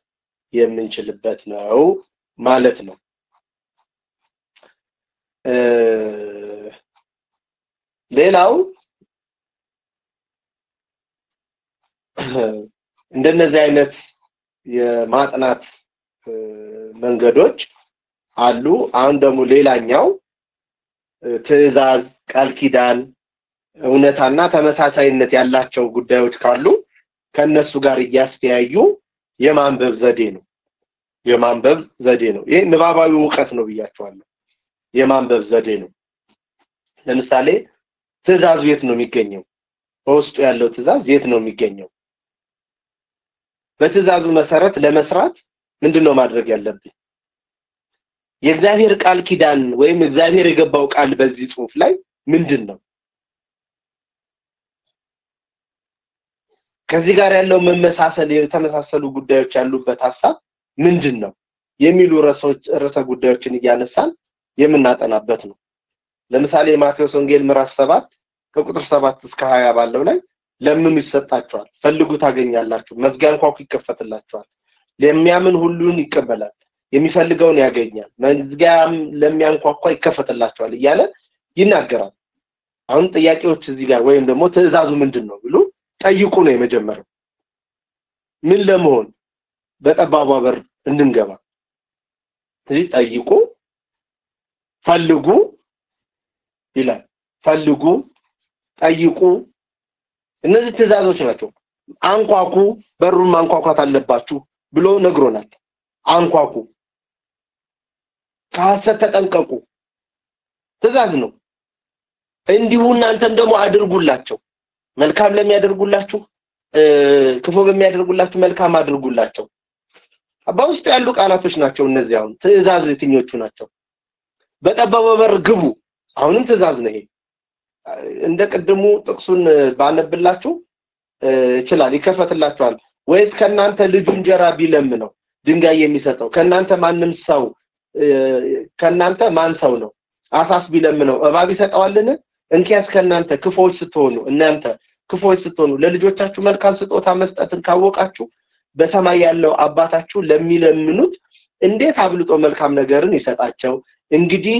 የምንችልበት ነው ማለት ነው። ሌላው እንደነዚህ አይነት የማጥናት መንገዶች አሉ። አሁን ደግሞ ሌላኛው ትእዛዝ፣ ቃል ኪዳን፣ እውነታና ተመሳሳይነት ያላቸው ጉዳዮች ካሉ ከነሱ ጋር እያስተያዩ የማንበብ ዘዴ ነው። የማንበብ ዘዴ ነው። ይሄ ንባባዊ ዕውቀት ነው ብያቸዋለሁ። የማንበብ ዘዴ ነው። ለምሳሌ ትእዛዙ የት ነው የሚገኘው? በውስጡ ያለው ትእዛዝ የት ነው የሚገኘው? በትእዛዙ መሰረት ለመስራት ምንድነው ማድረግ ያለብኝ? የእግዚአብሔር ቃል ኪዳን ወይም እግዚአብሔር የገባው ቃል በዚህ ጽሑፍ ላይ ምንድነው? ከዚህ ጋር ያለው መመሳሰል የተመሳሰሉ ጉዳዮች ያሉበት ሐሳብ ምንድነው የሚሉ ርዕሰ ጉዳዮችን እያነሳን የምናጠናበት ነው። ለምሳሌ ማቴዎስ ወንጌል ምዕራፍ 7 ከቁጥር 7 እስከ 20 ባለው ላይ ለምኑ ይሰጣችኋል፣ ፈልጉ ታገኛላችሁ፣ መዝጊያ አንኳኩ ይከፈትላችኋል፣ ለሚያምን ሁሉን ይቀበላል፣ የሚፈልገውን ያገኛል፣ መዝጊያም ለሚያንኳኳ ይከፈትላችኋል እያለ ይናገራል። አሁን ጥያቄዎች እዚህ ጋር ወይም ደግሞ ትእዛዙ ምንድነው ብሎ ጠይቁ ነው የመጀመሪያው። ምን ለመሆን በጠባቧ በር እንድንገባ። ስለዚህ ጠይቁ፣ ፈልጉ ይላል። ፈልጉ፣ ጠይቁ፣ እነዚህ ትእዛዞች ናቸው። አንኳኩ፣ በሩን ማንኳኳት አለባችሁ ብሎ ነግሮናል። አንኳኩ፣ ከሐሰት ተጠንቀቁ፣ ትእዛዝ ነው። እንዲሁ እናንተም ደግሞ አድርጉላቸው፣ መልካም ለሚያደርጉላችሁ ክፉ በሚያደርጉላችሁ መልካም አድርጉላቸው። በውስጡ ያሉ ቃላቶች ናቸው እነዚህ። አሁን ትእዛዝ የትኞቹ ናቸው? በጠባቡ በር ግቡ፣ አሁንም ትእዛዝ ነው ይሄ። እንደ ቅድሙ ጥቅሱን ባነብላችሁ ይችላል፣ ይከፈትላችኋል። ወይስ ከናንተ ልጁ እንጀራ ቢለምነው ድንጋይ የሚሰጠው ከናንተ ማንም ሰው ከናንተ ማን ሰው ነው አሳስ ቢለምነው እባብ ይሰጠዋልን? እንኪያስ ከናንተ ክፉዎች ስትሆኑ እናንተ ክፉዎች ስትሆኑ ለልጆቻችሁ መልካም ስጦታ መስጠትን ካወቃችሁ በሰማይ ያለው አባታችሁ ለሚለምኑት እንዴት አብልጦ መልካም ነገርን ይሰጣቸው። እንግዲህ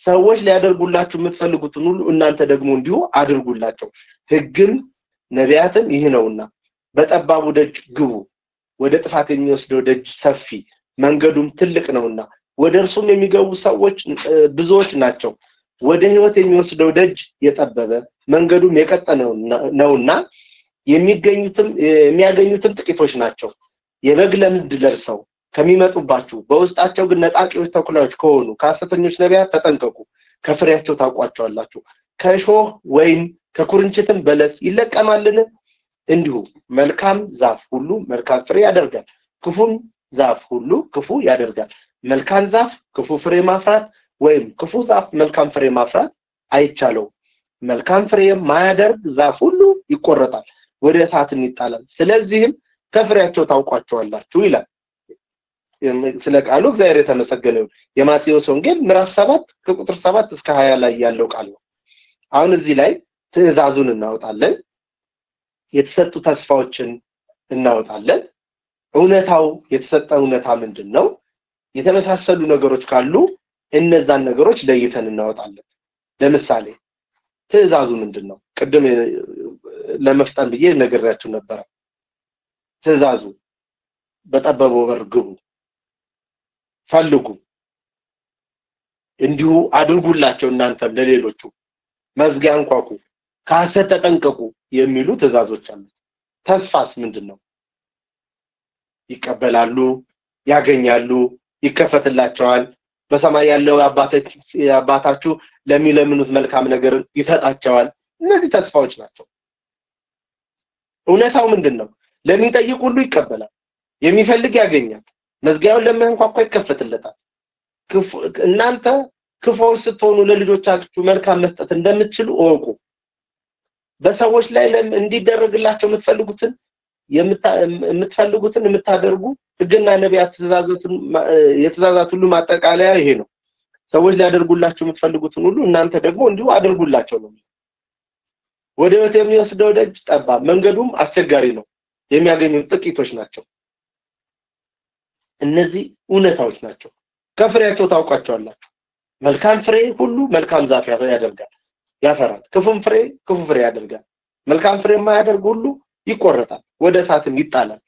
ሰዎች ሊያደርጉላችሁ የምትፈልጉትን ሁሉ እናንተ ደግሞ እንዲሁ አድርጉላቸው። ሕግም ነቢያትም ይህ ነውና በጠባቡ ደጅ ግቡ፣ ወደ ጥፋት የሚወስደው ደጅ ሰፊ መንገዱም ትልቅ ነውና ወደ እርሱም የሚገቡ ሰዎች ብዙዎች ናቸው። ወደ ሕይወት የሚወስደው ደጅ የጠበበ መንገዱም የቀጠነ ነውና የሚያገኙትም ጥቂቶች ናቸው። የበግ ለምድ ለብሰው ከሚመጡባችሁ በውስጣቸው ግን ነጣቂዎች ተኩላዎች ከሆኑ ከሐሰተኞች ነቢያት ተጠንቀቁ፣ ከፍሬያቸው ታውቋቸዋላችሁ። ከእሾህ ወይም ከኩርንችትም በለስ ይለቀማልን? እንዲሁ መልካም ዛፍ ሁሉ መልካም ፍሬ ያደርጋል፣ ክፉም ዛፍ ሁሉ ክፉ ያደርጋል። መልካም ዛፍ ክፉ ፍሬ ማፍራት ወይም ክፉ ዛፍ መልካም ፍሬ ማፍራት አይቻለውም። መልካም ፍሬ የማያደርግ ዛፍ ሁሉ ይቆረጣል፣ ወደ እሳትም ይጣላል። ስለዚህም ከፍሬያቸው ታውቋቸዋላችሁ ይላል። ስለ ቃሉ እግዚአብሔር የተመሰገነ ይሁን። የማቴዎስ ወንጌል ምዕራፍ 7 ከቁጥር 7 እስከ 20 ላይ ያለው ቃል ነው። አሁን እዚህ ላይ ትእዛዙን እናወጣለን፣ የተሰጡ ተስፋዎችን እናወጣለን። እውነታው የተሰጠ እውነታ ምንድነው? የተመሳሰሉ ነገሮች ካሉ እነዛን ነገሮች ለይተን እናወጣለን። ለምሳሌ ትእዛዙ ምንድነው? ቅድም ለመፍጠን ብዬ ነግሬያችሁ ነበር። ትእዛዙ በጠበበው በር ግቡ፣ ፈልጉ፣ እንዲሁ አድርጉላቸው እናንተም ለሌሎቹ፣ መዝጊያ አንኳኩ፣ ከሐሰት ተጠንቀቁ የሚሉ ትእዛዞች አሉ። ተስፋስ ምንድነው? ይቀበላሉ፣ ያገኛሉ፣ ይከፈትላቸዋል። በሰማይ ያለው አባታችሁ ለሚለምኑት መልካም ነገር ይሰጣቸዋል። እነዚህ ተስፋዎች ናቸው። እውነታው ምንድነው? ለሚጠይቅ ሁሉ ይቀበላል፣ የሚፈልግ ያገኛል፣ መዝጊያውን ለሚያንኳኳ ይከፈትለታል። እናንተ ክፉዎች ስትሆኑ ለልጆቻችሁ መልካም መስጠት እንደምትችሉ እወቁ። በሰዎች ላይ እንዲደረግላቸው የምትፈልጉትን የምታደርጉ ሕግና ነቢያት የትእዛዛት ሁሉ ማጠቃለያ ይሄ ነው። ሰዎች ሊያደርጉላችሁ የምትፈልጉትን ሁሉ እናንተ ደግሞ እንዲሁ አድርጉላቸው ነው። ወደ ሕይወት የሚወስደው ደጅ ጠባብ፣ መንገዱም አስቸጋሪ ነው፣ የሚያገኙት ጥቂቶች ናቸው። እነዚህ እውነታዎች ናቸው። ከፍሬያቸው ታውቋቸዋላችሁ። መልካም ፍሬ ሁሉ መልካም ዛፍ ያደርጋል ያፈራል፣ ክፉም ፍሬ ክፉ ፍሬ ያደርጋል። መልካም ፍሬ የማያደርግ ሁሉ ይቆረጣል፣ ወደ እሳትም ይጣላል።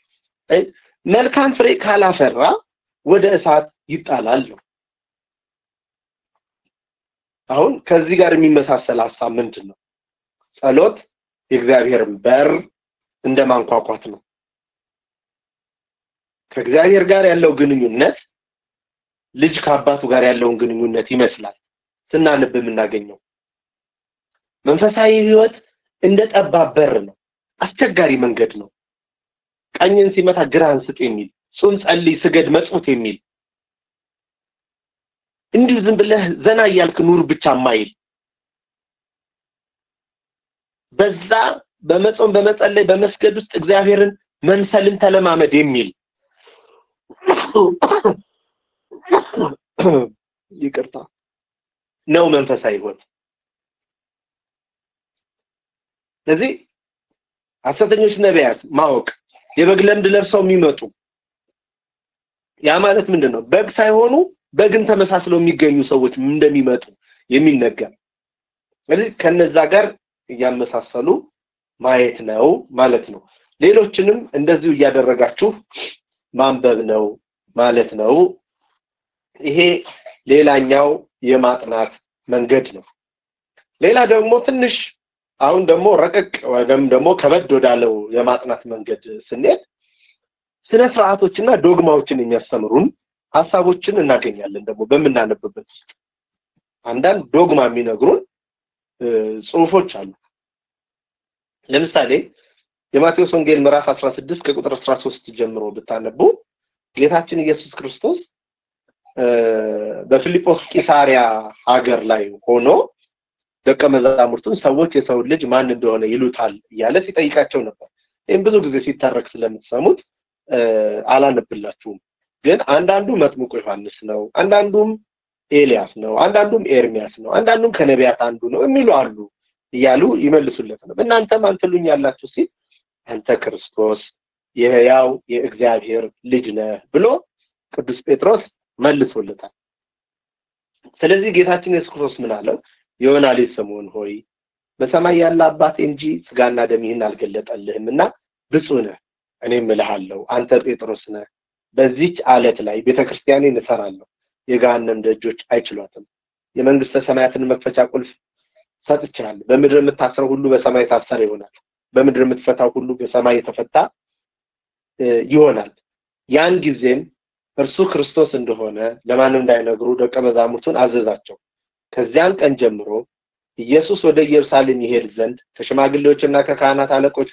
መልካም ፍሬ ካላፈራ ወደ እሳት ይጣላል ነው። አሁን ከዚህ ጋር የሚመሳሰል ሐሳብ ምንድነው? ጸሎት የእግዚአብሔርን በር እንደማንኳኳት ነው። ከእግዚአብሔር ጋር ያለው ግንኙነት ልጅ ከአባቱ ጋር ያለውን ግንኙነት ይመስላል ስናነብ የምናገኘው። መንፈሳዊ ህይወት እንደ ጠባብ በር ነው፣ አስቸጋሪ መንገድ ነው። ቀኝን ሲመታ ግራህን ስጥ የሚል፣ ጹም፣ ጸልይ፣ ስገድ፣ መጽውት የሚል፣ እንዲሁ ዝም ብለህ ዘና እያልክ ኑር ብቻ ማይል፣ በዛ በመጾም በመጸለይ በመስገድ ውስጥ እግዚአብሔርን መምሰልን ተለማመድ የሚል፣ ይቅርታ፣ ነው መንፈሳዊ ህይወት። ስለዚህ ሐሰተኞች ነቢያት ማወቅ፣ የበግ ለምድ ለብሰው የሚመጡ፣ ያ ማለት ምንድነው? በግ ሳይሆኑ በግን ተመሳስለው የሚገኙ ሰዎች እንደሚመጡ የሚነገር። ስለዚህ ከነዛ ጋር እያመሳሰሉ ማየት ነው ማለት ነው። ሌሎችንም እንደዚሁ እያደረጋችሁ ማንበብ ነው ማለት ነው። ይሄ ሌላኛው የማጥናት መንገድ ነው። ሌላ ደግሞ ትንሽ አሁን ደግሞ ረቀቅ ወይም ደግሞ ከበድ ወዳለው የማጥናት መንገድ ስንሄድ ስነ ስርዓቶችና ዶግማዎችን የሚያስተምሩን ሐሳቦችን እናገኛለን። ደግሞ በምናነብበት ውስጥ አንዳንድ ዶግማ የሚነግሩን ጽሁፎች አሉ። ለምሳሌ የማቴዎስ ወንጌል ምዕራፍ 16 ከቁጥር 13 ጀምሮ ብታነቡ ጌታችን ኢየሱስ ክርስቶስ በፊልጶስ ቂሳሪያ ሀገር ላይ ሆኖ ደቀ መዛሙርቱን ሰዎች የሰው ልጅ ማን እንደሆነ ይሉታል እያለ ሲጠይቃቸው ነበር። ይሄን ብዙ ጊዜ ሲተረክ ስለምትሰሙት አላነብላችሁም። ግን አንዳንዱ መጥምቁ ዮሐንስ ነው፣ አንዳንዱም ኤልያስ ነው፣ አንዳንዱም ኤርሚያስ ነው፣ አንዳንዱም ከነቢያት አንዱ ነው የሚሉ አሉ እያሉ ይመልሱለት ነው። እናንተ ማን ትሉኛላችሁ ሲል አንተ ክርስቶስ የሕያው የእግዚአብሔር ልጅ ነህ ብሎ ቅዱስ ጴጥሮስ መልሶለታል። ስለዚህ ጌታችን ኢየሱስ ክርስቶስ ምን አለው? የዮና ልጅ ስምዖን ሆይ በሰማይ ያለ አባቴ እንጂ ስጋና ደም ይህን አልገለጠልህምና ብፁዕ ነህ። እኔም እልሃለሁ አንተ ጴጥሮስ ነህ፣ በዚህች አለት ላይ ቤተክርስቲያኔን እሰራለሁ፣ የገሃነም ደጆች አይችሏትም። የመንግስተ ሰማያትን መክፈቻ ቁልፍ ሰጥቼሃለሁ። በምድር የምታስረው ሁሉ በሰማይ የታሰረ ይሆናል፣ በምድር የምትፈታው ሁሉ በሰማይ የተፈታ ይሆናል። ያን ጊዜም እርሱ ክርስቶስ እንደሆነ ለማንም እንዳይነግሩ ደቀ መዛሙርቱን አዘዛቸው። ከዚያን ቀን ጀምሮ ኢየሱስ ወደ ኢየሩሳሌም ይሄድ ዘንድ ከሽማግሌዎችና ከካህናት አለቆች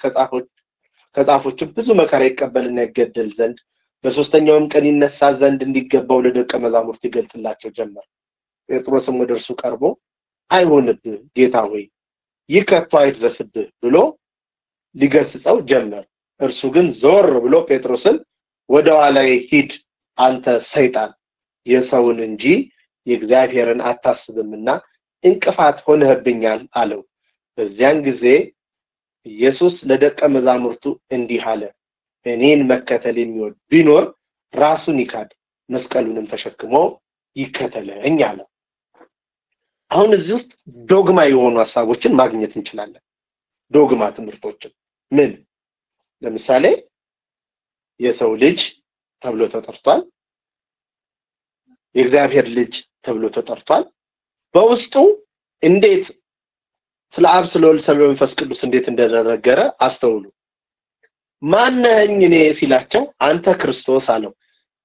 ከጻፎችም ብዙ መከራ ይቀበልና ይገደል ዘንድ በሶስተኛውም ቀን ይነሳ ዘንድ እንዲገባው ለደቀ መዛሙርት ይገልጽላቸው ጀመር። ጴጥሮስም ወደ እርሱ ቀርቦ አይሆንብህ ጌታ ሆይ፣ ይህ ከቶ አይድረስብህ ብሎ ሊገስጸው ጀመር። እርሱ ግን ዞር ብሎ ጴጥሮስን ወደ ኋላዬ ሂድ አንተ ሰይጣን፣ የሰውን እንጂ የእግዚአብሔርን አታስብምና እንቅፋት ሆነህብኛል አለው። በዚያን ጊዜ ኢየሱስ ለደቀ መዛሙርቱ እንዲህ አለ፣ እኔን መከተል የሚወድ ቢኖር ራሱን ይካድ መስቀሉንም ተሸክሞ ይከተለኝ አለ። አሁን እዚህ ውስጥ ዶግማ የሆኑ ሐሳቦችን ማግኘት እንችላለን። ዶግማ ትምህርቶችን ምን? ለምሳሌ የሰው ልጅ ተብሎ ተጠርቷል። የእግዚአብሔር ልጅ ተብሎ ተጠርቷል። በውስጡ እንዴት ስለ አብ ስለ ወልድ ስለ መንፈስ ቅዱስ እንዴት እንደተነገረ አስተውሉ። ማን ነኝ እኔ ሲላቸው አንተ ክርስቶስ አለው።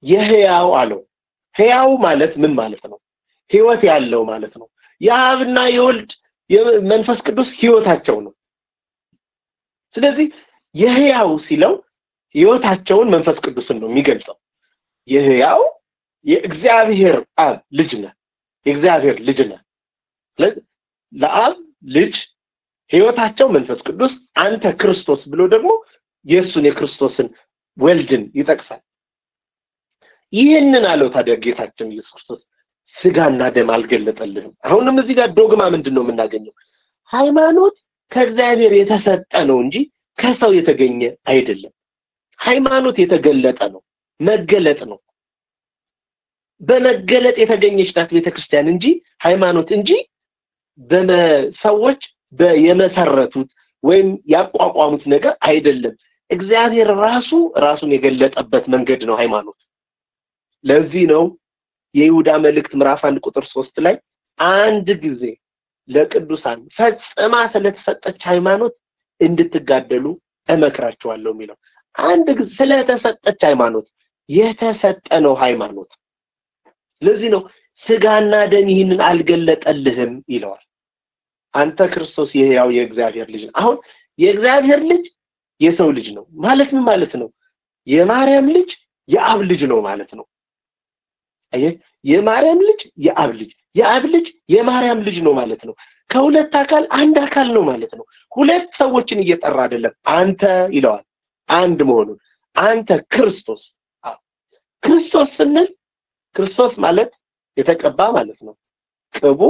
የሕያው አለው። ሕያው ማለት ምን ማለት ነው? ሕይወት ያለው ማለት ነው። የአብና የወልድ የመንፈስ ቅዱስ ሕይወታቸው ነው። ስለዚህ የሕያው ሲለው ሕይወታቸውን መንፈስ ቅዱስን ነው የሚገልጸው። የሕያው የእግዚአብሔር አብ ልጅ ነህ፣ የእግዚአብሔር ልጅ ነህ። ስለዚህ ለአብ ልጅ ሕይወታቸው መንፈስ ቅዱስ፣ አንተ ክርስቶስ ብሎ ደግሞ የሱን የክርስቶስን ወልድን ይጠቅሳል። ይህንን አለው ታዲያ ጌታችን ኢየሱስ ክርስቶስ ስጋና ደም አልገለጠልህም። አሁንም እዚህ ጋር ዶግማ ምንድነው የምናገኘው? ሃይማኖት ከእግዚአብሔር የተሰጠ ነው እንጂ ከሰው የተገኘ አይደለም። ሃይማኖት የተገለጠ ነው፣ መገለጥ ነው። በመገለጥ የተገኘች ናት ቤተክርስቲያን እንጂ ሃይማኖት እንጂ በሰዎች የመሰረቱት ወይም ያቋቋሙት ነገር አይደለም። እግዚአብሔር ራሱ ራሱን የገለጠበት መንገድ ነው ሃይማኖት። ለዚህ ነው የይሁዳ መልእክት ምዕራፍ 1 ቁጥር 3 ላይ አንድ ጊዜ ለቅዱሳን ፈጽማ ስለተሰጠች ሃይማኖት እንድትጋደሉ እመክራችኋለሁ የሚለው አንድ ጊዜ ስለተሰጠች ሃይማኖት የተሰጠ ነው ሃይማኖት። ለዚህ ነው ስጋና ደም ይህንን አልገለጠልህም ይለዋል። አንተ ክርስቶስ የሕያው የእግዚአብሔር ልጅ ነህ። አሁን የእግዚአብሔር ልጅ የሰው ልጅ ነው ማለት ምን ማለት ነው? የማርያም ልጅ የአብ ልጅ ነው ማለት ነው። አየህ፣ የማርያም ልጅ የአብ ልጅ፣ የአብ ልጅ የማርያም ልጅ ነው ማለት ነው። ከሁለት አካል አንድ አካል ነው ማለት ነው። ሁለት ሰዎችን እየጠራ አይደለም፣ አንተ ይለዋል አንድ መሆኑን። አንተ ክርስቶስ። ክርስቶስ ስንል ክርስቶስ ማለት የተቀባ ማለት ነው። ቅቡ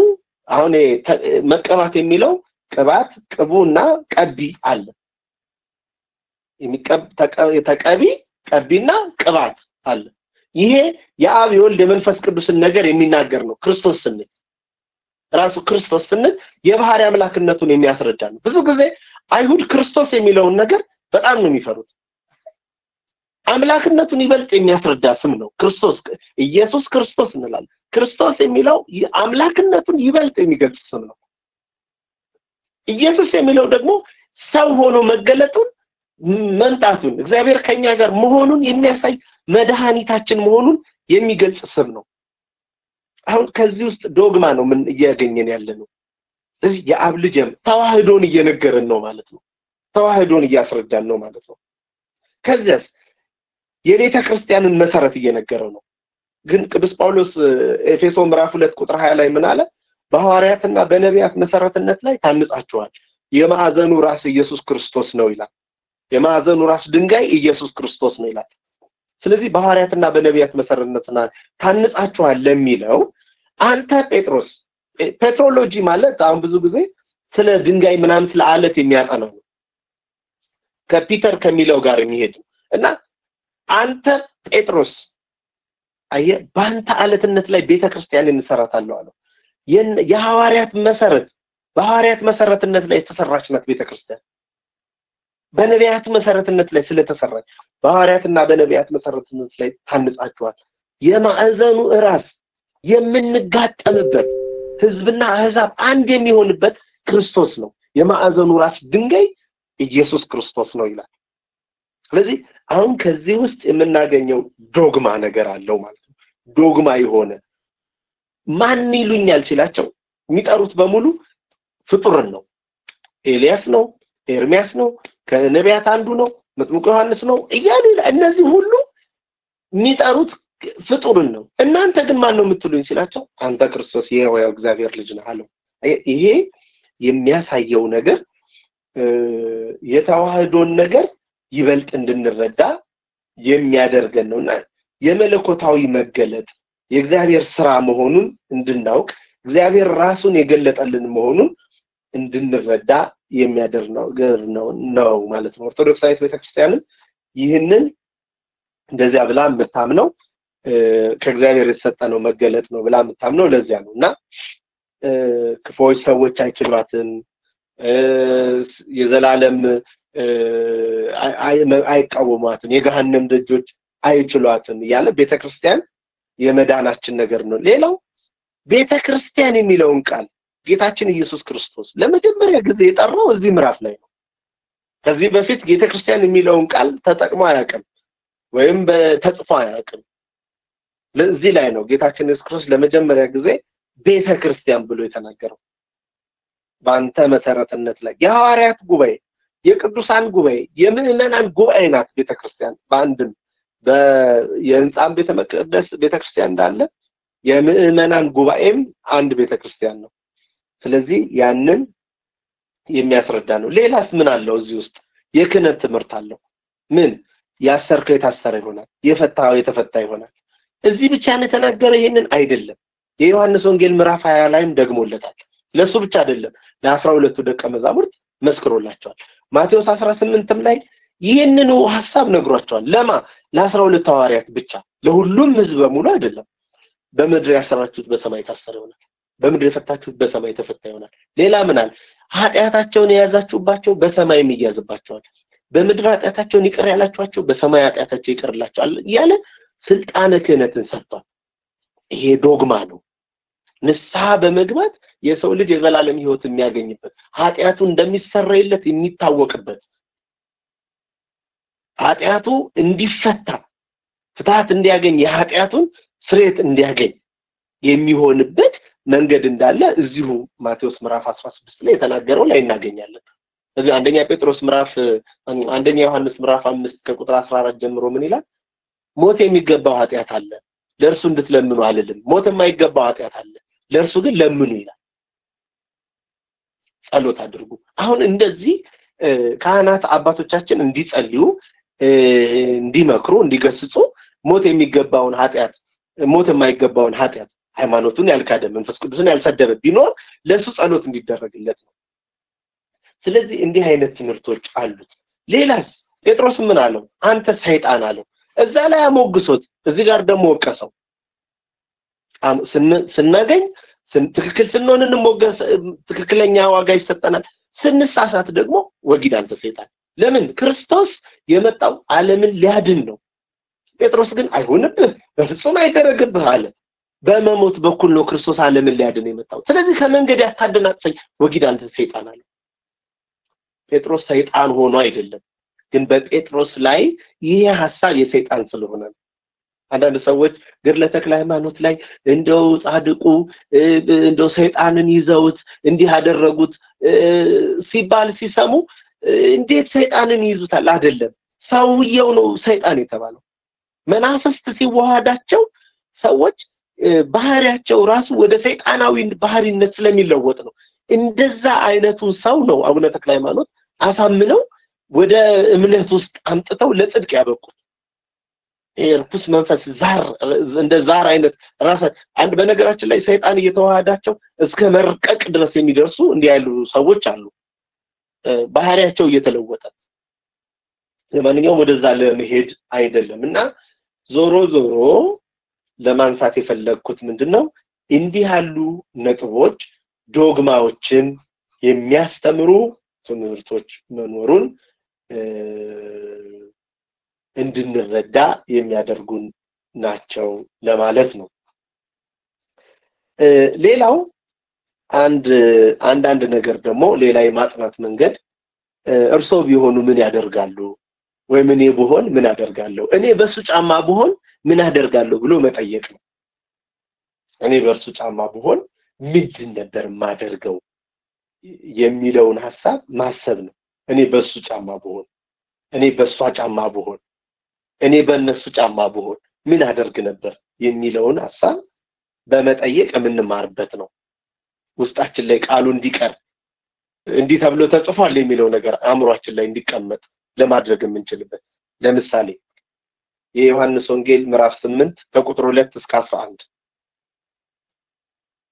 አሁን መቀባት የሚለው ቅባት ቅቡና ቀቢ አለ። ተቀቢ ቀቢና ቅባት አለ። ይሄ የአብ የወልድ የመንፈስ ቅዱስን ነገር የሚናገር ነው። ክርስቶስ ስንል ራሱ ክርስቶስ ስንል የባህሪ አምላክነቱን የሚያስረዳ ነው። ብዙ ጊዜ አይሁድ ክርስቶስ የሚለውን ነገር በጣም ነው የሚፈሩት። አምላክነቱን ይበልጥ የሚያስረዳ ስም ነው ክርስቶስ። ኢየሱስ ክርስቶስ እንላለን። ክርስቶስ የሚለው አምላክነቱን ይበልጥ የሚገልጽ ስም ነው። ኢየሱስ የሚለው ደግሞ ሰው ሆኖ መገለጡን መምጣቱን እግዚአብሔር ከኛ ጋር መሆኑን የሚያሳይ መድኃኒታችን መሆኑን የሚገልጽ ስም ነው። አሁን ከዚህ ውስጥ ዶግማ ነው ምን እያገኘን ያለነው። ስለዚህ የአብ ልጅ ተዋህዶን እየነገረን ነው ማለት ነው። ተዋህዶን እያስረዳን ነው ማለት ነው። ከዚያስ የቤተ ክርስቲያንን መሰረት እየነገረው ነው። ግን ቅዱስ ጳውሎስ ኤፌሶ ምዕራፍ 2 ቁጥር 20 ላይ ምን አለ? በሐዋርያትና በነቢያት መሰረትነት ላይ ታንጻችኋል፣ የማዕዘኑ ራስ ኢየሱስ ክርስቶስ ነው ይላል። የማዕዘኑ ራስ ድንጋይ ኢየሱስ ክርስቶስ ነው ይላል። ስለዚህ በሐዋርያትና በነቢያት መሰረትነትና ታንጻችኋል ለሚለው አንተ ጴጥሮስ፣ petrology ማለት አሁን ብዙ ጊዜ ስለ ድንጋይ ምናምን ስለ አለት የሚያጠናው ነው። ከፒተር ከሚለው ጋር የሚሄድ እና አንተ ጴጥሮስ አየህ ባንተ አለትነት ላይ ቤተክርስቲያንን እንሰራታለሁ አለው። የሐዋርያት መሰረት በሐዋርያት መሰረትነት ላይ የተሰራች ናት ቤተክርስቲያን። በነቢያት መሰረትነት ላይ ስለተሰራች በሐዋርያትና በነቢያት መሰረትነት ላይ ታንጻችኋል። የማዕዘኑ ራስ የምንጋጠምበት ህዝብና አህዛብ አንድ የሚሆንበት ክርስቶስ ነው። የማዕዘኑ ራስ ድንጋይ ኢየሱስ ክርስቶስ ነው ይላል። ስለዚህ አሁን ከዚህ ውስጥ የምናገኘው ዶግማ ነገር አለው ማለት ነው። ዶግማ የሆነ ማን ይሉኛል ሲላቸው የሚጠሩት በሙሉ ፍጡርን ነው። ኤልያስ ነው፣ ኤርሚያስ ነው፣ ከነቢያት አንዱ ነው፣ መጥምቁ ዮሐንስ ነው እያሉ እነዚህ ሁሉ የሚጠሩት ፍጡርን ነው። እናንተ ግን ማን ነው የምትሉኝ ሲላቸው አንተ ክርስቶስ የሕያው እግዚአብሔር ልጅ ነህ አለው። ይሄ የሚያሳየው ነገር የተዋህዶን ነገር ይበልጥ እንድንረዳ የሚያደርገን ነውና የመለኮታዊ መገለጥ የእግዚአብሔር ስራ መሆኑን እንድናውቅ እግዚአብሔር ራሱን የገለጠልን መሆኑን እንድንረዳ የሚያደርግ ነው ማለት ነው። ኦርቶዶክሳዊት ቤተክርስቲያንም ይህንን እንደዚያ ብላ የምታምነው ከእግዚአብሔር የተሰጠ ነው መገለጥ ነው ብላ የምታምነው ለዚያ ነውና ክፉዎች ሰዎች አይችሏትም፣ የዘላለም አይቃወሟትም፣ የገሃነም ደጆች አይችሏትም እያለ ቤተክርስቲያን የመዳናችን ነገር ነው። ሌላው ቤተክርስቲያን የሚለውን ቃል ጌታችን ኢየሱስ ክርስቶስ ለመጀመሪያ ጊዜ የጠራው እዚህ ምዕራፍ ላይ ነው። ከዚህ በፊት ቤተክርስቲያን የሚለውን ቃል ተጠቅሞ አያውቅም ወይም ተጽፎ አያውቅም። ለዚህ ላይ ነው ጌታችን ኢየሱስ ክርስቶስ ለመጀመሪያ ጊዜ ቤተክርስቲያን ብሎ የተናገረው። በአንተ መሰረትነት ላይ የሐዋርያት ጉባኤ፣ የቅዱሳን ጉባኤ፣ የምዕመናን ጉባኤ ናት ቤተክርስቲያን። በአንድም የህንጻም ቤተመቅደስ ቤተክርስቲያን እንዳለ የምዕመናን ጉባኤም አንድ ቤተክርስቲያን ነው። ስለዚህ ያንን የሚያስረዳ ነው። ሌላስ ምን አለው እዚህ ውስጥ? የክህነት ትምህርት አለው። ምን ያሰርከው የታሰረ ይሆናል፣ የፈታው የተፈታ ይሆናል። እዚህ ብቻ ነው የተናገረ ይሄንን አይደለም። የዮሐንስ ወንጌል ምዕራፍ 20 ላይም ደግሞለታል። ለሱ ብቻ አይደለም ለ12ቱ ደቀ መዛሙርት መስክሮላቸዋል። ማቴዎስ 18ም ላይ ይህንኑ ሐሳብ ነግሯቸዋል። ለማ ለ12 ሐዋርያት ብቻ፣ ለሁሉም ህዝብ በሙሉ አይደለም። በምድር ያሰራችሁት በሰማይ የታሰረ ይሆናል፣ በምድር የፈታችሁት በሰማይ የተፈታ ይሆናል። ሌላ ምን አለ? ኃጢአታቸውን የያዛችሁባቸው በሰማይም ይያዝባቸዋል፣ በምድር ኃጢአታቸውን ይቅር ያላችኋቸው በሰማይ ኃጢአታቸው ይቅርላቸዋል እያለ ስልጣነ ክህነትን ሰጥቷል። ይሄ ዶግማ ነው። ንስሐ በመግባት የሰው ልጅ የዘላለም ሕይወት የሚያገኝበት፣ ኃጢአቱ እንደሚሰረይለት የሚታወቅበት፣ ኃጢአቱ እንዲፈታ ፍትሐት እንዲያገኝ፣ የኃጢአቱን ስርየት እንዲያገኝ የሚሆንበት መንገድ እንዳለ እዚሁ ማቴዎስ ምዕራፍ 16 ላይ የተናገረው ላይ እናገኛለን። እዚህ አንደኛ ጴጥሮስ ምዕራፍ አንደኛ ዮሐንስ ምዕራፍ 5 ከቁጥር 14 ጀምሮ ምን ይላል? ሞት የሚገባው ኃጢአት አለ፣ ለእርሱ እንድትለምኑ አልልም። ሞት የማይገባው ኃጢአት አለ፣ ለእርሱ ግን ለምኑ ይላል። ጸሎት አድርጉ። አሁን እንደዚህ ካህናት አባቶቻችን እንዲጸልዩ፣ እንዲመክሩ፣ እንዲገስጹ ሞት የሚገባውን ኃጢአት ሞት የማይገባውን ኃጢአት ሃይማኖቱን ያልካደ መንፈስ ቅዱስን ያልሰደበ ቢኖር ለሱ ጸሎት እንዲደረግለት ነው። ስለዚህ እንዲህ አይነት ትምህርቶች አሉት። ሌላስ ጴጥሮስ ምን አለው? አንተ ሰይጣን አለው። እዛ ላይ አሞግሶት እዚህ ጋር ደግሞ ወቀሰው። ስናገኝ ትክክል ስንሆን እንሞገስ፣ ትክክለኛ ዋጋ ይሰጠናል። ስንሳሳት ደግሞ ወጊድ አንተ ሰይጣን። ለምን? ክርስቶስ የመጣው ዓለምን ሊያድን ነው። ጴጥሮስ ግን አይሆንብህ፣ በፍጹም አይደረግብህ አለ። በመሞት በኩል ነው ክርስቶስ ዓለምን ሊያድን የመጣው። ስለዚህ ከመንገድ ያታደናቅፈኝ ወጊድ አንተ ሰይጣን አለ። ጴጥሮስ ሰይጣን ሆኖ አይደለም፣ ግን በጴጥሮስ ላይ ይሄ ሐሳብ የሰይጣን ስለሆነ ነው። አንዳንድ ሰዎች ገድለ ተክለ ሃይማኖት ላይ እንደው ጻድቁ እንደው ሰይጣንን ይዘውት እንዲህ አደረጉት ሲባል ሲሰሙ እንዴት ሰይጣንን ይይዙታል? አይደለም፣ ሰውየው ነው ሰይጣን የተባለው። መናፍስት ሲዋሃዳቸው ሰዎች ባህሪያቸው ራሱ ወደ ሰይጣናዊ ባህሪነት ስለሚለወጥ ነው። እንደዛ አይነቱ ሰው ነው አቡነ ተክለ ሃይማኖት አሳምነው ወደ እምነት ውስጥ አምጥተው ለጽድቅ ያበቁት። የርኩስ መንፈስ ዛር እንደ ዛር አይነት ራስ አንድ በነገራችን ላይ ሰይጣን እየተዋሃዳቸው እስከ መርቀቅ ድረስ የሚደርሱ እንዲህ ያሉ ሰዎች አሉ። ባህሪያቸው እየተለወጠ። ለማንኛውም ወደዛ ለመሄድ አይደለም እና ዞሮ ዞሮ ለማንሳት የፈለግኩት ምንድነው እንዲህ ያሉ ነጥቦች ዶግማዎችን የሚያስተምሩ ትምህርቶች መኖሩን እንድንረዳ የሚያደርጉን ናቸው ለማለት ነው። ሌላው አንዳንድ ነገር ደግሞ ሌላ የማጥናት መንገድ እርሶ ቢሆኑ ምን ያደርጋሉ ወይም እኔ ብሆን ምን አደርጋለሁ፣ እኔ በሱ ጫማ ብሆን ምን አደርጋለሁ ብሎ መጠየቅ ነው። እኔ በእርሱ ጫማ ብሆን ምንድን ነበር ማደርገው የሚለውን ሐሳብ ማሰብ ነው። እኔ በሱ ጫማ ብሆን፣ እኔ በሷ ጫማ ብሆን፣ እኔ በእነሱ ጫማ ብሆን ምን አደርግ ነበር የሚለውን ሐሳብ በመጠየቅ የምንማርበት ነው። ውስጣችን ላይ ቃሉ እንዲቀር እንዲህ ተብሎ ተጽፏል የሚለው ነገር አእምሯችን ላይ እንዲቀመጥ ለማድረግ የምንችልበት። ለምሳሌ የዮሐንስ ወንጌል ምዕራፍ 8 ከቁጥር 2 እስከ 11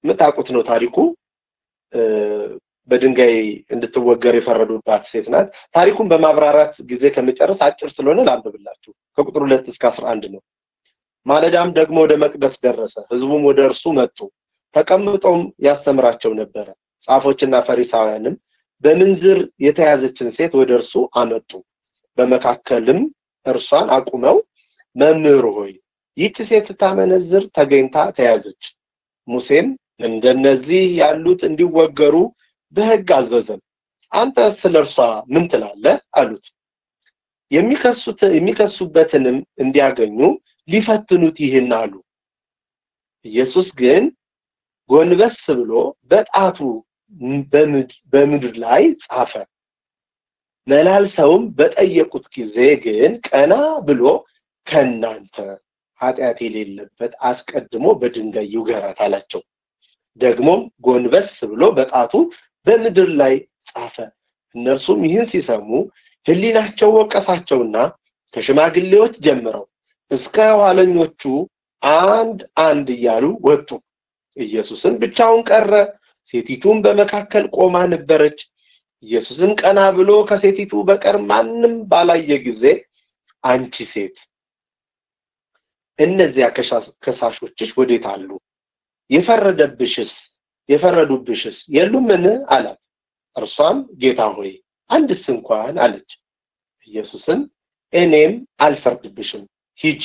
ምታውቁት ነው ታሪኩ። በድንጋይ እንድትወገር የፈረዱባት ሴት ናት። ታሪኩን በማብራራት ጊዜ ከመጨረስ አጭር ስለሆነ ላንብብላችሁ። ከቁጥር 2 እስከ 11 ነው። ማለዳም ደግሞ ወደ መቅደስ ደረሰ፣ ህዝቡም ወደ እርሱ መጡ፣ ተቀምጦም ያስተምራቸው ነበር። ጻፎችና ፈሪሳውያንም በምንዝር የተያዘችን ሴት ወደ እርሱ አመጡ። በመካከልም እርሷን አቁመው መምህር ሆይ ይህች ሴት ስታመነዝር ተገኝታ ተያዘች፣ ሙሴም እንደነዚህ ያሉት እንዲወገሩ በሕግ አዘዘን፣ አንተ ስለ እርሷ ምን ትላለህ አሉት። የሚከሱበትንም እንዲያገኙ ሊፈትኑት ይህን አሉ። ኢየሱስ ግን ጎንበስ ብሎ በጣቱ በምድር ላይ ጻፈ። መላልሰውም በጠየቁት ጊዜ ግን ቀና ብሎ ከናንተ ኃጢአት የሌለበት አስቀድሞ በድንጋይ ይውገራት አላቸው። ደግሞም ጎንበስ ብሎ በጣቱ በምድር ላይ ጻፈ። እነርሱም ይህን ሲሰሙ ሕሊናቸው ወቀሳቸውና ከሽማግሌዎች ጀምረው እስከ ኋለኞቹ አንድ አንድ እያሉ ወጡ። ኢየሱስም ብቻውን ቀረ። ሴቲቱም በመካከል ቆማ ነበረች። ኢየሱስም ቀና ብሎ ከሴቲቱ በቀር ማንም ባላየ ጊዜ አንቺ ሴት እነዚያ ከሳሾችሽ ወዴት አሉ? የፈረዱብሽስ የሉምን አላት። እርሷም ጌታ ሆይ አንድስ እንኳን አለች። ኢየሱስም እኔም አልፈርድብሽም፣ ሂጂ፣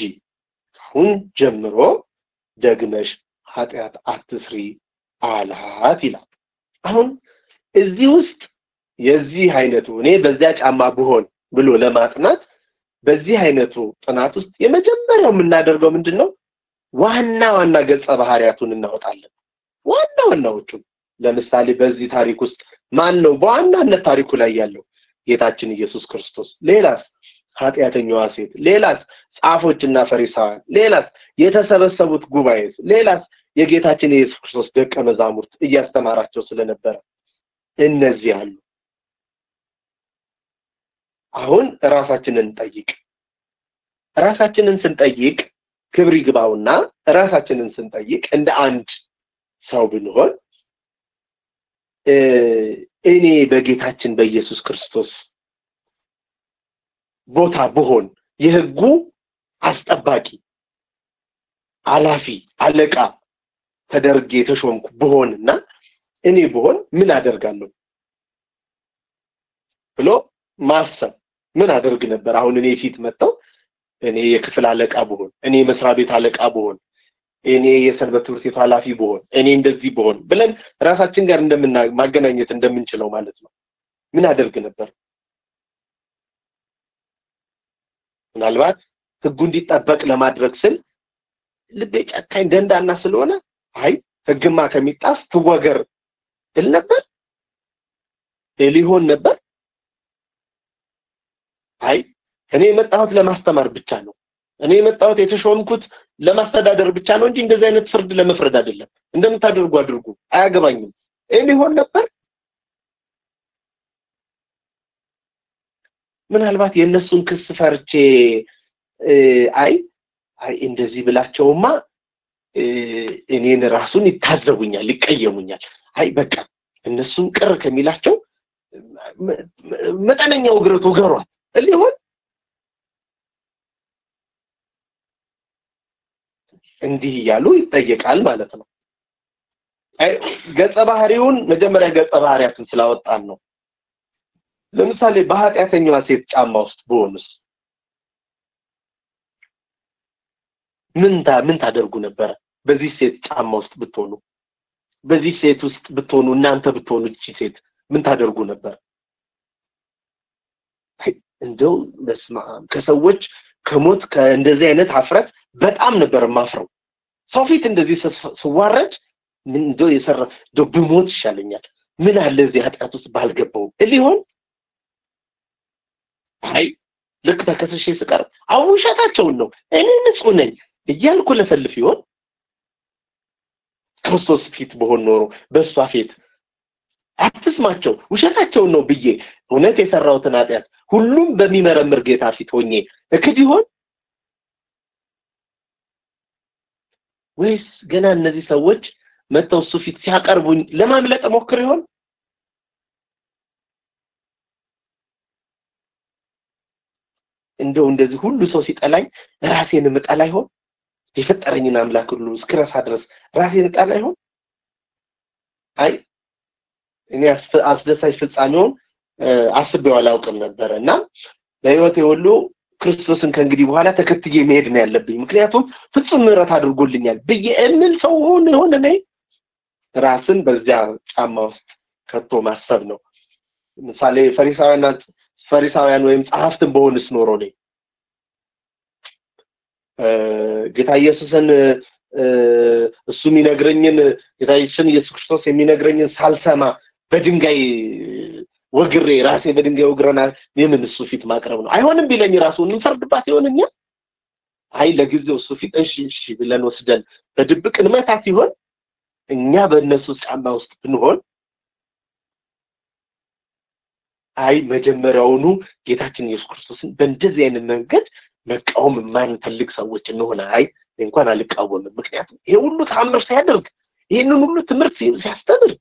ካሁን ጀምሮ ደግመሽ ኃጢአት አትስሪ አላት ይላል። አሁን እዚህ ውስጥ የዚህ አይነቱ እኔ በዚያ ጫማ ብሆን ብሎ ለማጥናት በዚህ አይነቱ ጥናት ውስጥ የመጀመሪያው የምናደርገው ምንድነው? ዋና ዋና ገጸ ባህሪያቱን እናወጣለን። ዋና ዋናዎቹ ለምሳሌ በዚህ ታሪክ ውስጥ ማን ነው በዋናነት ታሪኩ ላይ ያለው? ጌታችን ኢየሱስ ክርስቶስ። ሌላስ? ኃጢአተኛዋ ሴት። ሌላስ? ጻፎችና ፈሪሳውያን። ሌላስ? የተሰበሰቡት ጉባኤስ። ሌላስ? የጌታችን ኢየሱስ ክርስቶስ ደቀ መዛሙርት እያስተማራቸው ስለነበረ እነዚህ አሉ። አሁን ራሳችንን እንጠይቅ። ራሳችንን ስንጠይቅ ክብር ይግባውና ራሳችንን ስንጠይቅ እንደ አንድ ሰው ብንሆን እኔ በጌታችን በኢየሱስ ክርስቶስ ቦታ ብሆን የህጉ አስጠባቂ አላፊ አለቃ ተደርጌ ተሾምኩ ብሆንና እኔ ብሆን ምን አደርጋለሁ ብሎ ማሰብ ምን አደርግ ነበር? አሁን እኔ ፊት መጣው እኔ የክፍል አለቃ ብሆን፣ እኔ መስሪያ ቤት አለቃ ብሆን፣ እኔ የሰንበት ትምህርት ቤት ኃላፊ ብሆን፣ እኔ እንደዚህ ብሆን ብለን ራሳችን ጋር ማገናኘት እንደምንችለው ማለት ነው። ምን አደርግ ነበር? ምናልባት ህጉ እንዲጠበቅ ለማድረግ ስል ልቤ ጨካኝ ደንዳና ስለሆነ አይ ህግማ ከሚጣስ ትወገር እል ነበር ሊሆን ነበር። አይ እኔ የመጣሁት ለማስተማር ብቻ ነው፣ እኔ የመጣሁት የተሾምኩት ለማስተዳደር ብቻ ነው እንጂ እንደዚህ አይነት ፍርድ ለመፍረድ አይደለም፣ እንደምታደርጉ አድርጉ፣ አያገባኝም ሊሆን ነበር። ምናልባት የነሱን ክስ ፈርቼ አይ አይ እንደዚህ ብላቸውማ እኔን ራሱን ይታዘቡኛል፣ ይቀየሙኛል፣ አይ በቃ እነሱን ቅር ከሚላቸው መጠነኛው ውግረት ውገሯት ሊሆን እንዲህ እያሉ ይጠየቃል ማለት ነው። አይ ገጸ ባህሪውን መጀመሪያ ገጸ ባህሪያትን ስላወጣን ነው። ለምሳሌ በኃጢአተኛዋ ሴት ጫማ ውስጥ ብሆንስ ምን ታደርጉ ነበር? በዚህ ሴት ጫማ ውስጥ ብትሆኑ፣ በዚህ ሴት ውስጥ ብትሆኑ፣ እናንተ ብትሆኑ እቺ ሴት ምን ታደርጉ ነበር? እንደው በስመ አብ ከሰዎች ከሞት ከእንደዚህ አይነት አፍረት በጣም ነበር ማፍረው። ሰው ፊት እንደዚህ ስዋረድ ምን እንደው የሰራ እንደው ብሞት ይሻለኛል፣ ምን አለ እዚህ ኃጢአት ውስጥ ባልገባው ሊሆን። አይ ልክ ተከስሼ ስቀር አውሸታቸውን ነው እኔ ንጹህ ነኝ እያልኩ ለፈልፍ ይሆን? ክርስቶስ ፊት በሆን ኖሮ በሷ ፊት አትስማቸው ውሸታቸውን ነው ብዬ እውነት የሰራሁትን ኃጢአት ሁሉም በሚመረምር ጌታ ፊት ሆኜ እክድ ይሆን? ወይስ ገና እነዚህ ሰዎች መተው እሱ ፊት ሲያቀርቡኝ ለማምለጥ ሞክር ይሆን? እንደው እንደዚህ ሁሉ ሰው ሲጠላኝ ራሴን እምጠላ ይሆን? የፈጠረኝን አምላክ ሁሉ እስክረሳ ድረስ ራሴን እጠላ ይሆን? አይ እኔ አስደሳች ፍጻሜውን አስቤው አላውቅም ነበር እና በህይወቴ ሁሉ ክርስቶስን ከእንግዲህ በኋላ ተከትዬ መሄድ ነው ያለብኝ፣ ምክንያቱም ፍጹም ምሕረት አድርጎልኛል ብዬ እምል ሰው ሆነ ሆነ ነኝ። ራስን በዚያ ጫማ ውስጥ ከቶ ማሰብ ነው። ምሳሌ ፈሪሳውያን ወይም ጸሐፍትን በሆንስ ኖሮ ነኝ ጌታ ኢየሱስን እሱ የሚነግረኝን ጌታችን ኢየሱስ ክርስቶስ የሚነግረኝን ሳልሰማ በድንጋይ ወግሬ ራሴ በድንጋይ ወግረና የምን እሱ ፊት ማቅረብ ነው? አይሆንም ቢለኝ ራሱ እንፈርድባት ይሆንኛ? አይ ለጊዜው እሱ ፊት እሺ እሺ ብለን ወስደን በድብቅ እንመታ ሲሆን እኛ በእነሱ ጫማ ውስጥ ብንሆን አይ መጀመሪያውኑ ጌታችን ኢየሱስ ክርስቶስን በእንደዚህ አይነት መንገድ መቃወም የማንፈልግ ሰዎች እንሆን። አይ እንኳን አልቃወምም፣ ምክንያቱም ይሄ ሁሉ ተአምር ሲያደርግ ይሄንን ሁሉ ትምህርት ሲያስተምር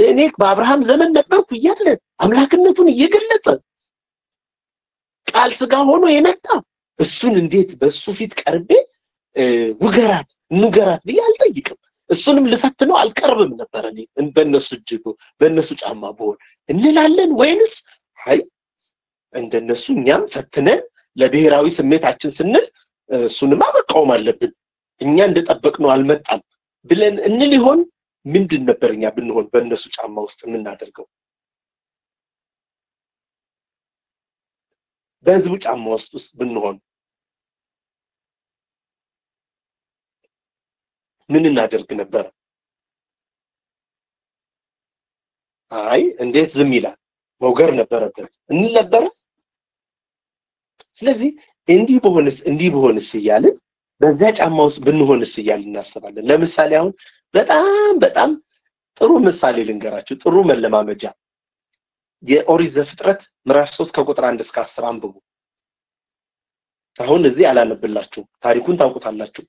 እኔ በአብርሃም ዘመን ነበርኩ እያለ አምላክነቱን እየገለጸ ቃል ስጋ ሆኖ የመጣ እሱን እንዴት በሱ ፊት ቀርቤ ውገራት ንገራት ብዬ አልጠይቅም። እሱንም ልፈትነው አልቀርብም ነበር እኔ በእነሱ እጅ በእነሱ ጫማ ብሆን እንላለን። ወይንስ አይ እንደነሱ እኛም ፈትነን ለብሔራዊ ስሜታችን ስንል እሱንማ መቃወም አለብን እኛ እንደጠበቅነው አልመጣም ብለን እንል ይሆን? ምንድን ነበር እኛ ብንሆን በእነሱ ጫማ ውስጥ የምናደርገው? በህዝቡ ጫማ ውስጥ ብንሆን ምን እናደርግ ነበር? አይ እንዴት ዝም ይላል? መውገር ነበረበት እንል ነበር። ስለዚህ እንዲህ በሆንስ እንዲህ በሆንስ እያልን በዛ ጫማ ውስጥ ብንሆንስ እያልን እናስባለን። ለምሳሌ አሁን በጣም በጣም ጥሩ ምሳሌ ልንገራችሁ፣ ጥሩ መለማመጃ። የኦሪት ዘፍጥረት ምዕራፍ 3 ከቁጥር 1 እስከ 10 አንብቡ። አሁን እዚህ አላነብላችሁ፣ ታሪኩን ታውቁታላችሁ።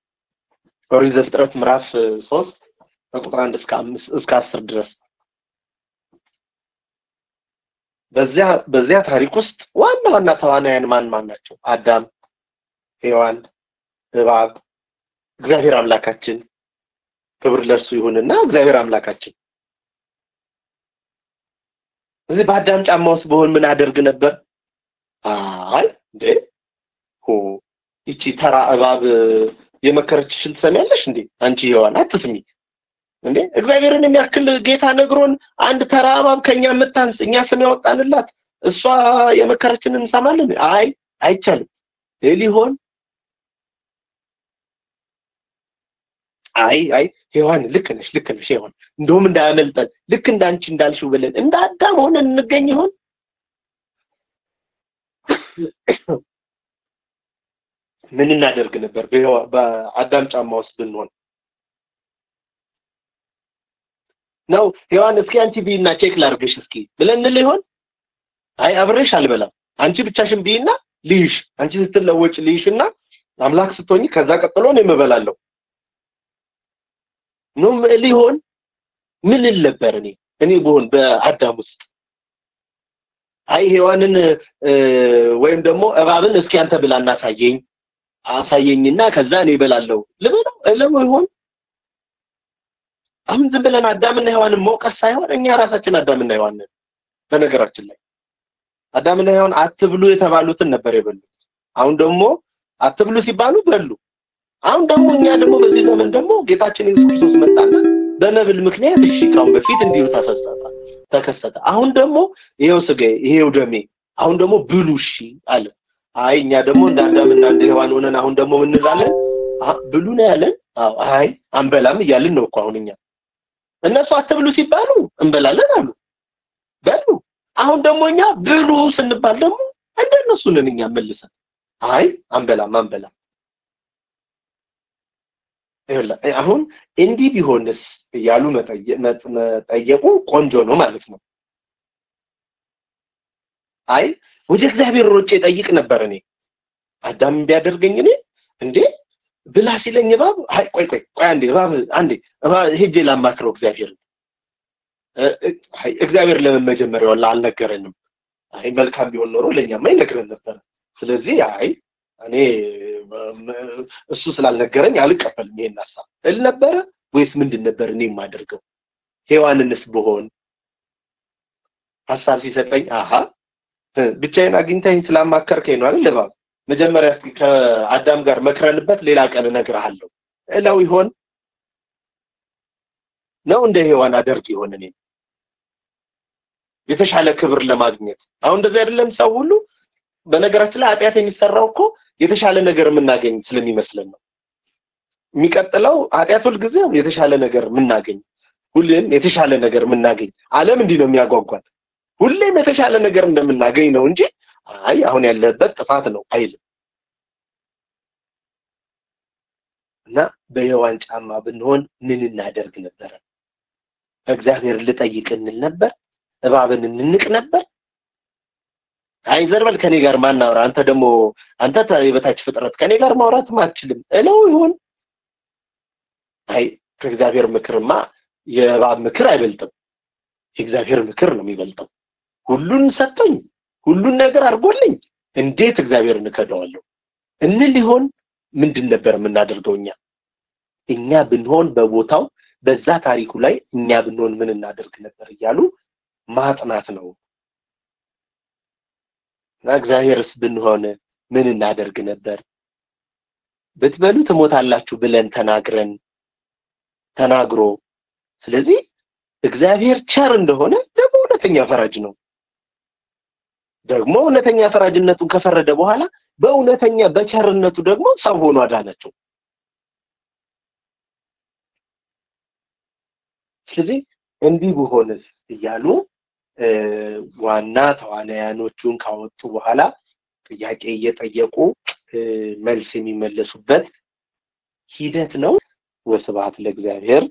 ኦሪት ዘፍጥረት ምዕራፍ 3 ከቁጥር 1 እስከ 5 እስከ 10 ድረስ በዚያ ታሪክ ውስጥ ዋና ዋና ተዋናያን ማን ማን ናቸው? አዳም፣ ሔዋን፣ እባብ፣ እግዚአብሔር አምላካችን ክብር ለእርሱ ይሁንና እግዚአብሔር አምላካችን። እዚህ በአዳም ጫማ ውስጥ በሆን ምን አደርግ ነበር? አይ እንዴ ሆ ይቺ ተራ እባብ የመከረችሽን ትሰሚያለሽ እንዴ? አንቺ ሔዋን አትስሚ እንዴ? እግዚአብሔርን የሚያክል ጌታ ነግሮን አንድ ተራ እባብ ከኛ የምታንስ እኛ ስም ያወጣንላት እሷ የመከረችንን እንሰማለን? አይ አይቻልም። ሊሆን አይ አይ ሔዋን ልክ ነሽ ልክ ነሽ ሔዋን፣ እንደውም እንዳያመልጠን ልክ እንዳንቺ እንዳልሽው ብለን እንደ አዳም ሆነን እንገኝ ይሆን? ምን እናደርግ ነበር በአዳም ጫማ ውስጥ ብንሆን? ነው ሔዋን እስኪ አንቺ ቢና check ላድርግሽ እስኪ ብለን እንል ይሆን? አይ አብሬሽ አልበላም፣ አንቺ ብቻሽን ቢና ልይሽ፣ አንቺ ስትለወጭ ልይሽና አምላክ ስትሆኚ ከዛ ቀጥሎ እኔም እበላለሁ ነው ሊሆን? ምን እል ነበር እኔ ብሆን በአዳም ውስጥ? አይ ሔዋንን ወይም ደግሞ እባብን እስኪ አንተ ብላና አሳየኝ አሳየኝና ከዛ እኔ እበላለሁ ልበለው እለው ይሆን? አሁን ዝም ብለን አዳምና ሔዋንን መውቀስ ሳይሆን እኛ ራሳችን አዳምና ሔዋን ነን። በነገራችን ላይ አዳምና ሔዋን አትብሉ የተባሉትን ነበር የበሉት። አሁን ደግሞ አትብሉ ሲባሉ በሉ። አሁን ደግሞ እኛ ደግሞ በዚህ ዘመን ደግሞ ጌታችን ኢየሱስ ክርስቶስ መጣና በመብል ምክንያት እሺ ካሁን በፊት እንዲሁ ተከሰተ። አሁን ደግሞ ይሄው ስጋዬ ይሄው ደሜ፣ አሁን ደግሞ ብሉ እሺ አለ። አይ እኛ ደግሞ እንደ አዳምና እንደ ሔዋን ሆነን አሁን ደግሞ ምን እንላለን? ብሉ ነው ያለን። አዎ አይ አንበላም እያልን ነው እኮ አሁን እኛ። እነሱ አትብሉ ሲባሉ እንበላለን አሉ፣ በሉ። አሁን ደግሞ እኛ ብሉ ስንባል ደግሞ እንደነሱ ነን እኛ መልሰን አይ አንበላም አንበላም። አሁን እንዲህ ቢሆንስ እያሉ መጠየቁ ቆንጆ ነው ማለት ነው። አይ ወደ እግዚአብሔር ሮጬ ጠይቅ ነበር እኔ አዳም ቢያደርገኝ እኔ እንዴ ብላ ሲለኝ እባብ አይ ቆይ ቆይ ቆይ አንዴ እባብ አንዴ እባብ ሄጄ ላማክረው እግዚአብሔር። አይ እግዚአብሔር ለምን መጀመሪያው አልነገረንም? አይ መልካም ቢሆን ኖሮ ለኛማ ይነግረን ነበር። ስለዚህ አይ እኔ እሱ ስላልነገረኝ አልቀበልም ይሄን ሐሳብ እል ነበር ወይስ ምንድን ነበር እኔ የማደርገው? ሔዋንንስ ብሆን ሐሳብ ሲሰጠኝ አሃ ብቻዬን አግኝተኸኝ ስላማከርከኝ ነው አይደል እባብ፣ መጀመሪያ እስኪ ከአዳም ጋር መክረንበት ሌላ ቀን እነግርሃለሁ እለው ይሆን? ነው እንደ ሔዋን አደርግ ይሆን እኔ የተሻለ ክብር ለማግኘት? አሁን እንደዚህ አይደለም ሰው ሁሉ። በነገራችን ላይ ኃጢአት የሚሰራው እኮ የተሻለ ነገር የምናገኝ ስለሚመስለን ነው። የሚቀጥለው ኃጢአት ሁል ጊዜ የተሻለ ነገር የምናገኝ፣ ሁሌም የተሻለ ነገር የምናገኝ፣ ዓለም እንዲህ ነው የሚያጓጓን፣ ሁሌም የተሻለ ነገር እንደምናገኝ ነው እንጂ አይ አሁን ያለበት ጥፋት ነው አይልም። እና በሔዋን ጫማ ብንሆን ምን እናደርግ ነበር? እግዚአብሔር ልጠይቅ እንል ነበር? እባብን እንንቅ ነበር? አይ ዘርበል ከኔ ጋር ማን አውራ፣ አንተ ደግሞ አንተ የበታች ፍጥረት ከኔ ጋር ማውራት አትችልም እለው ይሆን? አይ ከእግዚአብሔር ምክርማ የእባብ ምክር አይበልጥም፣ የእግዚአብሔር ምክር ነው የሚበልጠው። ሁሉን ሰጥቶኝ ሁሉን ነገር አድርጎልኝ እንዴት እግዚአብሔርን እከደዋለሁ እንል ይሆን? ምንድን ነበር የምናደርገው እኛ? እኛ ብንሆን በቦታው በዛ ታሪኩ ላይ እኛ ብንሆን ምን እናደርግ ነበር እያሉ ማጥናት ነው። እና እግዚአብሔርስ ብንሆን ምን እናደርግ ነበር? ብትበሉ ትሞታላችሁ ብለን ተናግሮ ስለዚህ እግዚአብሔር ቸር እንደሆነ ደግሞ እውነተኛ ፈራጅ ነው። ደግሞ እውነተኛ ፈራጅነቱን ከፈረደ በኋላ በእውነተኛ በቸርነቱ ደግሞ ሰው ሆኖ አዳናቸው። ስለዚህ እንዲህ ቢሆንስ እያሉ ዋና ተዋናያኖቹን ካወጡ በኋላ ጥያቄ እየጠየቁ መልስ የሚመለሱበት ሂደት ነው። ወስብሐት ለእግዚአብሔር።